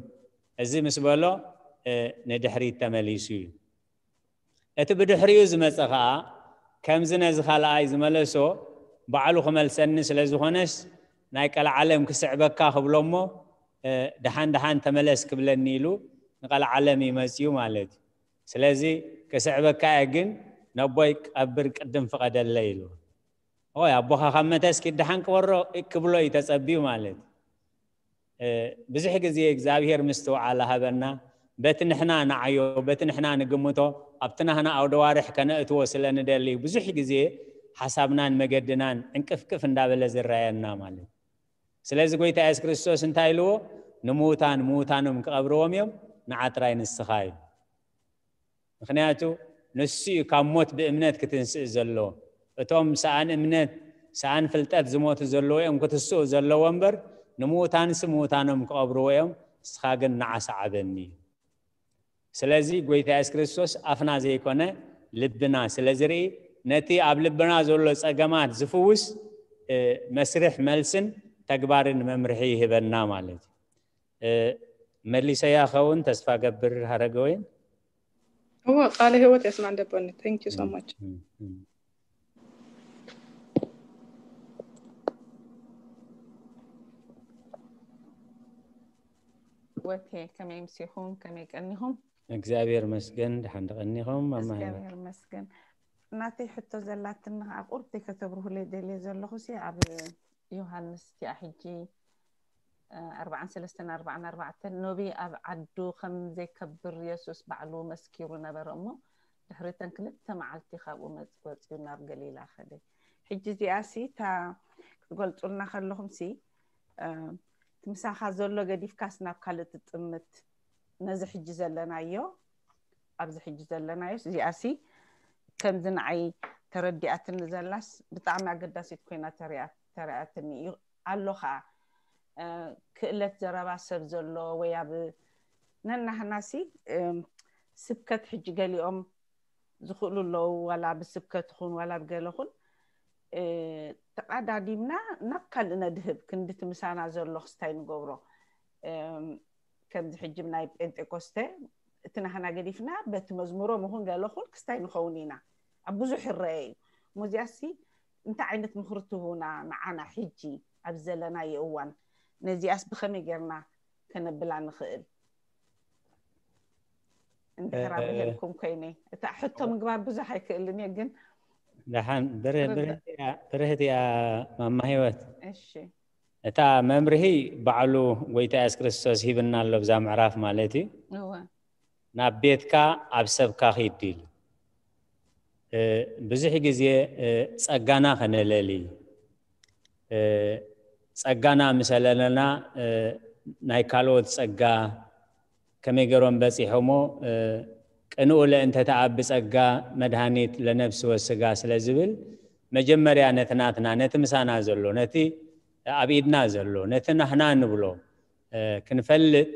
እዚ ምስ በሎ፣ እ፣ ንድሕሪት ተመሊሱ እዩ። እቲ ብድሕሪኡ ዝመጸ ኸኣ፣ ከምዚ ነዚ ካልኣይ ዝመለሶ፣ ባዕሉ ክመልሰኒ ስለ ዝኾነስ፣ ናይ ቀልዓለም ክስዕበካ ክብሎ እሞ፣ እ፣ ደሓን ደሓን ተመለስ ክብለኒ ኢሉ ንቀልዓለም እዩ መጺኡ ማለት እዩ። ስለዚ፣ "ክስዕበካ እየ፣ ግን ነቦይ ቀብር ቅድም ፍቐደለይ" ኢሉ። "ኦይ፣ ኣቦኻ ካብ መተ እስኪ ደሓን ቅበሮ" ክብሎ እዩ ተጸብዩ ማለት እዩ። እ፣ ብዙሕ ግዜ እግዚኣብሔር ምስትውዓል ሃበና። በቲ ንሕና ንዓዮ፣ በቲ ንሕና ንግምቶ፣ ኣብቲ ናህና ኣውደዋርሕ ከነእትዎ ስለ ንደሊ፣ ብዙሕ ግዜ ሓሳብናን መገድናን ዕንቅፍቅፍ እንዳበለ ዝረኣየና ማለት እዩ። ስለዚ ጎይታ የሱስ ክርስቶስ እንታይ ኢልዎ? "ንምዉታን ምዉታኖም ክቐብርዎም እዮም፣ ንዓ ጥራይ ንስኻ" ኢሉ። ምኽንያቱ ንሱ እዩ ካብ ሞት ብእምነት ክትንስእ ዘለዎ። እቶም ሰኣን እምነት፣ ሰኣን ፍልጠት ዝሞቱ ዘለዉ እዮም ክትስኡ ዘለዎ እምበር፣ ንምዉታንሲ ምዉታኖም ክቐብርዎ እዮም፣ ንስኻ ግን ንዓ ሰዓበኒ እዩ። ስለዚ ጎይታ የሱስ ክርስቶስ ኣፍና ዘይኮነ ልብና ስለ ዝርኢ፣ ነቲ ኣብ ልብና ዘሎ ጸገማት ዝፍውስ፣ እ፣ መስርሕ መልስን ተግባርን መምርሒ ይህበና ማለት እዩ። እ፣ መሊሰያ ኸውን ተስፋ ገብር ሃረገወይን። እወ፣ ቃለ ህይወት ያስማን ደበኒ። Thank you so much። እም፣ እም። ወቴ፣ ከመይ ምሲኹም? ከመይ ቀኒኹም? እግዚኣብሔር መስገን፣ ደሓን ደቐኒኹም? ኣማ ህይወት። እግዚኣብሔር መስገን። ናተይ ሕቶ ዘላትኒ ኸዓ ቁርብተይ ከተብርሁለይ ደልየ ዘለኹ ሲ ኣብ ዮሃንስ እቲኣ ሕጂ፣ እ፣ ኣርባዓን ሰለስተን ኣርባዓን ኣርባዕተን፣ ኖቢ ኣብ ዓዱ ከም ዘይከብር የሱስ ባዕሉ መስኪሩ ነበረ እሞ፣ ድሕሪ እተን ክልተ መዓልቲ ካብኡ መጽ-፣ ወጺኡ ናብ ገሊላ ኸደ። ሕጂ እዚኣ ሲ እታ ክትገልጹልና ከለኹም ሲ፣ እ፣ እቲ ምሳኻ ዘሎ ገዲፍካስ ናብ ካልእ ትጥምት፣ ነዚ ሕጂ ዘለናዮ፣ ኣብዚ ሕጂ ዘለናዮ፣ እዚኣ ሲ ከምዚ ንዓይ ተረዲኣትኒ ዘላስ ብጣዕሚ ኣገዳሲት ኮይና ተሪኣ-፣ ተሪኣትኒ እዩ። ኣሎ ኸዓ፣ እ፣ ክእለት ዘረባ ሰብ ዘሎ ወይ ኣብ ነናህናሲ፣ እም፣ ስብከት ሕጂ ገሊኦም ዝኽእሉ ኣለዉ፣ ዋላ ብስብከት ኹን ዋላ ብገለ ኹን፣ ተቓዳዲምና ናብ ካልእ ነድህብ። ክንዲ እቲ ምሳና ዘሎ ክስታይ ንገብሮ። ከምዚ ሕጂ ናይ ጴንጤቆስተ እቲ ናህና ገዲፍና በቲ መዝሙሮም ይኹን ገለ ኩን ክስታይ ንኸውን ኢና። ኣብ ብዙሕ ይረአ እዩ። እሞ እዚኣሲ እንታይ ዓይነት ምኽሪ ትህቡና ንዓና ሕጂ ኣብ ዘለናዮ እዋን? ነዚኣስ ብኸመይ ጌርና ከነብላ ንኽእል? እንድሕር ኣብርሄልኩም ኮይነ እታ ሕቶ ምግባር ብዙሕ ኣይክእልን እየ፣ ግን ደሓን ብርህት እያ ማማ ህይወት። እሺ። እታ መምርሂ ባዕሉ ጎይታ የሱስ ክርስቶስ ሂብና ኣሎ ብዛ ምዕራፍ ማለት እዩ። እወ። ናብ ቤትካ ኣብ ሰብካ ኺድ ኢሉ። ብዙሕ ግዜ ጸጋና ከነለሊ፣ ጸጋና ምስ ኣለለና ናይ ካልኦት ጸጋ ከመይ ገይሮም በጺሖሞ፣ ቅንኡ ለእንተ ተኣቢ ጸጋ መድሃኒት ለነፍስ ወስጋ ስለ ዝብል፣ መጀመርያ ነቲ ናትና፣ ነቲ ምሳና ዘሎ፣ ነቲ ኣብ ኢድና ዘሎ፣ ነቲ ናህና ንብሎ ክንፈልጥ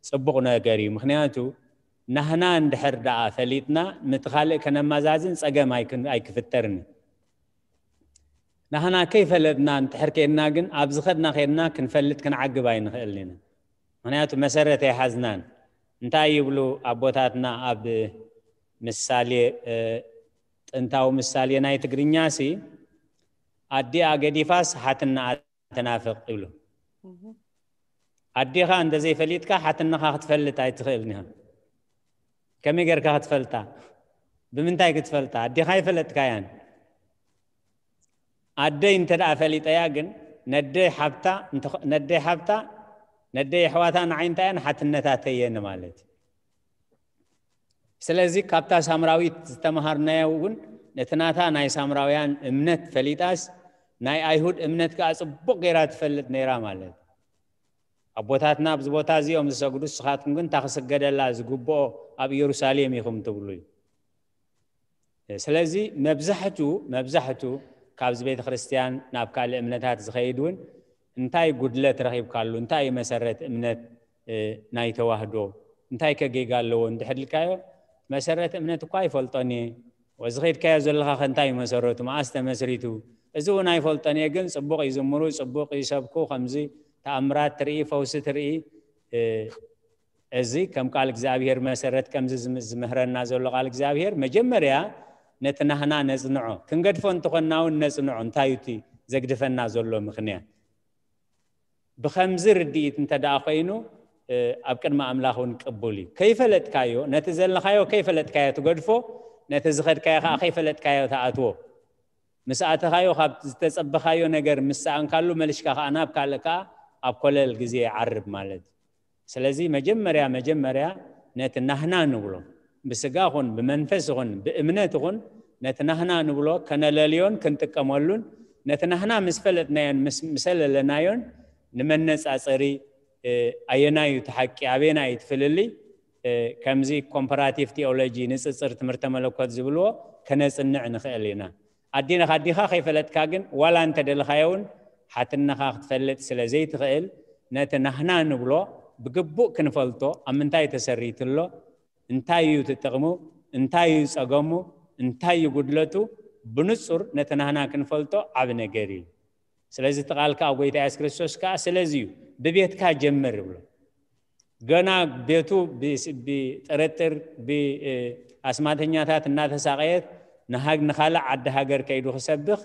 ጽቡቕ ነገር እዩ። ምኽንያቱ ናህና እንድሕር ደኣ ፈሊጥና፣ ምቲ ካልእ ከነመዛዝን ጸገም ኣይክን-፣ ኣይክፍጠርን እዩ። ናህና ከይፈለጥና እንድሕር ኬድና ግን፣ ኣብ ዝኸድና ኬድና ክንፈልጥ ክንዓግብ ኣይንኽእልን ኢና። ምኽንያቱ መሰረት ኣይሓዝናን። እንታይ ይብሉ ኣቦታትና ኣብ ምሳሌ፣ ጥንታዊ ምሳሌ ናይ ትግርኛሲ፣ ኣዲኣ ገዲፋስ ሓትናኣ ተናፍቕ ይብሉ። ኣዴኻ እንተዘይፈሊጥካ ሓትነኻ ክትፈልጥ ኣይትኽእልን ኢኻ። ከመይ ጌርካ ክትፈልጣ? ብምንታይ ክትፈልጣ? ኣዴኻ ኣይፈለጥካያን። ኣደይ እንተ ደኣ ፈሊጠያ ግን ነደይ ሓብታ እንተ-፣ ነደይ ሓብታ፣ ነደይ ኣሕዋታ ንዓይ እንታይ እየን? ሓትነታተይ እየን ማለት እዩ። ስለዚ ካብታ ሳምራዊት ዝተምሃርናዮ እውን ነቲ ናታ ናይ ሳምራውያን እምነት ፈሊጣስ ናይ ኣይሁድ እምነት ከኣ ጽቡቕ ገይራ ትፈልጥ ነይራ ማለት እዩ። ኣቦታትና ኣብዚ ቦታ እዚኦም ዝሰግዱ፣ ንስኻትኩም ግን እታ ክስገደላ ዝግብኦ ኣብ ኢየሩሳሌም ኢኹም ትብሉ እዩ። ስለዚ መብዛሕቱ፣ መብዛሕቱ ካብዚ ቤተ ክርስቲያን ናብ ካልእ እምነታት ዝኸይድ እውን እንታይ ጉድለት ረኺብካሉ፣ እንታይ እዩ መሰረት እምነት፣ እ፣ ናይ ተዋህዶ፣ እንታይ ከ ጌጋ ኣለዎ እንድሕር ኢልካዮ፣ መሰረት እምነት እኳ ኣይፈልጦን እየ፣ እዚ ኸይድካዮ ዘለኻ ከ እንታይ እዩ መሰረቱ፣ መኣስ ተመስሪቱ፣ እዚ እውን ኣይፈልጦን እየ፣ ግን ጽቡቕ ይዝምሩ፣ ጽቡቕ ይሰብኩ፣ ከምዚ ተኣምራት ትርኢ፣ ፈውሲ ትርኢ፣ እ፣ እዚ ከም ቃል እግዚኣብሔር መሰረት ከምዚ ዝም-፣ ዝምህረና ዘሎ ቃል እግዚኣብሔር፣ መጀመርያ ነቲ ናህና ነጽንዖ። ክንገድፎ እንተኾንና እውን ነጽንዖ። እንታይ እዩ እቲ ዘግድፈና ዘሎ ምኽንያት? ብኸምዚ ርድኢት እንተ ደኣ ኮይኑ፣ እ፣ ኣብ ቅድሚ ኣምላኽ እውን ቅቡል እዩ። ከይፈለጥካዮ፣ ነቲ ዘለኻዮ ከይፈለጥካዮ ትገድፎ፣ ነቲ ዝኸድካዮ ኸዓ ከይፈለጥካዮ ትኣትዎ። ምስ ኣተኻዮ፣ ካብ ዝተጸበኻዮ ነገር ምስ ሰኣንካሉ፣ መልሽካ ኸዓ ናብ ካልእ ከኣ ኣብ ኮለል ግዜ ይዓርብ ማለት እዩ። ስለዚ መጀመርያ፣ መጀመርያ ነቲ ናህና ንብሎ፣ ብስጋ ኹን፣ ብመንፈስ ኹን፣ ብእምነት ኹን፣ ነቲ ናህና ንብሎ ከነለልዮን ክንጥቀመሉን፣ ነቲ ናህና ምስ ፈለጥናዮን ምስ፣ ምስ ኣለለናዮን ንመነጻጸሪ፣ እ፣ ኣየናዩ እቲ ሓቂ፣ ኣበየናዩ እቲ ፍልልይ፣ እ፣ ከምዚ ኮምፓራቲቭ ቲኦሎጂ፣ ንጽጽር ትምህርተ መለኮት ዝብልዎ፣ ከነጽንዕ ንኽእል ኢና። ኣዴኻ፣ ኣዴኻ ከይፈለጥካ ግን፣ ዋላ እንተ ደለኻዮ እውን፣ ሓትነኻ ክትፈልጥ ስለ ዘይትኽእል፣ ነቲ ናህና ንብሎ ብግቡእ ክንፈልጦ፣ ኣብ ምንታይ ተሰሪቱ ኣሎ፣ እንታይ እዩ እቲ ጥቕሙ፣ እንታይ እዩ ጸገሙ፣ እንታይ እዩ ጉድለቱ፣ ብንጹር ነቲ ናህና ክንፈልጦ ዓቢ ነገር እዩ። ስለዚ እቲ ቃል ከኣ ጎይታ የሱስ ክርስቶስ ከኣ ስለዚ እዩ፣ ብቤትካ ጀምር ይብሎ። ገና ቤቱ ብ-፣ ብጥርጥር፣ ብ-፣ እ፣ ኣስማተኛታት እናተሳቐየት ንሃግ-፣ ንኻልእ ዓዲ ሃገር ከይዱ ክሰብኽ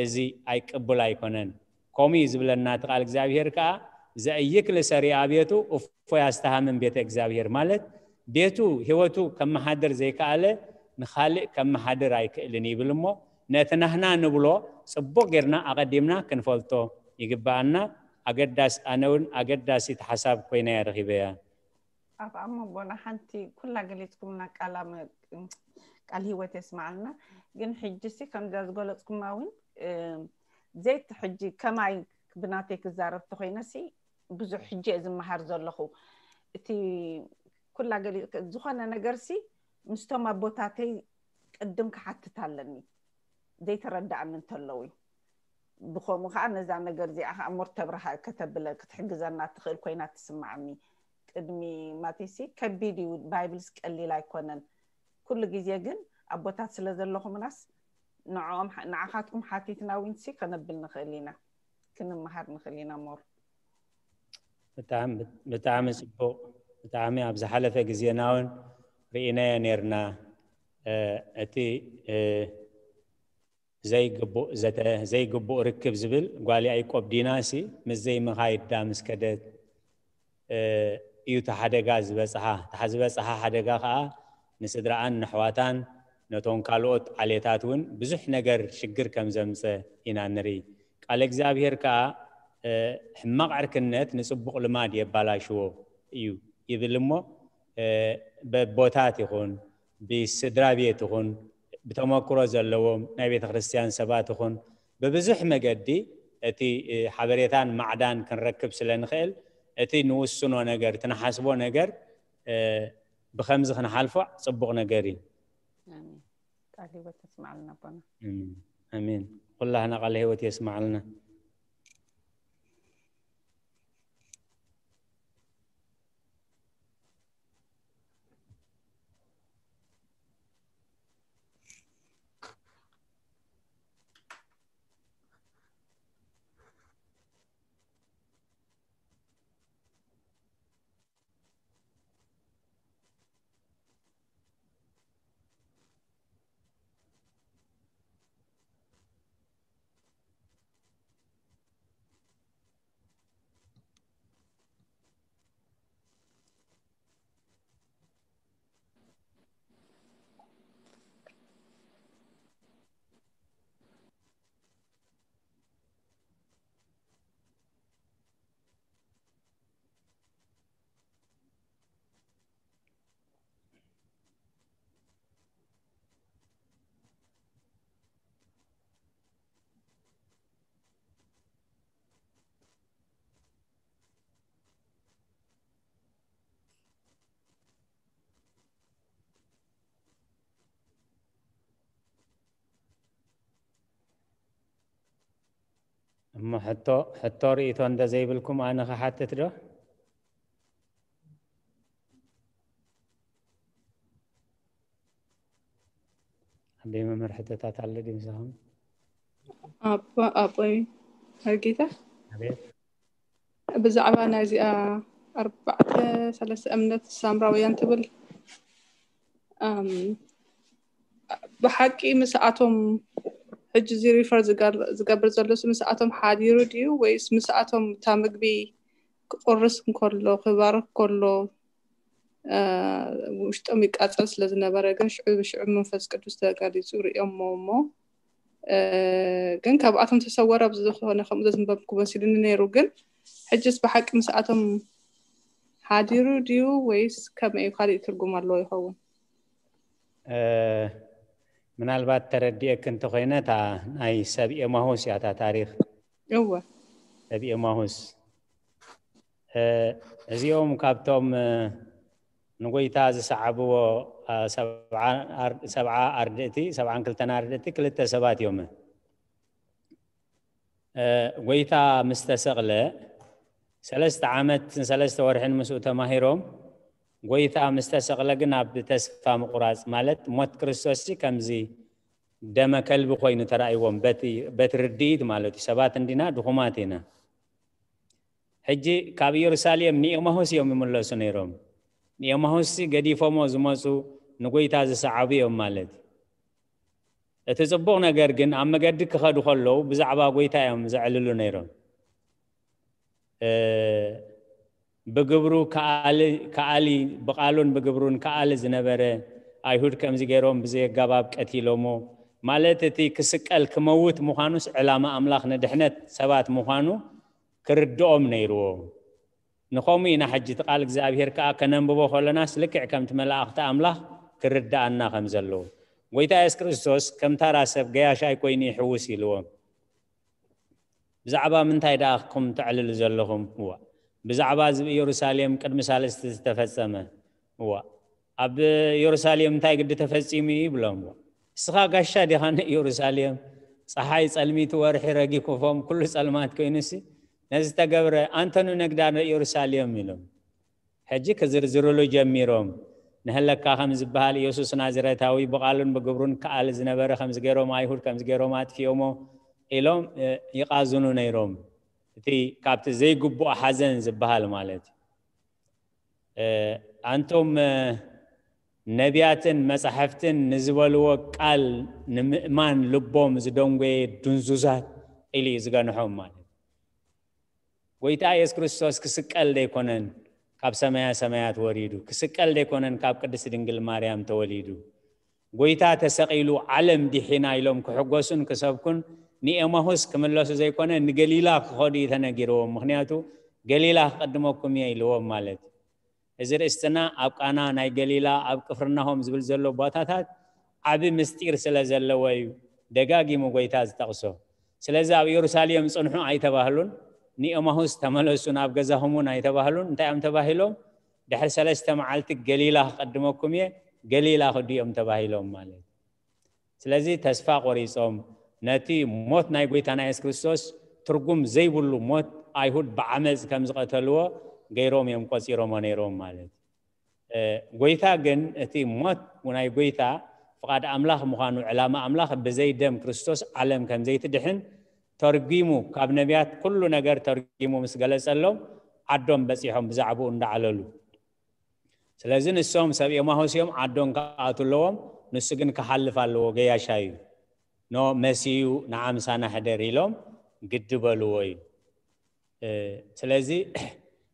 እዚ ኣይቅቡል ኣይኮነን። ከምኡ እዩ ዝብለና እቲ ቃል እግዚኣብሔር ከኣ፣ "ዘእይክ ልሰሪኣ ቤቱ እፎይ ኣስተሃምም ቤተ እግዚኣብሔር" ማለት ቤቱ፣ ህይወቱ ከመሓድር ዘይከኣለ ንኻልእ ከመሓድር ኣይክእልን ይብል። እሞ ነቲ ናህና ንብሎ ጽቡቕ ጌርና ኣቐዲምና ክንፈልጦ ይግብኣና። ኣገዳስ-፣ ኣነ እውን ኣገዳሲት ሓሳብ ኮይና እየ ረኺበያ። ኣብ ኣቦና ሓንቲ ኩላ ገሊጽኩምና ቃላ መ-፣ ቃል ህይወት የስምዓልና። ግን ሕጂ ሲ ከምዛ ዝገለጽኩማ እውን፣ እ፣ ዘይት ሕጂ ከማይ ብናተይ ክዛረብ ተኾይነ ሲ ብዙሕ ሕጂ እየ ዝመሃር ዘለኹ። እቲ ኩላ ገሊ-፣ ዝኾነ ነገር ሲ ምስቶም ኣቦታተይ ቅድም ክሓትት ኣለኒ፣ ዘይተረድኣኒ እንተለዉ። ብኸምኡ ከዓ ነዛ ነገር እዚኣ ከዓ ሞር ተብርሃ ከተብለ ክትሕግዘና ትኽእል ኮይና ትስምዓኒ። ቅድሚ ማቴሲ ከቢድ እዩ፣ ባይብልስ ቀሊል ኣይኮነን። ኩሉ ግዜ ግን ኣቦታት ስለ ዘለኹምናስ ንዕኦም ንዓኻትኩም ሓቲትና እውንሲ ከነብል ንኽእል ኢና፣ ክንመሃር ንኽእል ኢና ሞር። ብጣዕሚ ጽቡቕ። ብጣዕሚ ኣብ ዝሓለፈ ግዜና እውን ርኢናዮ ነርና። እቲ ዘይግቡእ ዘተ ዘይግቡእ ርክብ ዝብል ጓል ያዕቆብ ዲናሲ ምስ ዘይምኻይዳ ምስ ከደት እዩ እቲ ሓደጋ ዝበፅሓ። እታ ዝበፅሓ ሓደጋ ከዓ ንስድራኣን ንኣሕዋታን ነቶም ካልኦት ዓሌታት እውን ብዙሕ ነገር ሽግር ከም ዘምፀ ኢና ንርኢ። ቃል እግዚኣብሔር ከዓ ሕማቕ ዕርክነት ንፅቡቕ ልማድ የባላሽዎ እዩ ይብል እሞ በቦታት ይኹን ብስድራ ቤት ይኹን ብተመክሮ ዘለዎም ናይ ቤተ ክርስቲያን ሰባት ይኹን ብብዙሕ መገዲ እቲ ሓበሬታን ማዕዳን ክንረክብ ስለ ንኽእል እቲ ንውስኖ ነገር እቲ ንሓስቦ ነገር ብከምዚ ክንሓልፎ ፅቡቕ ነገር እዩ። ቃል ህይወት የስማዕልና ኣቦና። ኣሜን። ኩላህና ቃል ህይወት የስማዕልና። እሞ ሕቶ ሕቶ ርእይቶ እንተ ዘይብልኩም ኣነ ክሓትት ዶ? ኣበይ መምህር ሕቶታት ኣሎ ድዩ ምሳኹም? ኣቦ ኣቦይ መርጌታ ኣቤት ብዛዕባ ናይዚኣ ኣርባዕተ ሰለስተ እምነት ሳምራውያን ትብል ኣም፣ ብሓቂ ምስኣቶም ሕጂ እዚ ሪፈር ዝገር- ዝገብር ዘሎ ሲ ምስኣቶም ሓዲሩ ድዩ ወይስ ምስኣቶም እታ ምግቢ ክቁርስ እንከሎ ክባርክ ከሎ እ፣ ውሽጦም ይቃጸል ስለ ዝነበረ ግን ሽዑ ብሽዑ መንፈስ ቅዱስ ተጋሊጹ ርእዮሞ እሞ እ፣ ግን ካብኣቶም ተሰወረ ኣብዚ ዝኾነ ከምኡ ዘዝንበብኩ መሲሉኒ ነይሩ ግን ሕጅስ ብሓቂ ምስኣቶም ሓዲሩ ድዩ ወይስ ከመይ እዩ ካሊእ ትርጉም ኣለዎ ይኸውን? ምናልባት ተረዲኤክ እንተኮይነ እታ ናይ ሰብ ኤማሁስ እያ እታ ታሪክ። እወ ሰብ ኤማሁስ እዚኦም ካብቶም ንጎይታ ዝሰዓብዎ ሰብዓ ኣርድእቲ ሰብዓን ክልተን ኣርድእቲ ክልተ ሰባት እዮም። ጎይታ ምስ ተሰቕለ ሰለስተ ዓመት ሰለስተ ወርሕን ምስኡ ተማሂሮም ጎይታ ምስ ተሰቕለ ግን ኣብ ተስፋ ምቁራፅ ማለት ሞት ክርስቶስ ከምዚ ደመ ከልቢ ኮይኑ ተራእይዎም በቲ ርድኢት ማለት እዩ። ሰባት እንዲና ድኹማት ኢና። ሕጂ ካብ ኢየሩሳሌም ንኤማሁስ እዮም ይምለሱ ነይሮም። ንኤማሁስ ገዲፎሞ ዝመፁ ንጎይታ ዝሰዓቡ እዮም ማለት እዩ። እቲ ፅቡቕ ነገር ግን ኣብ መገዲ ክኸዱ ከለዉ ብዛዕባ ጎይታ እዮም ዘዕልሉ ነይሮም። ብግብሩ ከኣሊ ብቃሉን ብግብሩን ከኣሊ ዝነበረ ኣይሁድ ከምዚ ገይሮም ብዘየጋባብ ቀቲሎሞ ማለት እቲ ክስቀል ክመውት ምዃኑስ ዕላማ ኣምላኽ ንድሕነት ሰባት ምዃኑ ክርድኦም ነይርዎ። ንኸምኡ ኢና ሕጂ እቲ ቃል እግዚኣብሔር ከዓ ከነንብቦ ከለናስ ልክዕ ከምቲ መላእኽቲ ኣምላኽ ክርድኣና ከም ዘለዎ ጎይታ የሱስ ክርስቶስ ከም ታራ ሰብ ገያሽ ኣይኮይኑ ይሕውስ ኢልዎም። ብዛዕባ ምንታይ ደኣ ኩም ተዕልሉ ዘለኹም? እዋ ብዛዕባ እዚ ኢየሩሳሌም ቅድሚ ሳልስቲ ዝተፈጸመ እዋ ኣብ ኢየሩሳሌም እንታይ ግዲ ተፈጺሙ እዩ ይብሎም። እስኻ ጋሻ ዲኻ ንኢየሩሳሌም? ፀሓይ ፀልሚቱ ወርሒ ረጊፉፎም ኩሉ ፀልማት ኮይኑሲ ነዚ ተገብረ ኣንተኑ ነግዳ ንኢየሩሳሌም ኢሎም ሕጂ ክዝርዝርሉ ጀሚሮም። ንህለካ ከም ዝበሃል፣ ኢየሱስ ናዝረታዊ ብቓሉን ብግብሩን ከኣል ዝነበረ ከምዚ ገይሮም ኣይሁድ ከምዚ ገይሮም ኣጥፊኦሞ ኢሎም ይቃዝኑ ነይሮም። እቲ ካብቲ ዘይግቡእ ሓዘን ዝበሃል ማለት እዩ። ኣንቶም ነቢያትን መጻሕፍትን ንዝበልዎ ቃል ንምእማን ልቦም ዝደንጎየ ድንዙዛት ኢሉ እዩ ዝገንሖም ማለት እዩ። ጎይታ ኢየሱስ ክርስቶስ ክስቀል ደይኮነን ካብ ሰማያ ሰማያት ወሪዱ፣ ክስቀል ደይኮነን ካብ ቅድስቲ ድንግል ማርያም ተወሊዱ። ጎይታ ተሰቒሉ ዓለም ዲሒና ኢሎም ክሕጎሱን ክሰብኩን ንኤማሁስ ክምለሱ ዘይኮነ ንገሊላ ክኸዱ እዩ ተነጊርዎም። ምኽንያቱ ገሊላ ክቐድመኩም እየ ኢልዎም ማለት እዩ። እዚ ርእስትና ኣብ ቃና ናይ ገሊላ ኣብ ቅፍርናሆም ዝብል ዘሎ ቦታታት ዓቢ ምስጢር ስለ ዘለዎ እዩ ደጋጊሙ ጎይታ ዝጠቕሶ። ስለዚ ኣብ ኢየሩሳሌም ጽንሑ ኣይተባህሉን፣ ንኤማሁስ ተመለሱ ናብ ገዛኹም እውን ኣይተባህሉን። እንታይ እዮም ተባሂሎም? ድሕሪ ሰለስተ መዓልቲ ገሊላ ክቐድመኩም እየ፣ ገሊላ ክዱ እዮም ተባሂሎም ማለት እዩ። ስለዚ ተስፋ ቆሪጾም ነቲ ሞት ናይ ጎይታና የሱስ ክርስቶስ ትርጉም ዘይብሉ ሞት ኣይሁድ ብዓመጽ ከም ዝቐተልዎ ገይሮም እዮም ቆጺሮሞ ነይሮም ማለት እዩ። ጎይታ ግን እቲ ሞት ናይ ጎይታ ፍቓድ ኣምላኽ ምዃኑ፣ ዕላማ ኣምላኽ ብዘይ ደም ክርስቶስ ዓለም ከም ዘይትድሕን ተርጒሙ፣ ካብ ነቢያት ኩሉ ነገር ተርጒሙ ምስ ገለጸሎም ዓዶም በጺሖም ብዛዕባኡ እንዳዓለሉ። ስለዚ ንሶም ሰብ ኤማሁስ እዮም፣ ዓዶም ክኣቱ ኣለዎም፣ ንሱ ግን ክሓልፍ ኣለዎ፣ ገያሻ እዩ። ኖ መሲዩ ንዓምሳና ሕደር ኢሎም ግዲ በልዎ እዩ። ስለዚ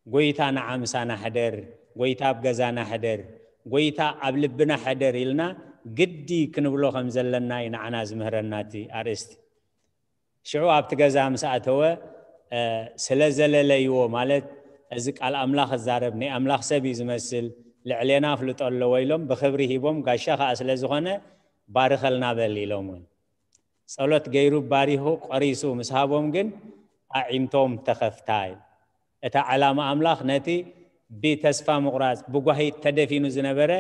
ጎይታ ንዓምሳና ሕደር፣ ጎይታ ኣብ ገዛና ሕደር፣ ጎይታ ኣብ ልብና ሕደር ኢልና ግዲ ክንብሎ ከም ዘለና እዩ ንዓና ዝምህረና እቲ ኣርእስቲ። ሽዑ ኣብቲ ገዛ ምስ ኣተወ ስለ ዘለለይዎ፣ ማለት እዚ ቃል ኣምላኽ ዝዛረብ ናይ ኣምላኽ ሰብ እዩ ዝመስል፣ ልዕሌና ኣፍልጦ ኣለዎ ኢሎም ብኽብሪ ሂቦም፣ ጋሻ ኸኣ ስለ ዝኾነ ባርኸልና በል ኢሎም። ጸሎት ገይሩ ባሪኹ ቆሪሱ ምስ ሃቦም ግን ኣዒንቶም ተኸፍታ። እታ ዕላማ ኣምላኽ ነቲ ብተስፋ ምቑራጽ ብጓሂ ተደፊኑ ዝነበረ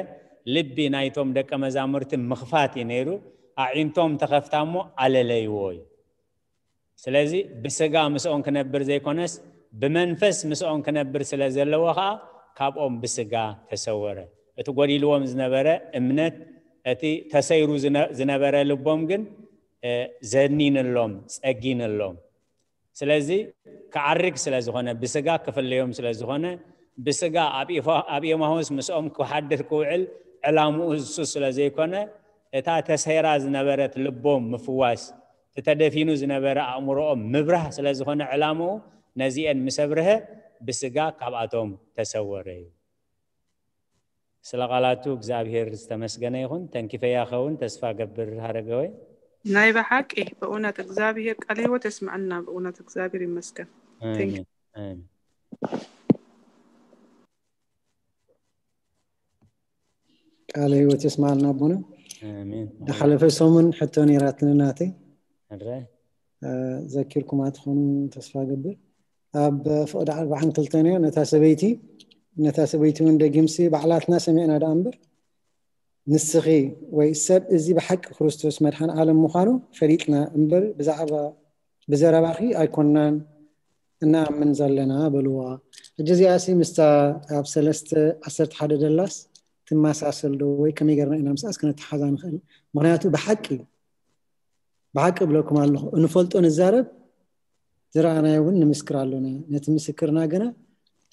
ልቢ ናይቶም ደቀ መዛሙርቲ ምኽፋት እዩ ነይሩ። ኣዒንቶም ተኸፍታ እሞ ኣለለይዎ እዩ። ስለዚ ብስጋ ምስኦም ክነብር ዘይኮነስ ብመንፈስ ምስኦም ክነብር ስለ ዘለዎ ኸኣ ካብኦም ብስጋ ተሰወረ። እቲ ጎዲልዎም ዝነበረ እምነት፣ እቲ ተሰይሩ ዝነ- ዝነበረ ልቦም ግን ዘኒንሎም፣ ጸጊንሎም። ስለዚ ክዓርግ ስለ ዝኾነ፣ ብስጋ ክፍለዮም ስለ ዝኾነ፣ ብስጋ ኣብ ኢፋ- ኣብ ኤማሁስ ምስኦም ክሓድር ክውዕል ዕላምኡ እሱ ስለ ዘይኮነ፣ እታ ተሰይራ ዝነበረት ልቦም ምፍዋስ፣ እቲ ተደፊኑ ዝነበረ ኣእምሮኦም ምብራህ ስለ ዝኾነ ዕላምኡ፣ ነዚኤን ምስ ኣብርሀ ብስጋ ካብኣቶም ተሰወረ እዩ። ስለ ቃላቱ እግዚኣብሔር ዝተመስገነ ይኹን። ተንኪፈያ ኸውን ተስፋ ገብር ሃረገወይ። ናይ ብሓቂ ብእውነት እግዚኣብሔር ቃል ህይወት የስምዐልና። ብእውነት እግዚኣብሔር ይመስገን። Thank you. ኣሜን፣ ኣሜን። ቃለ ህይወት የስማልና ኣቦና። ኣሜን። ዝሓለፈ ሰሙን ሕቶ ነይራትኒ ናተይ። ሕረ። እ፣ ዘኪርኩማ ትኾኑ ተስፋ ገብር። ኣብ ፍቕዲ ኣርባዓን ክልተን እያ። ነታ ሰበይቲ፣ ነታ ሰበይቲ እውን ደጊምሲ ባዕላትና ሰሚዕና ደኣ እምበር፣ ንስኺ ወይ ሰብ እዚ ብሓቂ ክርስቶስ መድሓን ዓለም ምዃኑ ፈሊጥና እምበር፣ ብዛዕባ ብዘረባኺ ኣይኮንናን እንኣምን ዘለና በልዋ። ሕጂ እዚኣሲ ምስታ ኣብ ሰለስተ ዓሰርተ ሓደ ደላስ ትመሳሰል ዶ ወይ ከመይ ጌርና ኢና ምስኣስ ክነተሓዛ ንኽእል? ምኽንያቱ ብሓቂ፣ ብሓቂ እብለኩም ኣለኹ፣ እንፈልጦ ንዛረብ፣ ዝረኣናዮ እውን ንምስክር ኣሎና። ነቲ ምስክርና ግና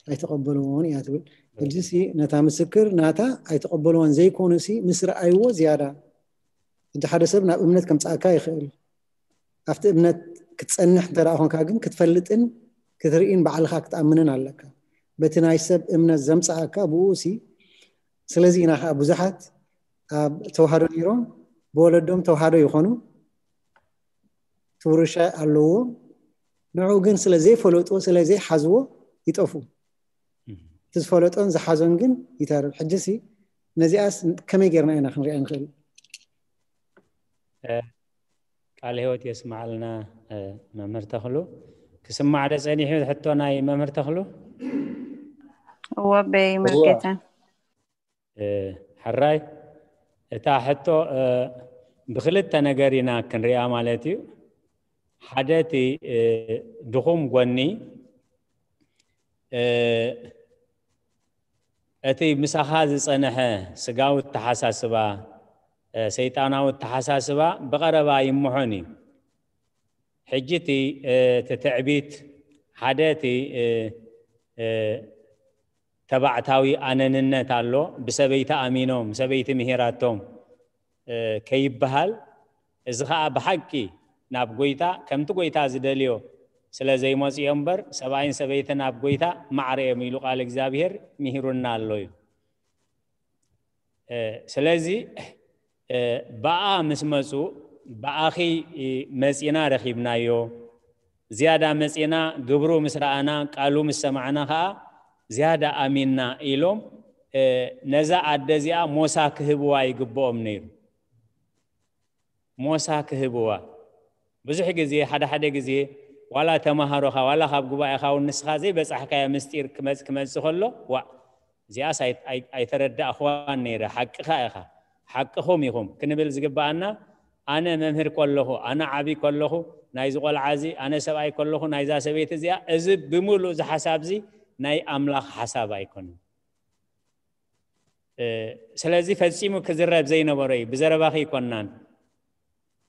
ኣይተቐበልዎን እያ ትብል። ሕጂሲ ነታ ምስክር ናታ ኣይተቐበልዎን ዘይኮኑሲ ምስ ረኣይዎ ዝያዳ። ሕጂ ሓደ ሰብ ናብ እምነት ከምጽኣካ ይኽእል። ኣብቲ እምነት ክትጸንሕ እንተ ደኣ ኾንካ ግን ክትፈልጥን ክትርኢን ባዕልኻ ክትኣምንን ኣለካ። በቲ ናይ ሰብ እምነት ዘምጽኣካ ብኡ ሲ። ስለዚ ኢና ኸኣ ብዙሓት ኣብ ተዋህዶ ነይሮም ብወለዶም ተዋህዶ ይኾኑ፣ እቲ ውርሻ ኣለዎ። ንዕኡ ግን ስለ ዘይፈለጥዎ፣ ስለ ዘይሓዝዎ ይጠፍኡ። እቲ ዝፈለጦን ዝሓዞን ግን ይተርፍ። ሕጂሲ ነዚኣስ ከመይ ጌርና ኢና ክንሪኣ ንኽእል? እ፣ ቃለ ህይወት የስምዓልና፣ እ፣ መምህር ተኽሉ። ክስማዕ ዶ ጸኒሑ ሕቶ ናይ መምህር ተኽሉ? እወ፣ በይ እወ። መርጌታ። እ፣ ሕራይ፣ እታ ሕቶ፣ እ፣ ብክልተ ነገር ኢና ክንሪኣ ማለት እዩ። ሓደ እቲ፣ እ፣ ድኹም ጎኒ፣ እ፣ እቲ ምሳኻ ዝጸንሐ ስጋዊ ኣተሓሳስባ፣ እ፣ ሰይጣናዊ ኣተሓሳስባ ብቐረባ ይምሖን እዩ። ሕጂ እቲ፣ እ፣ እቲ ትዕቢት ሓደ እቲ፣ እ፣ እ፣ ተባዕታዊ ኣነንነት ኣሎ። ብሰበይቲ ኣሚኖም፣ ሰበይቲ ምሂራቶም፣ እ፣ ከይበሃል፣ እዚ ኸኣ ብሓቂ ናብ ጐይታ ከምቲ ጐይታ ዝደልዮ ስለ ዘይመጽዮ እምበር፣ ሰብኣይን ሰበይትን ኣብ ጐይታ ማዕረ እዮም ኢሉ ቃል እግዚኣብሔር ምሂሩና ኣሎ እዩ። እ፣ ስለዚ፣ እ፣ ብኣ ምስ መጹ፣ ብኣኺ፣ እ፣ መጺና ረኺብናዮ፣ ዝያዳ መጺና ግብሩ ምስ ረኣና፣ ቃሉ ምስ ሰማዕና ኸኣ ዝያዳ ኣሚንና ኢሎም፣ እ፣ ነዛ ኣደ እዚኣ ሞሳ ክህብዋ ይግብኦም ነይሩ። ሞሳ ክህብዋ። ብዙሕ ግዜ፣ ሓደ ሓደ ግዜ፣ ዋላ ተማሃሮኻ፣ ዋላ ካብ ጉባኤኻ እውን ንስኻ ዘይበጻሕካዮ ምስጢር ክመጽ-፣ ክመጽእ ከሎ፣ "ዋእ፣ እዚኣስ ኣይ-፣ ኣይ-፣ ኣይተረዳእኽዋን ነይረ፣ ሓቅኻ ኢኻ፣ ሓቅኹም ኢኹም" ክንብል ዝግብኣና፣ ኣነ መምህር ከለኹ፣ ኣነ ዓቢ ከለኹ፣ ናይዚ ቆልዓ እዚ፣ ኣነ ሰብኣይ ከለኹ፣ ናይዛ ሰበይቲ እዚኣ፣ እዚ ብምሉእ እዚ ሓሳብ እዚ ናይ ኣምላኽ ሓሳብ ኣይኮነን። እ፣ ስለዚ ፈጺሙ ክዝረብ ዘይነበሮ እዩ። ብዘረባኺ ኣይኮናን።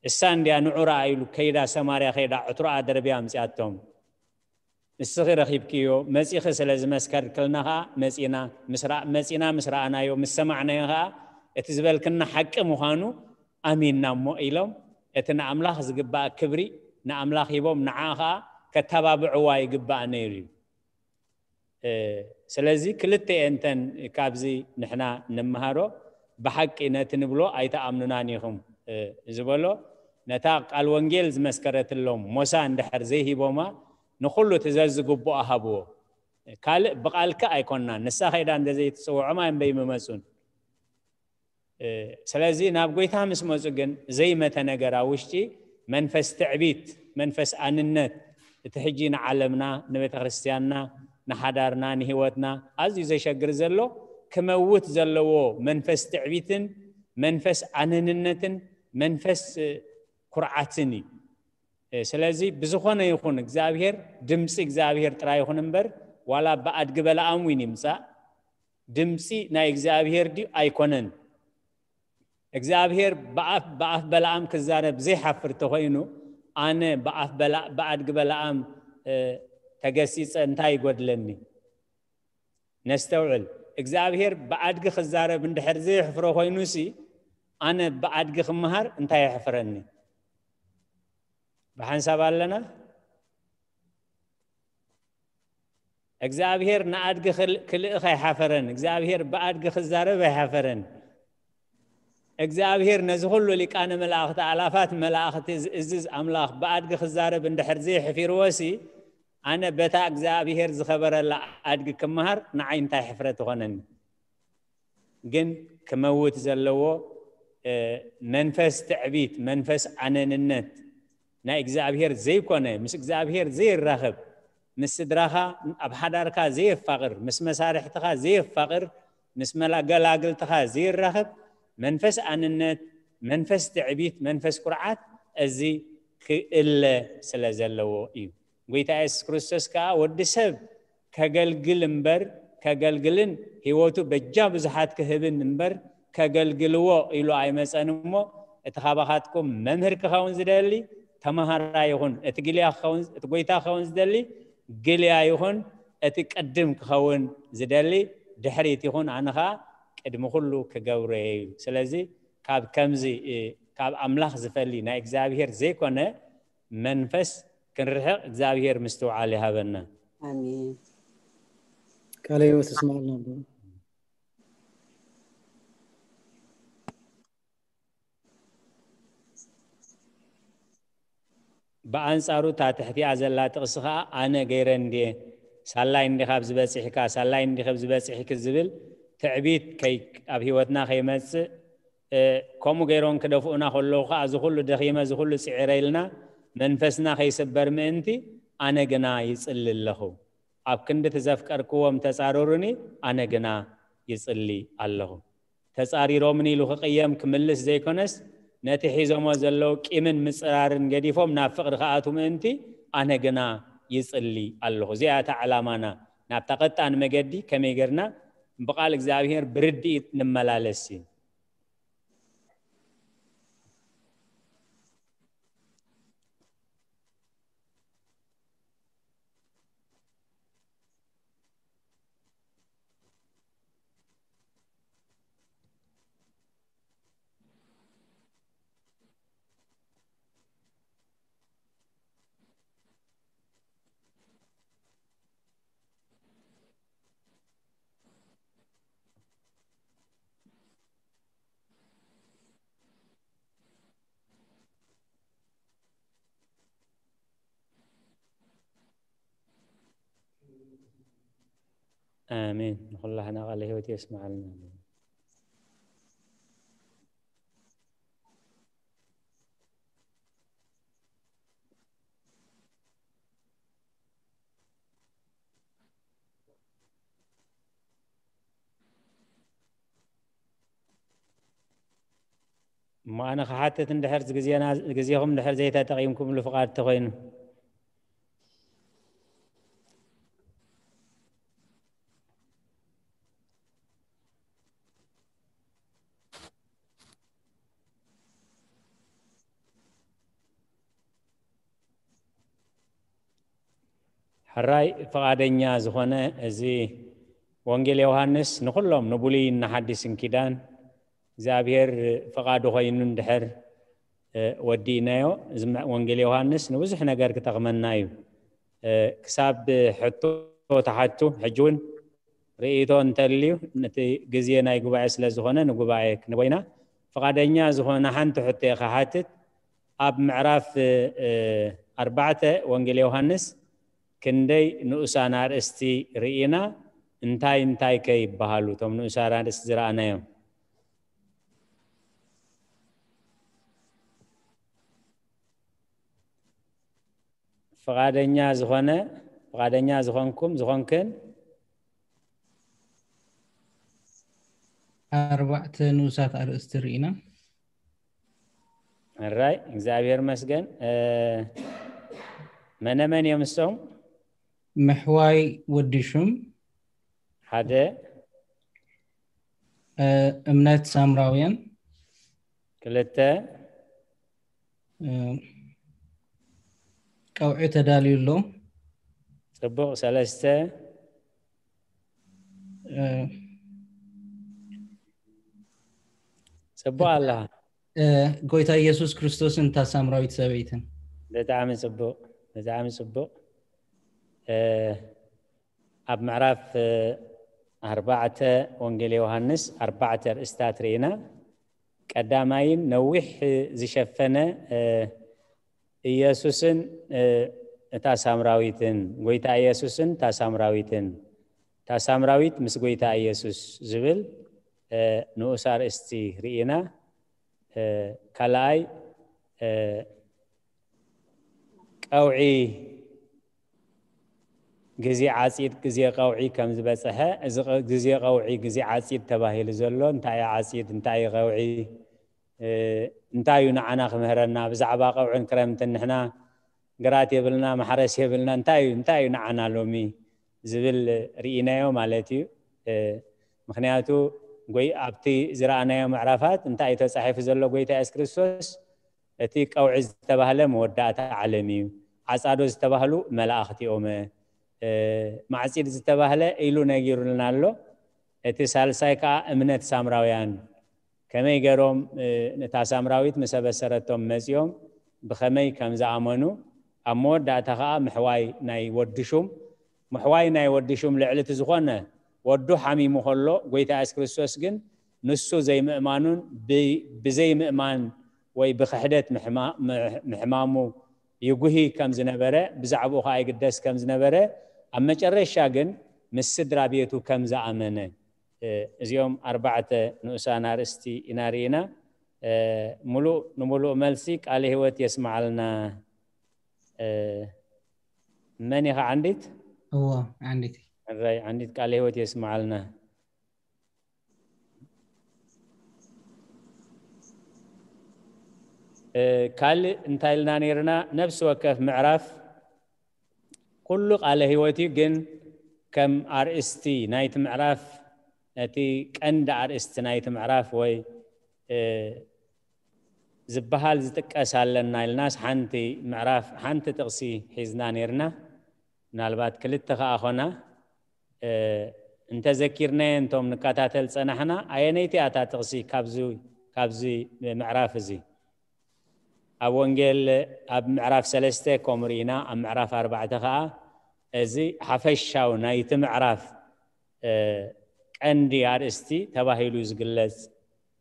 እሳ እንድያ ንዑ ረኣ ኢሉ ከይዳ፣ ሰማርያ ከይዳ፣ ዕትሮኣ ደርብያ ኣምጺኣቶም። ንስኺ ረኺብክዮ፣ መጺኺ ስለ ዝመስከርክልና ኸኣ መጺና። ምስ ረኣ-፣ መጺና ምስ ረኣናዮ፣ ምስ ሰማዕናዮ ኸኣ፣ እቲ ዝበልክና ሓቂ ምዃኑ ኣሚንና እሞ ኢሎም፣ እቲ ንኣምላኽ ዝግባእ ክብሪ ንኣምላኽ ሂቦም፣ ንዓ ኸኣ ከተባብዕዋ ይግባእ ነይሩ እዩ። እ፣ ስለዚ ክልተኤንተን ካብዚ ንሕና ንመሃሮ፣ ብሓቂ ነቲ ንብሎ ኣይትኣምኑናን ኢኹም፣ እ፣ ዝበሎ፣ ነታ ቃል ወንጌል ዝመስከረትሎም ሞሳ እንድሕር ዘይሂቦማ፣ ንኹሉ እቲ ዘዝግብኦ ሃብዎ። ካልእ ብቓልካ ኣይኮንናን፣ ንሳ ከይዳ እንተ ዘይትጽውዖም ኣየንበይ ምመጹን። እ፣ ስለዚ ናብ ጐይታ ምስ መጹ ግን ዘይመተ ነገር ኣብ ውሽጢ መንፈስ ትዕቢት፣ መንፈስ ኣንነት፣ እቲ ሕጂ ንዓለምና፣ ንቤተ ክርስቲያንና፣ ንሓዳርና፣ ንህይወትና ኣዝዩ ዘሸግር ዘሎ ክመውት ዘለዎ መንፈስ ትዕቢትን መንፈስ ኣነንነትን መንፈስ፣ እ፣ ኩርዓትን እዩ። እ፣ ስለዚ ብዝኾነ ይኹን እግዚኣብሔር፣ ድምፂ እግዚኣብሔር ጥራይ ይኹን እምበር፣ ዋላ ብኣድጊ በለኣም እውን ይምፃእ፣ ድምፂ ናይ እግዚኣብሔር ድዩ ኣይኮነን? እግዚኣብሔር ብኣፍ፣ ብኣፍ በለኣም ክዛረብ ዘይሓፍር ተኾይኑ፣ ኣነ ብኣፍ በላ-፣ ብኣድጊ በለኣም፣ እ፣ ተገሲጸ እንታይ ይጎድለኒ? ነስተውዕል። እግዚኣብሔር ብኣድጊ ክዛረብ እንድሕር ዘየሕፍሮ ኮይኑሲ፣ ኣነ ብኣድጊ ክመሃር እንታይ የሕፍረኒ? ብሓንሳብ ኣለና? እግዚኣብሔር ንኣድጊ ክል-፣ ክልእኽ ኣይሓፈረን። እግዚኣብሔር ብኣድጊ ክዛረብ ኣይሓፈረን። እግዚኣብሔር ነዚ ኩሉ ሊቃነ መላእኽቲ፣ ኣላፋት መላእኽቲ ዝእዝዝ ኣምላኽ ብኣድጊ ክዛረብ እንድሕር ዘይሕፊርዎሲ፣ ኣነ በታ እግዚኣብሔር ዝኸበረላ ኣድጊ ክመሃር ንዓይ እንታይ ሕፍረት ይኾነኒ? ግን ክመውት ዘለዎ፣ እ፣ መንፈስ ትዕቢት፣ መንፈስ ኣነንነት፣ ናይ እግዚኣብሔር ዘይኮነ፣ ምስ እግዚኣብሔር ዘይራኸብ፣ ምስ ስድራኻ ኣብ ሓዳርካ ዘየፋቕር፣ ምስ መሳርሕትኻ ዘየፋቕር፣ ምስ መላ-፣ ገላግልትኻ ዘይራኸብ መንፈስ ኣንነት፣ መንፈስ ትዕቢት፣ መንፈስ ኩርዓት፣ እዚ ክእለ ስለ ዘለዎ እዩ። ጎይታ የሱስ ክርስቶስ ከኣ ወዲ ሰብ ከገልግል እምበር፣ ከገልግልን ህይወቱ በጃ ብዙሓት ክህብን እምበር፣ ከገልግልዎ ኢሉ ኣይመጸን እሞ፣ እቲ ካባኻትኩም መምህር ክኸውን ዝደሊ ተማሃራይ ይኹን፣ እቲ ግልያ ክኸውን፣ እቲ ጎይታ ክኸውን ዝደሊ ግልያ ይኹን፣ እቲ ቅድም ክኸውን ዝደሊ ድሕሪት ይኹን፣ ኣነ ኸኣ ቅድሚ ኩሉ ክገብሮ እየ እዩ። ስለዚ ካብ ከምዚ፣ እ፣ ካብ ኣምላኽ ዝፈሊ ናይ እግዚኣብሔር ዘይኮነ መንፈስ ክንርሕቕ እግዚኣብሔር ምስትውዓል ይሃበና። ኣሜን። ቃለ ሕይወት ይስማዕልና ኣቦ። ብኣንጻሩ እታ ትሕቲኣ ዘላ ጥቕሲ ኸኣ ኣነ ገይረ እንድየ፣ ሳላይ እንዲኻ ኣብዚ በጺሕካ፣ ሳላይ እንዲኺ ኣብዚ በጺሕኪ ዝብል ትዕቢት ከይ-፣ ኣብ ህይወትና ከይመጽእ፣ እ፣ ከምኡ ገይሮም ክደፍኡና ከለዉ ኸኣ፣ እዚ ኹሉ ደኺመ፣ እዚ ኹሉ ጽዒረ ኢልና መንፈስና ከይስበር ምእንቲ፣ ኣነ ግና ይጽሊ ኣለኹ። ኣብ ክንዲ እቲ ዘፍቀርክዎም ተጻረሩኒ፣ ኣነ ግና ይጽሊ ኣለኹ። ተጻሪሮምኒ ኢሉ ክቕየም ክምልስ ዘይኮነስ፣ ነቲ ሒዞሞ ዘለዉ ቂምን ምጽራርን ገዲፎም ናብ ፍቕሪ ክኣትዉ ምእንቲ፣ ኣነ ግና ይጽሊ ኣለኹ። እዚኣ እታ ዕላማና፣ ናብታ ቀጣን መገዲ ከመይ ጌርና ብቓል እግዚኣብሔር ብርድኢት ንመላለስ እዩ። ኣሜን። ንኹላህና ቃለ ህይወት የስምዓልና። እሞ ኣነ ክሓትት እንድሕር ግዜና፣ ግዜኹም እንድሕር ዘይተጠቒምኩምሉ ፍቓድ ተኾይኑ። ሕራይ ፍቓደኛ ዝኾነ፣ እዚ ወንጌል ዮሃንስ ንኹሎም ንብሉይን ንሓዲስን ኪዳን እግዚኣብሔር ፍቓዱ ኮይኑ እንድሕር፣ እ፣ ወዲእናዮ፣ እዚ መ-፣ ወንጌል ዮሃንስ ንብዙሕ ነገር ክጠቕመና እዩ። እ፣ ክሳብ ሕቶ ተሓቱ፣ ሕጂ እውን ርእይቶ እንተልዩ፣ ነቲ ግዜ ናይ ጉባኤ ስለ ዝኾነ ንጉባኤ ክንቦይና ፍቓደኛ ዝኾነ ሓንቲ ሕቶ እየ ክሓትት። ኣብ ምዕራፍ፣ እ፣ ኣርባዕተ ወንጌል ዮሃንስ ክንደይ ንኡሳን ኣርእስቲ ርኢና፣ እንታይ እንታይ ከ ይበሃሉ እቶም ንኡሳን ኣርእስቲ ዝረኣናዮም? ፍቓደኛ ዝኾነ፣ ፍቓደኛ ዝኾንኩም፣ ዝኾንክን? ኣርባዕተ ንኡሳት ኣርእስቲ ርኢና። ሕራይ፣ እግዚኣብሔር መስገን። እ፣ መነመን እዮም እሶም? ምሕዋይ ወዲ ሹም። ሓደ። እ፣ እምነት ሳምራውያን። ክልተ። እ፣ ቀውዒ ተዳልዩ ኣሎ። ጽቡቕ። ሰለስተ። እ፣ ጽቡቕ ኣለኻ። እ፣ ጎይታ ኢየሱስ ክርስቶስን እታ ሳምራዊት ሰበይትን። ብጣዕሚ ጽቡቕ፣ ብጣዕሚ ጽቡቕ። እ፣ ኣብ ምዕራፍ፣ እ፣ ኣርባዕተ ወንጌል ዮሃንስ ኣርባዕተ ርእስታት ርኢና። ቀዳማይን ነዊሕ ዝሸፈነ፣ እ፣ ኢየሱስን፣ እ፣ እታ ሳምራዊትን፣ ጎይታ ኢየሱስን እታ ሳምራዊትን፣ እታ ሳምራዊት ምስ ጎይታ ኢየሱስ ዝብል፣ እ፣ ንኡስ ኣርእስቲ ርኢና። እ፣ ካልኣይ፣ እ፣ ቀውዒ፣ ግዜ ዓጺድ፣ ግዜ ቀውዒ ከም ዝበጽሐ፣ እዚ ቐ-፣ ግዜ ቀውዒ፣ ግዜ ዓጺድ ተባሂሉ ዘሎ እንታይ እዩ? ዓጺድ እንታይ እዩ? ቀውዒ፣ እ፣ እንታይ እዩ ንዓና ክምህረና? ብዛዕባ ቀውዕን ክረምትን ንሕና ግራት የብልና፣ ማሕረስ የብልና፣ እንታይ እዩ፣ እንታይ እዩ ንዓና ሎሚ ዝብል ርኢናዮ ማለት እዩ። እ፣ ምኽንያቱ ጎይ-፣ ኣብቲ ዝረኣናዮ ምዕራፋት እንታይ እዩ ተጻሒፉ ዘሎ? ጎይታ የሱስ ክርስቶስ እቲ ቀውዒ ዝተባህለ መወዳእታ ዓለም እዩ። ዓጻዶ ዝተባህሉ መላእኽቲ ኦመ፣ እ፣ ማዕጺድ ዝተባህለ ኢሉ ነጊሩልና ኣሎ። እቲ ሳልሳይ ከኣ እምነት ሳምራውያን ከመይ ገይሮም፣ እ፣ ነታ ሳምራዊት ምስ ኣበሰረቶም መጺኦም ብኸመይ ከም ዝኣመኑ፣ ኣብ መወዳእታ ከኣ ምሕዋይ ናይ ወዲ ሹም፣ ምሕዋይ ናይ ወዲ ሹም ልዕሊ እቲ ዝኾነ ወዱ ሓሚሙ ከሎ፣ ጎይታ የሱስ ክርስቶስ ግን ንሱ ዘይምእማኑን ብ-፣ ብዘይምእማን ወይ ብኽሕደት ምሕማ-፣ ምሕ-፣ ምሕማሙ ይጉሂ ከም ዝነበረ፣ ብዛዕባኡ ኸኣ ይግደስ ከም ዝነበረ፣ ኣብ መጨረሻ ግን ምስ ስድራ ቤቱ ከም ዝኣመነ፣ እ፣ እዚኦም ኣርባዕተ ንኡሳን ኣርእስቲ ኢና ርኢና። እ፣ ሙሉእ፣ ንምሉእ መልሲ ቃለ ህይወት የስምዓልና። እ፣ መን ኢኻ ዓንዲት? እዎ፣ ዓንዲት። ሕራይ፣ ዓንዲት ቃለ ህይወት የስምዓልና። እ፣ ካልእ እንታይ ኢልና ነይርና? ነፍሲ ወከፍ ምዕራፍ ኩሉ ቃለ ህይወት እዩ፣ ግን ከም ኣርእስቲ ናይቲ ምዕራፍ ነቲ ቀንዲ ኣርእስቲ ናይቲ ምዕራፍ ወይ ዝበሃል ዝጥቀስ ኣለና ኢልናስ ሓንቲ ምዕራፍ ሓንቲ ጥቕሲ ሒዝና ነርና። ምናልባት ክልተ ከኣ ኾና እንተዘኪርናየን እቶም ንከታተል ጸናሕና። ኣየነይቲ ኣታ ጥቕሲ ካብዚ ምዕራፍ እዚ? ኣብ ወንጌል ኣብ ምዕራፍ ሰለስተ ከምኡ ርኢና፣ ኣብ ምዕራፍ ኣርባዕተ ከኣ እዚ ሓፈሻዊ ናይቲ ምዕራፍ ቀንዲ ኣርእስቲ ተባሂሉ ዝግለጽ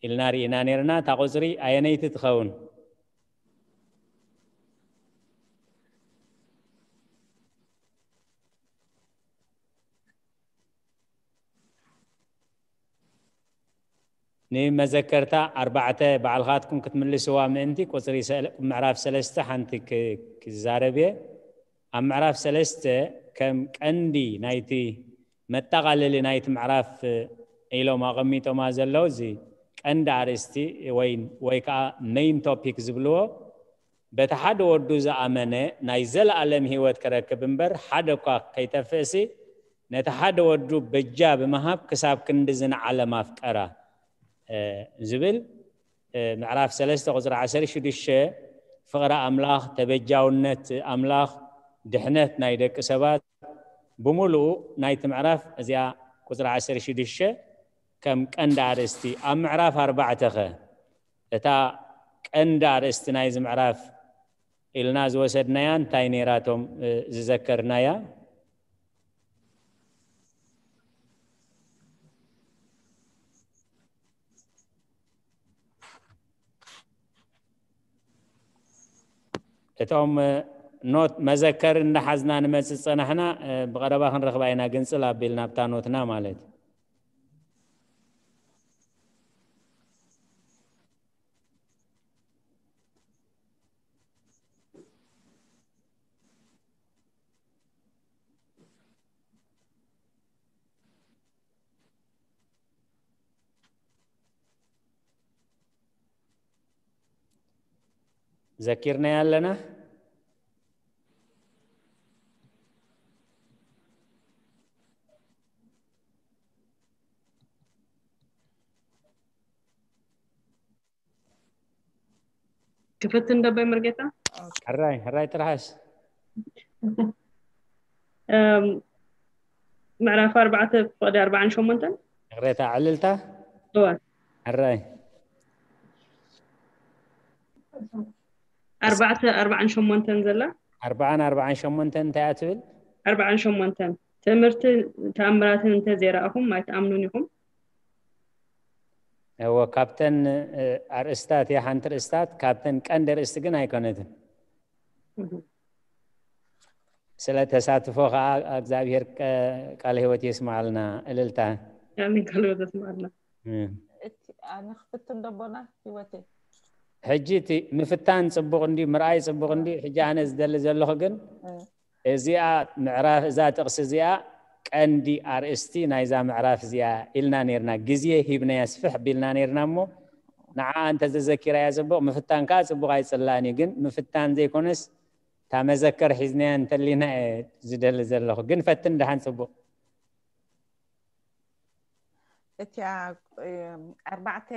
ኢልና ርኢና ነርና። እታ ቁጽሪ ኣየነይቲ ትኸውን? ንመዘከርታ ኣርባዕተ ባዕልኻትኩም ክትምልስዋ ምእንቲ ቁጽሪ ምዕራፍ ሰለስተ ሓንቲ ክዛረብ እየ። ኣብ ምዕራፍ ሰለስተ ከም ቀንዲ ናይቲ መጠቓለሊ ናይቲ ምዕራፍ ኢሎም ኣቐሚጦማ ዘለዉ እዚ ቀንዲ ኣርእስቲ ወይ ከዓ ሜይን ቶፒክ ዝብልዎ በቲ ሓደ ወዱ ዝኣመነ ናይ ዘለኣለም ህይወት ክረክብ እምበር ሓደ እኳ ከይጠፍእሲ ነቲ ሓደ ወዱ በጃ ብምሃብ ክሳብ ክንዲ ዝንዓለም ኣፍቀራ ዝብል ምዕራፍ ሰለስተ ቁፅሪ ዓሰርተ ሽዱሽተ ፍቕሪ ኣምላኽ፣ ተበጃውነት ኣምላኽ፣ ድሕነት ናይ ደቂ ሰባት ብምሉኡ ናይቲ ምዕራፍ እዚኣ ቁፅሪ ዓሰርተ ሽዱሽተ ከም ቀንዲ ኣርእስቲ ኣብ ምዕራፍ ኣርባዕተ ኸ እታ ቀንዲ ኣርእስቲ ናይዚ ምዕራፍ ኢልና ዝወሰድናያ እንታይ ነይራቶም ዝዘከርናያ? እቶም ኖት መዘከር እንዳሓዝና ንመፅእ ዝፀናሕና ብቐረባ ክንረኽባ ኢና፣ ግንፅል ኣቢልና ኣብታ ኖትና ማለት እዩ። ዘኪርናያ ኣለና። ክፍትን ደባይ መርጌታ ሕራይ ሕራይ ጥራሓስ ምዕራፍ ኣርባዕተ ፍቕዲ ኣርባዓን ሸሞንተን ይቕሬታ ዕልልታ እወ ሕራይ ኣርባዕተ ኣርባዓን ሸሞንተን ዘላ ኣርባዓን ኣርባዓን ሸሞንተን እንታይ እያ ትብል? ኣርባዓን ሸሞንተን ትእምርትን ተኣምራትን እንተዘይረኣኹም ኣይትኣምኑን ኢኹም። እወ ካብተን ኣርእስታት እያ ሓንቲ ርእስታት ካብተን ቀንዲ ርእስቲ ግን ኣይኮነትን። ስለ ተሳትፎ ከዓ እግዚኣብሔር ቃል ህይወት የስማዓልና። እልልታ ኣሜን። ቃል ህይወት የስማዓልና። እቲ ኣነ ክፍትን ደቦና ህይወተይ ሕጂ እቲ ምፍታን ፅቡቕ እንዲ ምርኣይ ፅቡቕ እንዲ ሕጂ ኣነ ዝደሊ ዘለኹ ግን እዚኣ ምዕራፍ እዛ ጥቕሲ እዚኣ ቀንዲ ኣርእስቲ ናይዛ ምዕራፍ እዚኣ ኢልና ነርና። ግዜ ሂብናያ ስፍሕ ቢልና ነርና እሞ ንዓ እንተዘዘኪራያ ፅቡቕ ምፍታን ከዓ ፅቡቕ ኣይፅላእን እዩ። ግን ምፍታን ዘይኮነስ እታ መዘከር ሒዝናያ እንተሊና እየ ዝደሊ ዘለኹ። ግን ፈትን ደሓን ፅቡቕ እቲያ ኣርባዕተ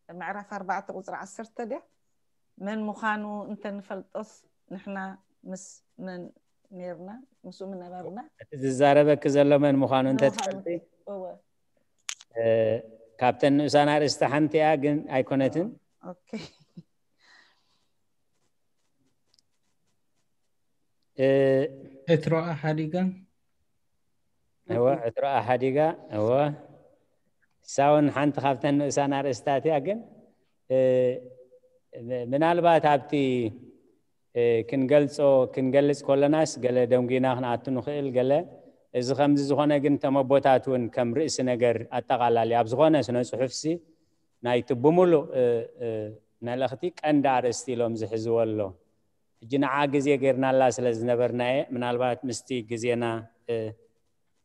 ምዕራፍ ኣርባዕተ ቁፅሪ ዓሰርተ ድያ? መን ምዃኑ እንተንፈልጦስ ንሕና ምስ መን ነርና? ምስኡ ምነበርና? እቲ ዝዛረበኪ ዘሎ መን ምዃኑ እንተትፈልጢ እወ እ፣ ካብተን ንኡሳን ኣርእስቲ ሓንቲ እያ፣ ግን ኣይኮነትን። ኦኬ እ፣ ዕትሮኣ ሓዲጋ እወ ዕትሮኣ ሓዲጋ እወ እሳ እውን ሓንቲ ካብተን ንኡሳን ኣርእስታት እያ። ግን እ፣ ምናልባት ኣብቲ እ፣ ክንገልጾ ክንገልጽ ከለናስ ገለ ደንጒና ክንኣቱ ንኽእል ገለ እዚ ከምዚ ዝኾነ ግን እቶም ኣቦታት እውን ከም ርእሲ ነገር ኣጠቓላሊ ኣብ ዝኾነ ስነ ጽሑፍሲ ናይቲ ብምሉእ እ፣ እ፣ መልእኽቲ ቀንዲ ኣርእስቲ ኢሎም ዝሕዝዎ ኣሎ። ሕጂ ንዓ ግዜ ጌርናላ ስለ ዝነበርናየ ምናልባት ምስቲ ግዜና እ፣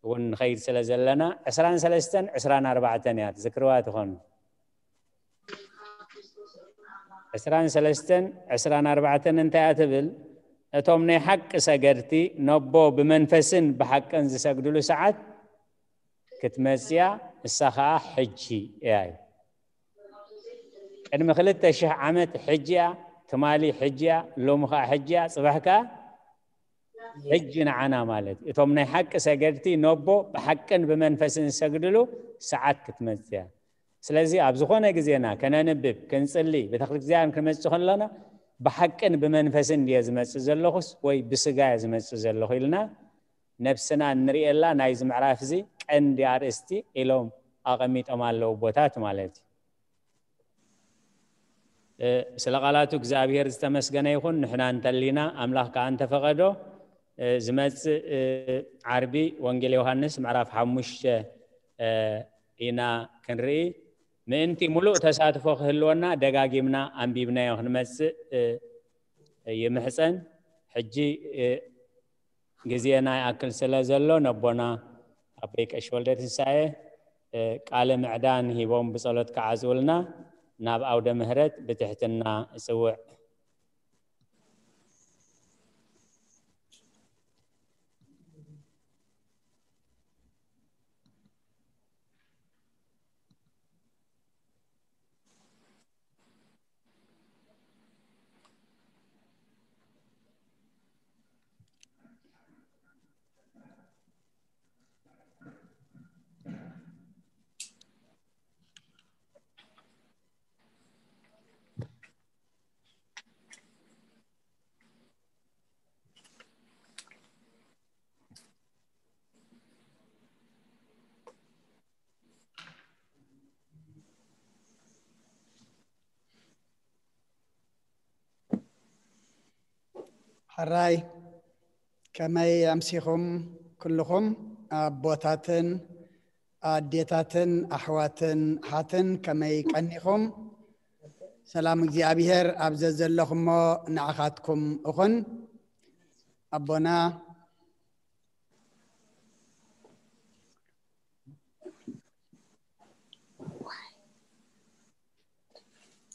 እውን ንኸይድ ስለ ዘለና ዕስራን ሰለስተን ዕስራን ኣርባዕተን እያ ትዝክርዋ ትኾኑ። ዕስራን ሰለስተን ዕስራን ኣርባዕተን እንታይ እያ ትብል? እቶም ናይ ሓቂ ሰገድቲ ነቦ ብመንፈስን ብሓቅን ዝሰግድሉ ሰዓት ክትመጽያ እሳ ከዓ ሕጂ እያ እዩ። ቅድሚ ክልተ ሽሕ ዓመት ሕጂ እያ፣ ትማሊ ሕጂ እያ፣ ሎሚ ከዓ ሕጂ እያ፣ ፅባሕ ከዓ ሕጂ ንዓና ማለት እዩ። እቶም ናይ ሓቂ ሰገድቲ ነቦ ብሓቅን ብመንፈስን ዝሰግድሉ ሰዓት ክትመጽእ እያ። ስለዚ ኣብ ዝኾነ ግዜና ከነንብብ፣ ክንጽሊ፣ ቤተክርስትያን ክንመጽእ ከለና ብሓቅን ብመንፈስን ድየ ዝመጽእ ዘለኹስ ወይ ብስጋ እየ ዝመጽእ ዘለኹ ኢልና ነብስና እንርእየላ ናይዚ ምዕራፍ እዚ ቀንዲ ኣርእስቲ ኢሎም ኣቐሚጦም ኣለዉ ቦታት ማለት እዩ። እ፣ ስለ ቃላቱ እግዚኣብሔር ዝተመስገነ ይኹን። ንሕና እንተሊና ኣምላኽ ከኣ እንተፈቐዶ፣ እ፣ ዝመጽእ፣ እ፣ ዓርቢ ወንጌል ዮሃንስ ምዕራፍ ሓሙሽተ፣ እ፣ ኢና ክንርኢ። ምእንቲ ሙሉእ ተሳትፎ ክህልወና ደጋጊምና ኣንቢብናዮ ክንመጽእ፣ እ፣ ይምሕጸን። ሕጂ፣ እ፣ ግዜና ይኣክል ስለ ዘሎ ነቦና ኣቦይ ቀሺ ወልደ ትንሳኤ፣ እ፣ ቃለ ምዕዳን ሂቦም ብጸሎት ክዓዝውልና ናብ ኣውደ ምህረት ብትሕትና እጽውዕ። ሕራይ፣ ከመይ ኣምሲኹም ኩልኹም ኣቦታትን ኣዴታትን ኣሕዋትን ሓትን ከመይ ቀኒኹም? ሰላም እግዚኣብሔር ኣብ ዘዘለኹሞ ንዓኻትኩም እኹን። ኣቦና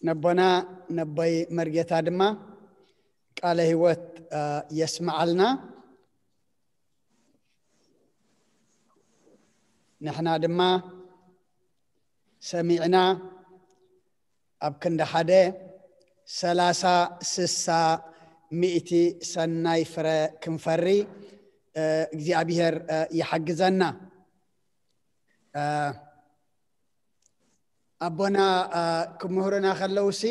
ነቦና ነቦይ መርጌታ ድማ ቃለ ህይወት፣ እ፣ የስምዓልና። ንሕና ድማ ሰሚዕና ኣብ ክንዲ ሓደ ሰላሳ፣ ስሳ፣ ሚእቲ ሰናይ ፍረ ክንፈሪ፣ እ፣ እግዚኣብሔር፣ እ፣ ይሓግዘና። እ፣ ኣቦና፣ እ፣ ክምህሩና ከለውሲ፣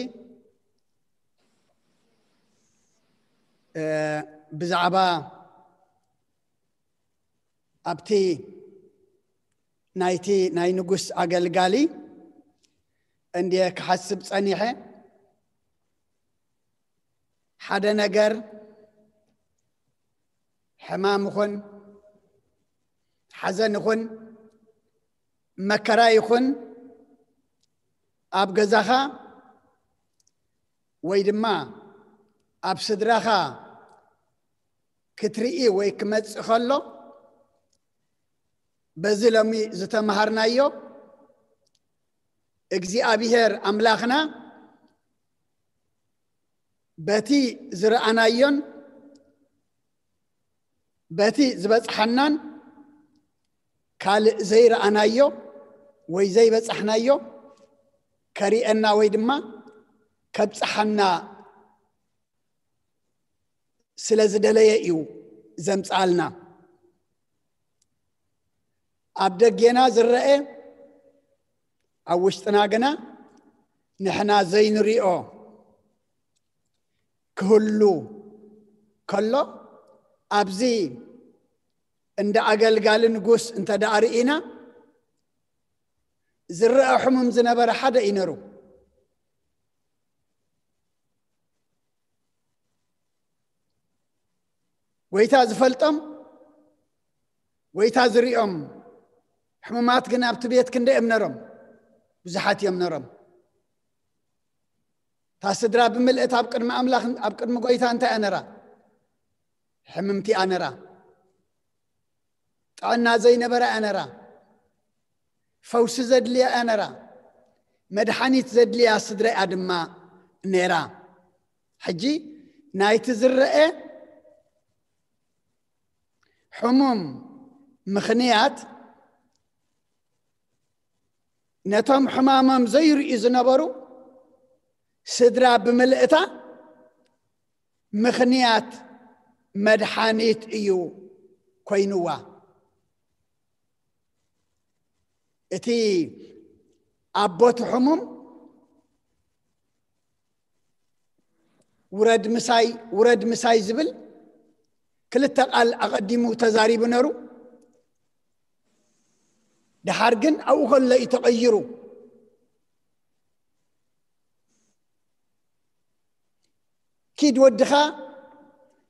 እ፣ ብዛዕባ ኣብቲ ናይቲ ናይ ንጉስ ኣገልጋሊ እንድየ ክሓስብ ጸኒሐ። ሓደ ነገር፣ ሕማም ይኹን፣ ሓዘን ይኹን፣ መከራ ይኹን፣ ኣብ ገዛኻ ወይ ድማ ኣብ ስድራኻ ክትርኢ ወይ ክመጽእ ከሎ፣ በዚ ሎሚ ዝተምሃርናዮ እግዚኣብሔር ኣምላኽና በቲ ዝረኣናዮን በቲ ዝበጽሓናን ካልእ ዘይረኣናዮ ወይ ዘይበጻሕናዮ ከርእየና ወይ ድማ ከብጽሓና ስለ ዝደለየ እዩ ዘምጽኣልና። ኣብ ደጌና ዝረአ፣ ኣብ ውሽጥና ግና ንሕና ዘይንሪኦ ክህሉ ከሎ፣ ኣብዚ እንደ ኣገልጋሊ ንጉስ እንተ ደኣ ርኢና፣ ዝረአ ሕሙም ዝነበረ ሓደ እዩ ነሩ። ጎይታ ዝፈልጦም፣ ጎይታ ዝሪኦም ሕሙማት ግን ኣብቲ ቤት ክንደይ እዮም ነሮም? ብዙሓት እዮም ነሮም። እታ ስድራ ብምልእት ኣብ ቅድሚ ኣምላኽ፣ ኣብ ቅድሚ ጎይታ እንታይ እያ ነራ? ሕምምቲ እያ ነራ። ጥዕና ዘይነበራ እያ ነራ። ፈውሲ ዘድልያ እያ ነራ። መድሓኒት ዘድልያ ስድራ እያ ድማ ነራ። ሕጂ ናይቲ ዝረአ ሕሙም ምኽንያት ነቶም ሕማሞም ዘይርእዩ ዝነበሩ ስድራ ብምልእታ ምኽንያት መድሓኒት እዩ ኮይንዋ። እቲ ኣቦ እቲ ሕሙም ውረድ ምሳይ፣ ውረድ ምሳይ ዝብል ክልተ ቃል ኣቐዲሙ ተዛሪቡ ነሩ። ደሓር ግን ኣብኡ ከሎ እዩ ተቐይሩ። ኪድ ወድኻ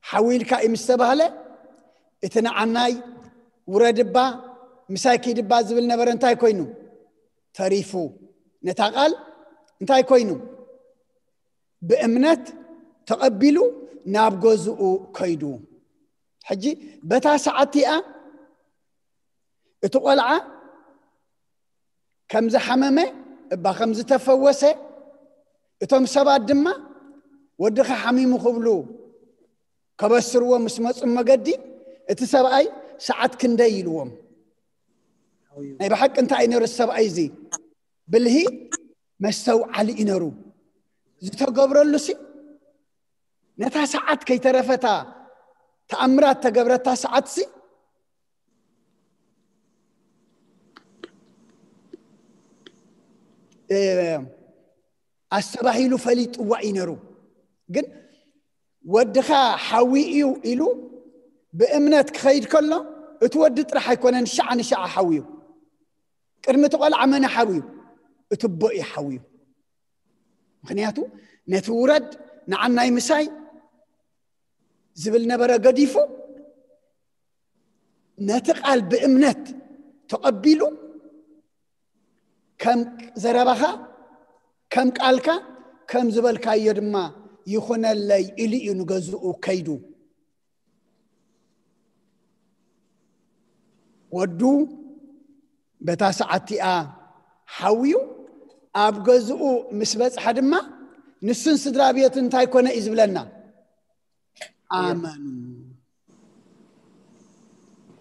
ሓዊልካ እዩ ምስ ተባህለ፣ እቲ ንዓናይ ውረድ እባ ምሳይ ኪድ እባ ዝብል ነበረ እንታይ ኮይኑ ተሪፉ? ነታ ቃል እንታይ ኮይኑ? ብእምነት ተቐቢሉ ናብ ገዝኡ ከይዱ። ሕጂ በታ ሰዓት እቲኣ እቲ ቆልዓ ከም ዝሓመመ እባ ከም ዝተፈወሰ፣ እቶም ሰባት ድማ ወድኻ ሓሚሙ ክብሉ ከበስርዎ ምስ መጹ መገዲ፣ እቲ ሰብኣይ ሰዓት ክንደይ ኢልዎም። ናይ ብሓቂ እንታይ እዩ ነሩ ሰብኣይ እዚ? ብልሂ መስተውዓሊ እዩ ነሩ። ዝተገብረሉ ሲ ነታ ሰዓት ከይተረፈታ ተኣምራት ተገብረታ ሰዓት ሲ እ፣ ኣስተባሂሉ ፈሊጥዋ እዩ ነሩ። ግን ወድኻ ሓዊ እዩ ኢሉ ብእምነት ክኸይድ ከሎ፣ እቲ ወዲ ጥራሕ ኣይኮነን፣ ሻዕ ንሻዕ ሓዊ እዩ። ቅድሚ እቲ ቆልዓ መን ሓዊ እዩ? እቲ ኣቦ እዩ ሓዊ እዩ። ምኽንያቱ ነቲ ውረድ ንዓናይ ምሳይ ዝብል ነበረ ገዲፉ፣ ነቲ ቃል ብእምነት ተቐቢሉ፣ ከም ዘረባኻ፣ ከም ቃልካ፣ ከም ዝበልካዮ ድማ ይኹነለይ ኢሉ እዩ ንገዝኡ ከይዱ። ወዱ በታ ሰዓት እቲኣ ሓውዩ ኣብ ገዝኡ ምስ በጽሐ ድማ፣ ንሱን ስድራ ቤቱ እንታይ ኮነ እዩ ዝብለና? ኣመኑ።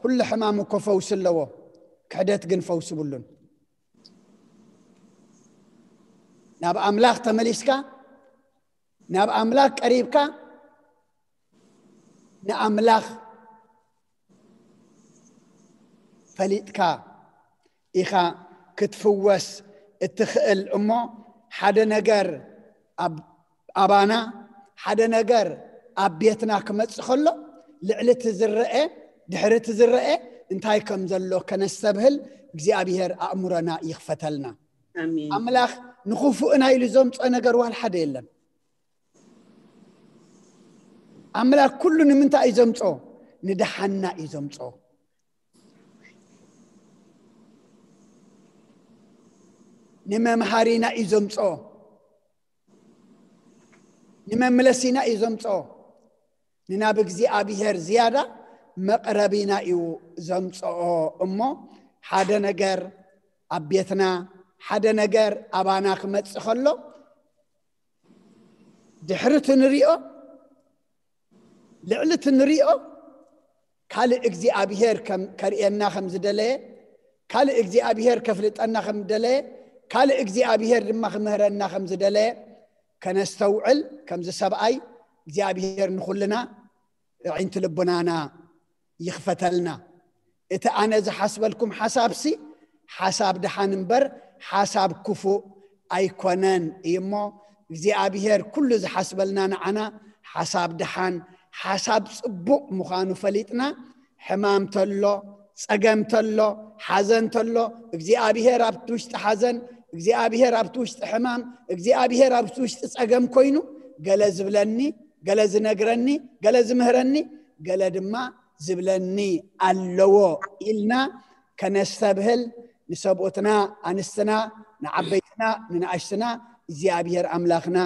ኩሉ ሕማም እኮ ፈውሲ ኣለዎ፣ ክሕደት ግን ፈውሲ ብሉን። ናብ ኣምላኽ ተመሊስካ፣ ናብ ኣምላኽ ቀሪብካ፣ ንኣምላኽ ፈሊጥካ ኢኻ ክትፍወስ እትኽእል። እሞ ሓደ ነገር ኣብ ኣባና፣ ሓደ ነገር ኣብ ቤትና ክመጽእ ከሎ፣ ልዕሊ እቲ ዝረአ፣ ድሕሪ እቲ ዝረአ እንታይ ከም ዘሎ ከነስተብህል እግዚኣብሔር ኣእምሮና ይኽፈተልና። ኣሜን። ኣምላኽ ንኽፉእና ኢሉ ዘምጾ ነገር ዋላ ሓደ የለን። ኣምላኽ ኩሉ ንምንታይ እዩ ዘምጾ? ንደሓንና እዩ ዘምጾ። ንመምሃሪና እዩ ዘምጾ። ንመምለሲና እዩ ዘምጾ። ንናብ እግዚኣብሔር ዝያዳ መቕረቢና እዩ ዘምጽኦ። እሞ ሓደ ነገር ኣብ ቤትና፣ ሓደ ነገር ኣባና ክመጽእ ከሎ፣ ድሕሪ እቲ ንሪኦ፣ ልዕሊ እቲ ንሪኦ፣ ካልእ እግዚኣብሔር ከም፣ ከርእየና ከም ዝደለየ፣ ካልእ እግዚኣብሔር ከፍልጠና ከም ዝደለየ፣ ካልእ እግዚኣብሔር ድማ ክምህረና ከም ዝደለየ ከነስተውዕል፣ ከምዚ ሰብኣይ እግዚኣብሔር ንኹልና ኣዒንቲ ልቡናና ይኽፈተልና። እቲ ኣነ ዝሓስበልኩም ሓሳብሲ ሓሳብ ደሓን እምበር ሓሳብ ክፉእ ኣይኮነን እዩ እሞ፣ እግዚኣብሔር ኩሉ ዝሓስበልና ንዓና ሓሳብ ደሓን፣ ሓሳብ ጽቡቕ ምዃኑ ፈሊጥና፣ ሕማም ተሎ፣ ጸገም ተሎ፣ ሓዘን ተሎ፣ እግዚኣብሔር ኣብቲ ውሽጢ ሓዘን፣ እግዚኣብሔር ኣብቲ ውሽጢ ሕማም፣ እግዚኣብሔር ኣብቲ ውሽጢ ጸገም ኮይኑ፣ ገለ ዝብለኒ፣ ገለ ዝነግረኒ፣ ገለ ዝምህረኒ፣ ገለ ድማ ዝብለኒ ኣለዎ ኢልና ከነስተብህል፣ ንሰብኡትና፣ ኣንስትና፣ ንዓበይትና፣ ንንኣሽትና፣ እግዚኣብሔር ኣምላኽና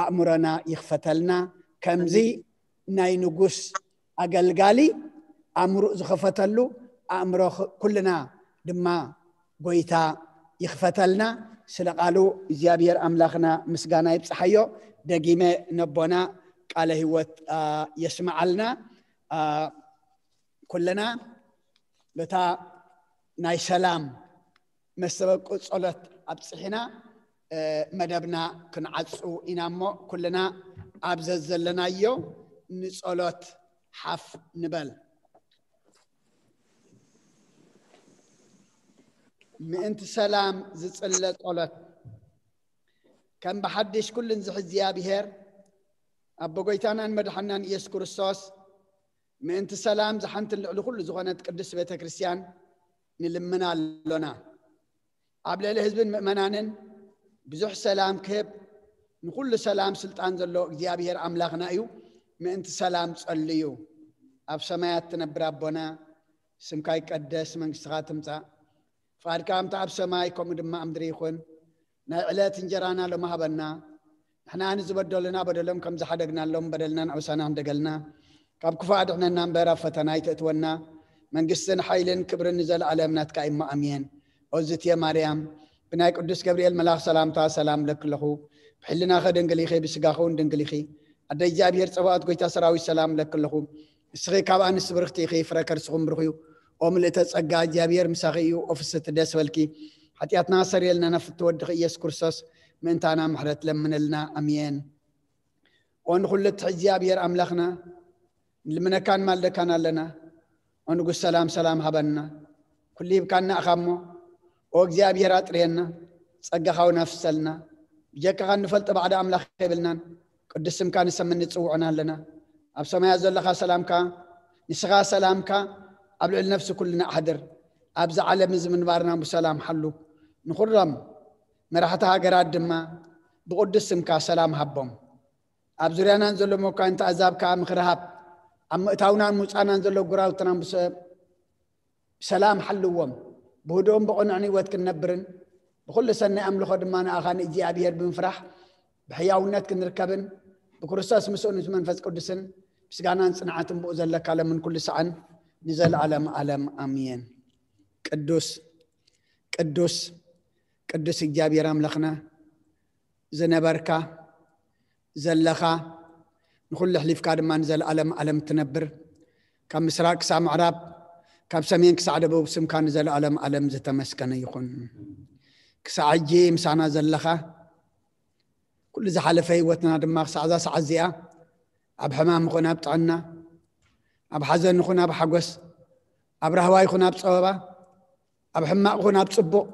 ኣእምሮና ይኽፈተልና። ከምዚ ናይ ንጉስ ኣገልጋሊ ኣእምሮኡ ዝኸፈተሉ ኣእምሮ ኽ-፣ ኩልና ድማ ጎይታ ይኽፈተልና። ስለ ቃሉ እግዚኣብሔር ኣምላኽና ምስጋና ይብጽሓዮ። ደጊመ ነቦና ቃለ ህይወት፣ አ፣ የስምዓልና። አ፣ ኩልና በታ ናይ ሰላም መስተበቁ ጸሎት ኣብፅሒና መደብና ክንዓፁ ኢና እሞ ኩልና ኣብ ዘዘለናዮ ንፀሎት ሓፍ ንበል። ምእንቲ ሰላም ዝፅለ ጸሎት። ከም ብሓድሽ ኩልን ዝሕዝያ ብሔር ኣቦ ጎይታናን መድሓናን ኢየሱስ ክርስቶስ ምእንቲ ሰላም ዝሓንትን ልዕሊ ኩሉ ዝኾነት ቅድስት ቤተ ክርስቲያን ንልምና ኣሎና። ኣብ ልዕሊ ህዝብን ምእመናንን ብዙሕ ሰላም ክህብ ንኩሉ ሰላም ስልጣን ዘሎ እግዚኣብሔር ኣምላኽና እዩ። ምእንቲ ሰላም ጸልዩ። ኣብ ሰማያት ትነብር ኣቦና፣ ስምካ ይቀደስ፣ መንግስትኻ ትምጻእ፣ ፍቓድካ ከምቲ ኣብ ሰማይ ከምኡ ድማ ኣብ ምድሪ ይኹን። ናይ ዕለት እንጀራና ሎሚ ሃበና። ንሕና ንዝበደሉና በደሎም ከም ዝሓደግናሎም በደልና ንዕውሳና ክንደገልና ካብ ክፉእ ኣድሕነና እምበር ኣብ ፈተና ኣይተእትወና። መንግስትን ሓይልን ክብርን ንዘለኣለም ናትካ እሞ ኣሜን። ኦዝትየ ማርያም ብናይ ቅዱስ ገብርኤል መልኣኽ ሰላምታ ሰላም ለክለኹ። ብሕልናኸ ድንግል ኢኺ፣ ብስጋኸ እውን ድንግል ኢኺ። ኣደ እግዚኣብሔር ጸባኦት ጎይታ ሰራዊት ሰላም ለክለኹ። ንስኺ ካብ ኣንስቲ ብርኽቲ ኢኺ፣ ፍረ ከርስኹም ብሩኽ እዩ። ኦ ምልእተ ጸጋ እግዚኣብሔር ምሳኺ እዩ። ኦ ፍስሕቲ ደስ በልኪ። ሓጢኣትና ሰሪየልና ናብ ፍትወድኺ ኢየሱስ ክርስቶስ ምእንታና ምሕረት ለምነልና። ኣሜን። ኦ ንኹሉ እትሕዚ እግዚኣብሔር ኣምላኽና ንልምነካን ማልደካን ኣለና። ኦ ንጉስ ሰላም ሰላም ሃበና። ኩሉ ሂብካና ኢኻ እሞ ኦ እግዚኣብሔር ኣጥርየና፣ ጸጋኻ እውን ኣፍሰልና። ብጀካኻ እንፈልጦ ባዕዲ ኣምላኽ የብልናን። ቅዱስ ስምካ ንሰምን ንጽውዖን ኣለና። ኣብ ሰማያት ዘለኻ ሰላምካ ንስኻ ሰላምካ ኣብ ልዕሊ ነፍሲ ኩልና ኣሕድር። ኣብዚ ዓለም እዚ ምንባርና ብሰላም ሓሉ። ንኹሎም መራሕቲ ሃገራት ድማ ብቕዱስ ስምካ ሰላም ሃቦም። ኣብ ዙርያናን ዘሎ መኳንንቲ ኣዛብ ከዓ ምኽሪ ሃብ። ኣብ ምእታውናን ምውፃናን ዘሎ ጉራውትናን ብሰ- ብሰላም ሓልዎም። ብህድኦም ብቕኑዕን ህይወት ክንነብርን ብኩሉ ሰናይ ኣምልኾ ድማ ንኣኻ ንእግዚኣብሔር ብምፍራሕ ብሕያውነት ክንርከብን ብክርስቶስ ምስኡ ምስ መንፈስ ቅዱስን ምስጋናን ጽንዓትን ብኡ ዘለካ ለምን ኩሉ ሰዓን ንዘለኣለም ዓለም ኣሜን። ቅዱስ ቅዱስ ቅዱስ እግዚኣብሔር ኣምላኽና ዝነበርካ ዘለኻ ንኹሉ ኣሕሊፍካ ድማ ንዘለኣለም ዓለም ትነብር፣ ካብ ምስራቅ ክሳብ ምዕራብ ካብ ሰሜን ክሳዕ ደቡብ ስምካ ንዘለኣለም ዓለም ዝተመስገነ ይኹን። ክሳዕ ሕጂ ምሳና ዘለኻ ኩሉ ዝሓለፈ ህይወትና ድማ ክሳዕ እዛ ሰዓት እዚኣ ኣብ ሕማም ይኹን ኣብ ጥዕና ኣብ ሓዘን ይኹን ኣብ ሓጎስ ኣብ ራህዋ ይኹን ኣብ ጸበባ ኣብ ሕማቕ ይኹን ኣብ ጽቡቕ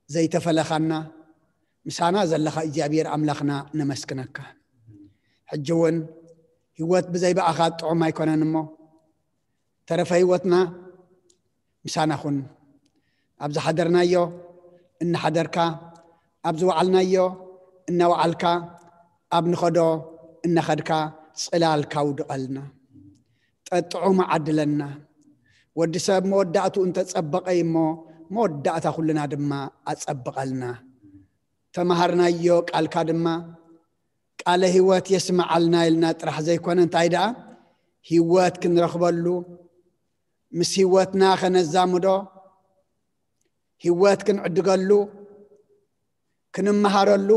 ዘይተፈለኻና ምሳና ዘለኻ እግዚኣብሔር ኣምላኽና ነመስግነካ። ሕጂ እውን ህይወት ብዘይ ብኣኻ ጥዑም ኣይኮነን እሞ ተረፈ ህይወትና ምሳና ኩን። ኣብ ዝሓደርናዮ እናሓደርካ ኣብ ዝወዓልናዮ እናወዓልካ ኣብ ንኸዶ እናኸድካ ጽላልካ ውድቐልና። ጠጥዑም ዓድለና። ወዲ ሰብ መወዳእትኡ እንተጸበቐ እሞ መወዳእታ ኩልና ድማ ኣጸብቐልና። ተማሃርናዮ ቃልካ ድማ ቃለ ህይወት የስምዓልና ኢልና ጥራሕ ዘይኮነ እንታይ ደኣ ህይወት ክንረኽበሉ ምስ ህይወትና ከነዛምዶ ህይወት ክንዕድገሉ ክንመሃረሉ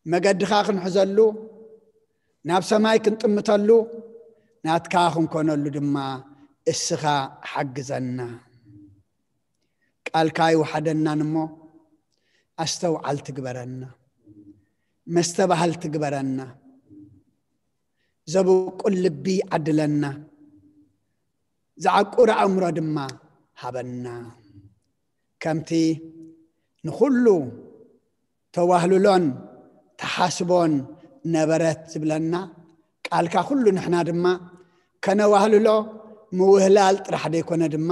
መገድኻ ክንሕዘሉ ናብ ሰማይ ክንጥምተሉ ናትካ ክንኮነሉ ድማ እስኻ ሓግዘና። ቃልካ ይውሓደናን እሞ ኣስተውዓል ትግበረና፣ መስተባህል ትግበረና፣ ዘብቁል ልቢ ዓድለና፣ ዝዓቁር ኣእምሮ ድማ ሃበና። ከምቲ ንኹሉ ተዋህልሎን ተሓስቦን ነበረት ዝብለና ቃልካ ኩሉ ንሕና ድማ ከነዋህልሎ ምውህላል ጥራሕ ዘይኮነ ድማ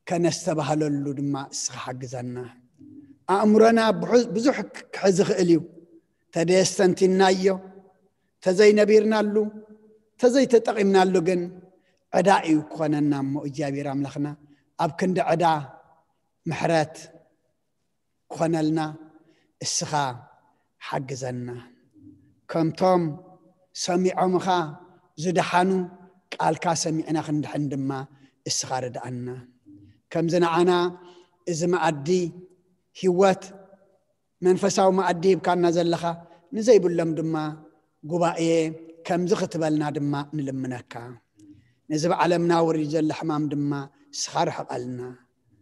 ከነስተባህለሉ ድማ እስኻ ሓግዘና። ኣእምሮና ብዙሕ ክሕዝ ይኽእል እዩ። ተዘየስተንቲናዮ ተዘይነቢርናሉ ተዘይተጠቒምናሉ ግን ዕዳ እዩ ክኾነና እሞ እግዚኣብሔር ኣምላኽና ኣብ ክንዲ ዕዳ ምሕረት ክኾነልና እስኻ ሓግዘና። ከምቶም ሰሚዖምኻ ዝደሓኑ ቃልካ ሰሚዕና ክንድሕን ድማ እስኻ ርድኣና። ከምዚ ንዓና እዚ መኣዲ ህይወት መንፈሳዊ መኣዲ ሂብካና ዘለኻ ንዘይብሎም ድማ ጉባኤ ከምዚ ክትበልና ድማ ንልምነካ። ነዚ ብዓለምና ወሪዱ ዘሎ ሕማም ድማ እስኻ ርሕቐልና።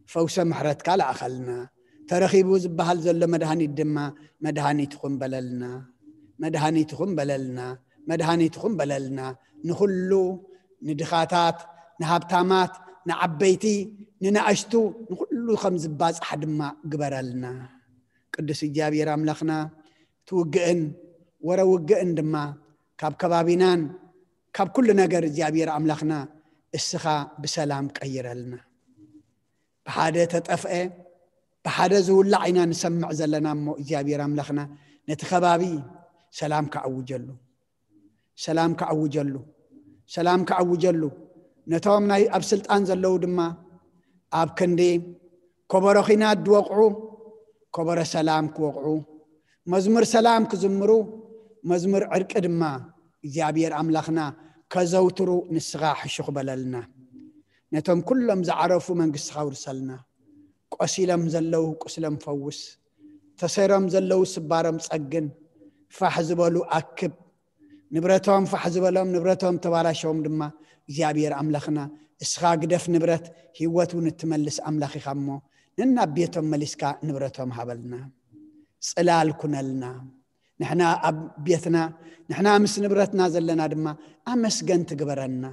ፈውሰ ምሕረትካ ለኣኸልና። ተረኺቡ ዝበሃል ዘሎ መድሃኒት ድማ መድሃኒትኹም በለልና፣ መድሃኒትኹም በለልና፣ መድሃኒትኹም በለልና። ንኹሉ፣ ንድኻታት፣ ንሃብታማት፣ ንዓበይቲ፣ ንናእሽቱ፣ ንኹሉ ከም ዝባጻሕ ድማ ግበረልና። ቅዱስ እግዚኣብሔር ኣምላኽና፣ እቲ ውግእን ወረ ውግእን ድማ ካብ ከባቢናን ካብ ኩሉ ነገር እግዚኣብሔር ኣምላኽና እስኻ ብሰላም ቀይረልና። ብሓደ ተጠፍአ፣ ብሓደ ዝውላዕ ኢና ንሰምዕ ዘለና። እሞ እግዚኣብሔር ኣምላኽና፣ ነቲ ከባቢ ሰላም ከኣውጀሉ፣ ሰላም ከኣውጀሉ፣ ሰላም ከኣውጀሉ። ነቶም ናይ ኣብ ስልጣን ዘለዉ ድማ ኣብ ክንዲ ከበሮ ኺናት ዝወቕዑ፣ ከበሮ ሰላም ክወቕዑ፣ መዝሙር ሰላም ክዝምሩ፣ መዝሙር ዕርቂ ድማ እግዚኣብሔር ኣምላኽና ከዘውትሩ ንስኻ ሕሹኽ በለልና። ነቶም ኩሎም ዝዓረፉ መንግስትኻ ውርሰልና። ቆሲሎም ዘለዉ ቁስሎም ፈውስ። ተሰይሮም ዘለዉ ስባሮም ጸግን። ፋሕ ዝበሉ ኣክብ። ንብረቶም ፋሕ ዝበሎም፣ ንብረቶም ተባላሸዎም ድማ እግዚኣብሔር ኣምላኽና፣ እስኻ ግደፍ ንብረት፣ ህይወት እውን እትመልስ ኣምላኽ ኢኻ እሞ፣ ነናብ ቤቶም መሊስካ ንብረቶም ሃበልና። ጽላል ኩነልና። ንሕና ኣብ ቤትና፣ ንሕና ምስ ንብረትና ዘለና ድማ ኣመስገንቲ ግበረና።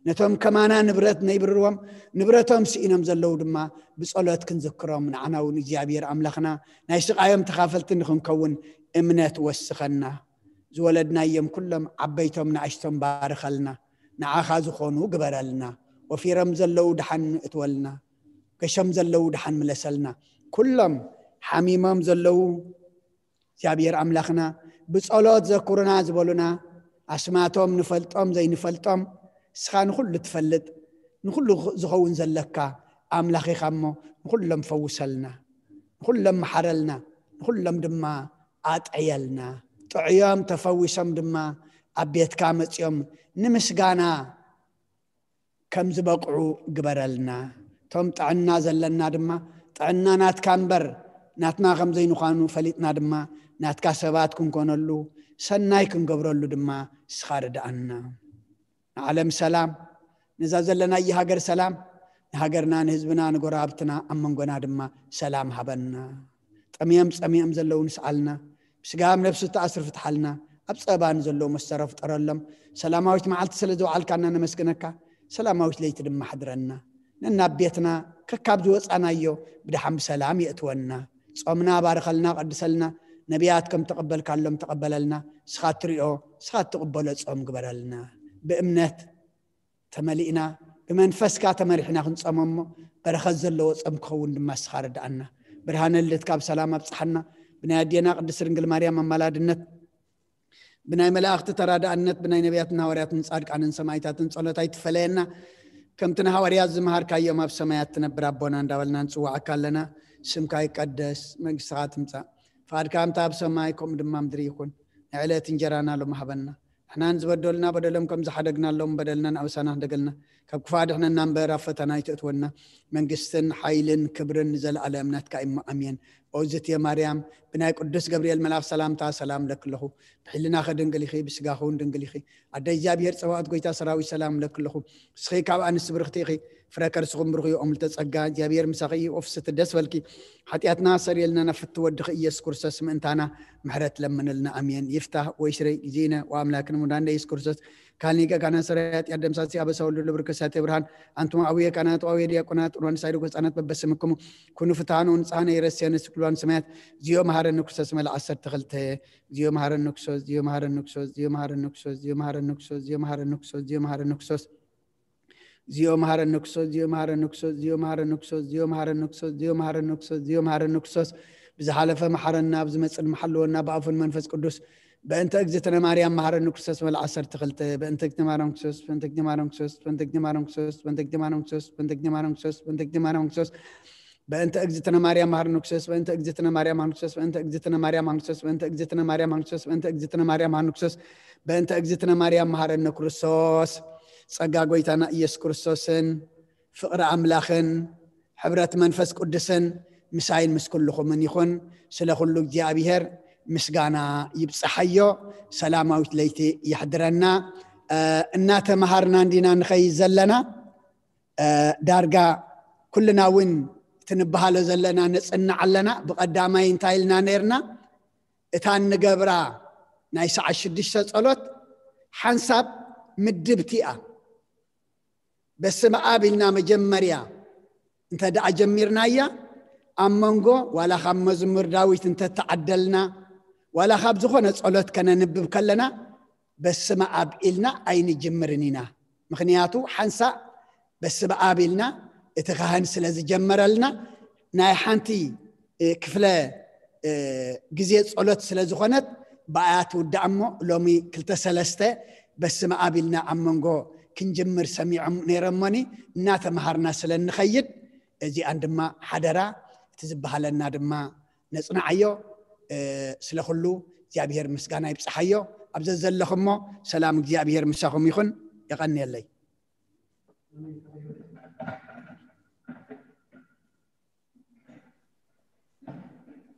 ነቶም ከማና ንብረት ነይብርዎም፣ ንብረቶም ስኢኖም ዘለዉ ድማ ብጸሎት ክንዝክሮም፣ ንዓና እውን እግዚኣብሔር ኣምላኽና ናይ ስቓዮም ተኻፈልቲ ንኽንከውን እምነት ወስኸና። ዝወለድናዮም ኩሎም ዓበይቶም ንኣሽቶም ባርኸልና። ንዓኻ ዝኾኑ ግበረልና። ወፊሮም ዘለዉ ደሓን እትወልና። ገሾም ዘለዉ ደሓን ምለሰልና። ኩሎም ሓሚሞም ዘለዉ እግዚኣብሔር ኣምላኽና ብጸሎት ዘኩሩና ዝበሉና ኣስማቶም ንፈልጦም ዘይንፈልጦም እስኻ ንኹሉ ትፈልጥ፣ ንኹሉ ዝኸውን ዘለካ ኣምላኽ ኢኻ እሞ ንኹሎም ፈውሰልና፣ ንኹሎም መሓረልና፣ ንኹሎም ድማ ኣጥዕየልና። ጥዕዮም ተፈዊሶም ድማ ኣብ ቤትካ መጺኦም ንምስጋና ከም ዝበቕዑ ግበረልና። እቶም ጥዕና ዘለና ድማ ጥዕና ናትካ እምበር ናትና ከም ዘይንዃኑ ፈሊጥና ድማ ናትካ ሰባት ክንኮነሉ ሰናይ ክንገብረሉ ድማ ንስኻ ርድኣና። ንዓለም ሰላም፣ ነዛ ዘለናያ ሃገር ሰላም፣ ንሃገርና ንህዝብና ንጎረባብትና ኣብ መንጎና ድማ ሰላም ሃበና። ጠምዮም ጸሚኦም ዘለዉ ንስኣልና፣ ብስጋም ነብሱ ተኣስር ፍትሓልና፣ ኣብ ጸባ ንዘለዉ መስተረ ፍጠረሎም። ሰላማዊት መዓልቲ ስለ ዝወዓልካና ነመስግነካ፣ ሰላማዊት ለይቲ ድማ ሓድረና። ነናብ ቤትና ከካብ ዝወጻናዮ ብድሓን ብሰላም የእትወና። ጾምና ባርኸልና፣ ቀድሰልና። ነቢያት ከም ተቐበልካሎም ተቐበለልና። እስኻ ትሪኦ፣ እስኻ ትቕበሎ ጾም ግበረልና። ብእምነት ተመሊእና ብመንፈስካ ተመሪሕና ክንጸሞ እሞ በረኸት ዘለዎ ጾም ክኸውን ድማ እስኻ ርድኣና። ብርሃነ ልደትካ ብሰላም ኣብጽሓና። ብናይ ኣዴና ቅድስት ድንግል ማርያም ኣማላድነት፣ ብናይ መላእኽቲ ተራዳእነት፣ ብናይ ነቢያትን ሃዋርያትን ጻድቃንን ሰማዕታትን ጸሎት ኣይትፈለየና። ከምቲ ንሃዋርያት ዝመሃርካዮም ኣብ ሰማያት ትነብር ኣቦና እንዳበልና ንጽውዓካ ኣለና። ስምካ ይቀደስ፣ መንግስትኻ ትምጻእ፣ ፍቓድካ ከምታ ኣብ ሰማይ ከምኡ ድማ ምድሪ ይኹን። ናይ ዕለት እንጀራና ሎሚ ሃበና። ንሕና ንዝበደሉና በደሎም ከም ዝሓደግናሎም በደልና ንኣበሳና ሕደገልና። ካብ ክፉእ ኣድሕነና እምበር ኣብ ፈተና ኣይተእትወና። መንግስትን ሓይልን ክብርን ንዘለኣለም ናትካ እዩ እሞ ኣሜን። ኦዝትየ ማርያም፣ ብናይ ቅዱስ ገብርኤል መልኣኽ ሰላምታ ሰላም እለኪ ኣለኹ። ብሕልናኺ ድንግል ኢኺ፣ ብስጋኺ እውን ድንግል ኢኺ። ኣደ እግዚኣብሔር ጸባኦት፣ ጎይታ ሰራዊት፣ ሰላም እለኪ ኣለኹ። ንስኺ ካብ ኣንስቲ ብርኽቲ ኢኺ፣ ፍረ ከርስኹም ብሩኽ እዩ። ኦም ልተጸጋ እግዚኣብሔር ምሳኺ እዩ። ኦፍስቲ ደስ በልኪ፣ ሓጢኣትና ሰሪየልና፣ ናብ ፍቲ ወድኺ ኢየሱስ ክርስቶስ ምእንታና ምሕረት ለምንልና። ኣሜን። ይፍታህ ወይሽረይ ጊዜነ ወኣምላክን ሙዳንደ ኢየሱስ ክርስቶስ ካህን ሊቀ ካህናት ሰራይ ኃጢአት ደምሳሲ አበሳ ወልድ ለብር ከሳቴ ብርሃን አንቱም አቡየ ካህናት ወአቡየ ዲያቆናት ሮን ሳይዶ ህፃናት በበስምክሙ ኩኑ ፍትሐነ ወንጽሐነ ይረስየነ ስክሏን ሰማያት ዚዮ መሐረነ ክርስቶስ መልእ ዓሰርተ ክልተ ዚዮ መሐረነ ክርስቶስ ዚዮ መሐረነ ክርስቶስ ዚዮ መሐረነ ክርስቶስ ዚዮ መሐረነ ክርስቶስ ዚዮ መሐረነ ክርስቶስ ዚዮ መሐረነ ክርስቶስ ዚዮ መሐረነ ክርስቶስ ዚዮ መሐረነ ክርስቶስ ዚዮ መሐረነ ክርስቶስ ዚዮ መሐረነ ክርስቶስ ዚዮ መሐረነ ክርስቶስ ዚዮ መሐረነ ክርስቶስ ብዝሓለፈ መሐረና፣ ብዝመጽእ ድማ ሓልወና፣ ብኣፉን መንፈስ ቅዱስ በእንተ እግዝእትነ ማርያም መሐረኒ ክርስቶስ መልእ ዓሰርተ ክልተ በእንተ እግዝእትነ ማርያም ክርስቶስ በእንተ እግዝእትነ ማርያም ክርስቶስ በእንተ እግዝእትነ ማርያም ክርስቶስ በእንተ እግዝእትነ ማርያም ክርስቶስ በእንተ እግዝእትነ ማርያም ክርስቶስ በእንተ እግዝእትነ ማርያም መሐረኒ ክርስቶስ በእንተ እግዝእትነ ማርያም መሐረኒ ክርስቶስ በእንተ እግዝእትነ ማርያም መሐረኒ ክርስቶስ በእንተ እግዝእትነ ማርያም መሐረኒ ክርስቶስ በእንተ እግዝእትነ ማርያም መሐረኒ ክርስቶስ ጸጋ ጎይታና ኢየሱስ ክርስቶስን ፍቕሪ ኣምላኽን ሕብረት መንፈስ ቅዱስን ምሳይን ምስ ኩልኹምን ይኹን። ስለ ኩሉ እግዚኣብሔር ምስጋና ይብጽሓዮ። ሰላማዊት ለይቲ የሕድረና። እ፣ እናተምሃርና እንዲና ንኸይድ ዘለና። እ፣ ዳርጋ ኩልና እውን እቲ ትንበሃሎ ዘለና ነጽንዕ ኣለና። ብቐዳማይ እንታይ ኢልና ነርና? እታ እንገብራ ናይ ሰዓት ሽዱሽተ ጸሎት ሓንሳብ ምድብቲ እያ። በስመ ኣብ ኢልና መጀመርያ እንተ ደኣ ጀሚርናያ፣ ኣብ መንጎ ዋላ ካብ መዝሙር ዳዊት እንተተዓደልና፣ ዋላ ካብ ዝኾነ ጸሎት ከነንብብ ከለና፣ በስመ ኣብ ኢልና ኣይንጅምርን ኢና። ምኽንያቱ ሓንሳእ በስመ ኣብ ኢልና እቲ ካህን ስለ ዝጀመረልና፣ ናይ ሓንቲ ክፍለ ግዜ ጸሎት ስለ ዝኾነት ብኣያ ትውዳእ። እሞ ሎሚ ክልተ ሰለስተ በስመ ኣብ ኢልና ኣብ መንጎ ክንጅምር ሰሚዖም ነይረሞኒ፣ እናተምሃርና ስለ እንኸይድ፣ እዚኣን ድማ ሓደራ እቲ ዝበሃለና ድማ ነጽንዓዮ። ስለ ኩሉ እግዚኣብሔር ምስጋና ይብጽሓዮ። ኣብ ዘዘለኹሞ ሰላም እግዚኣብሔር ምሳኹም ይኹን። የቐንየለይ።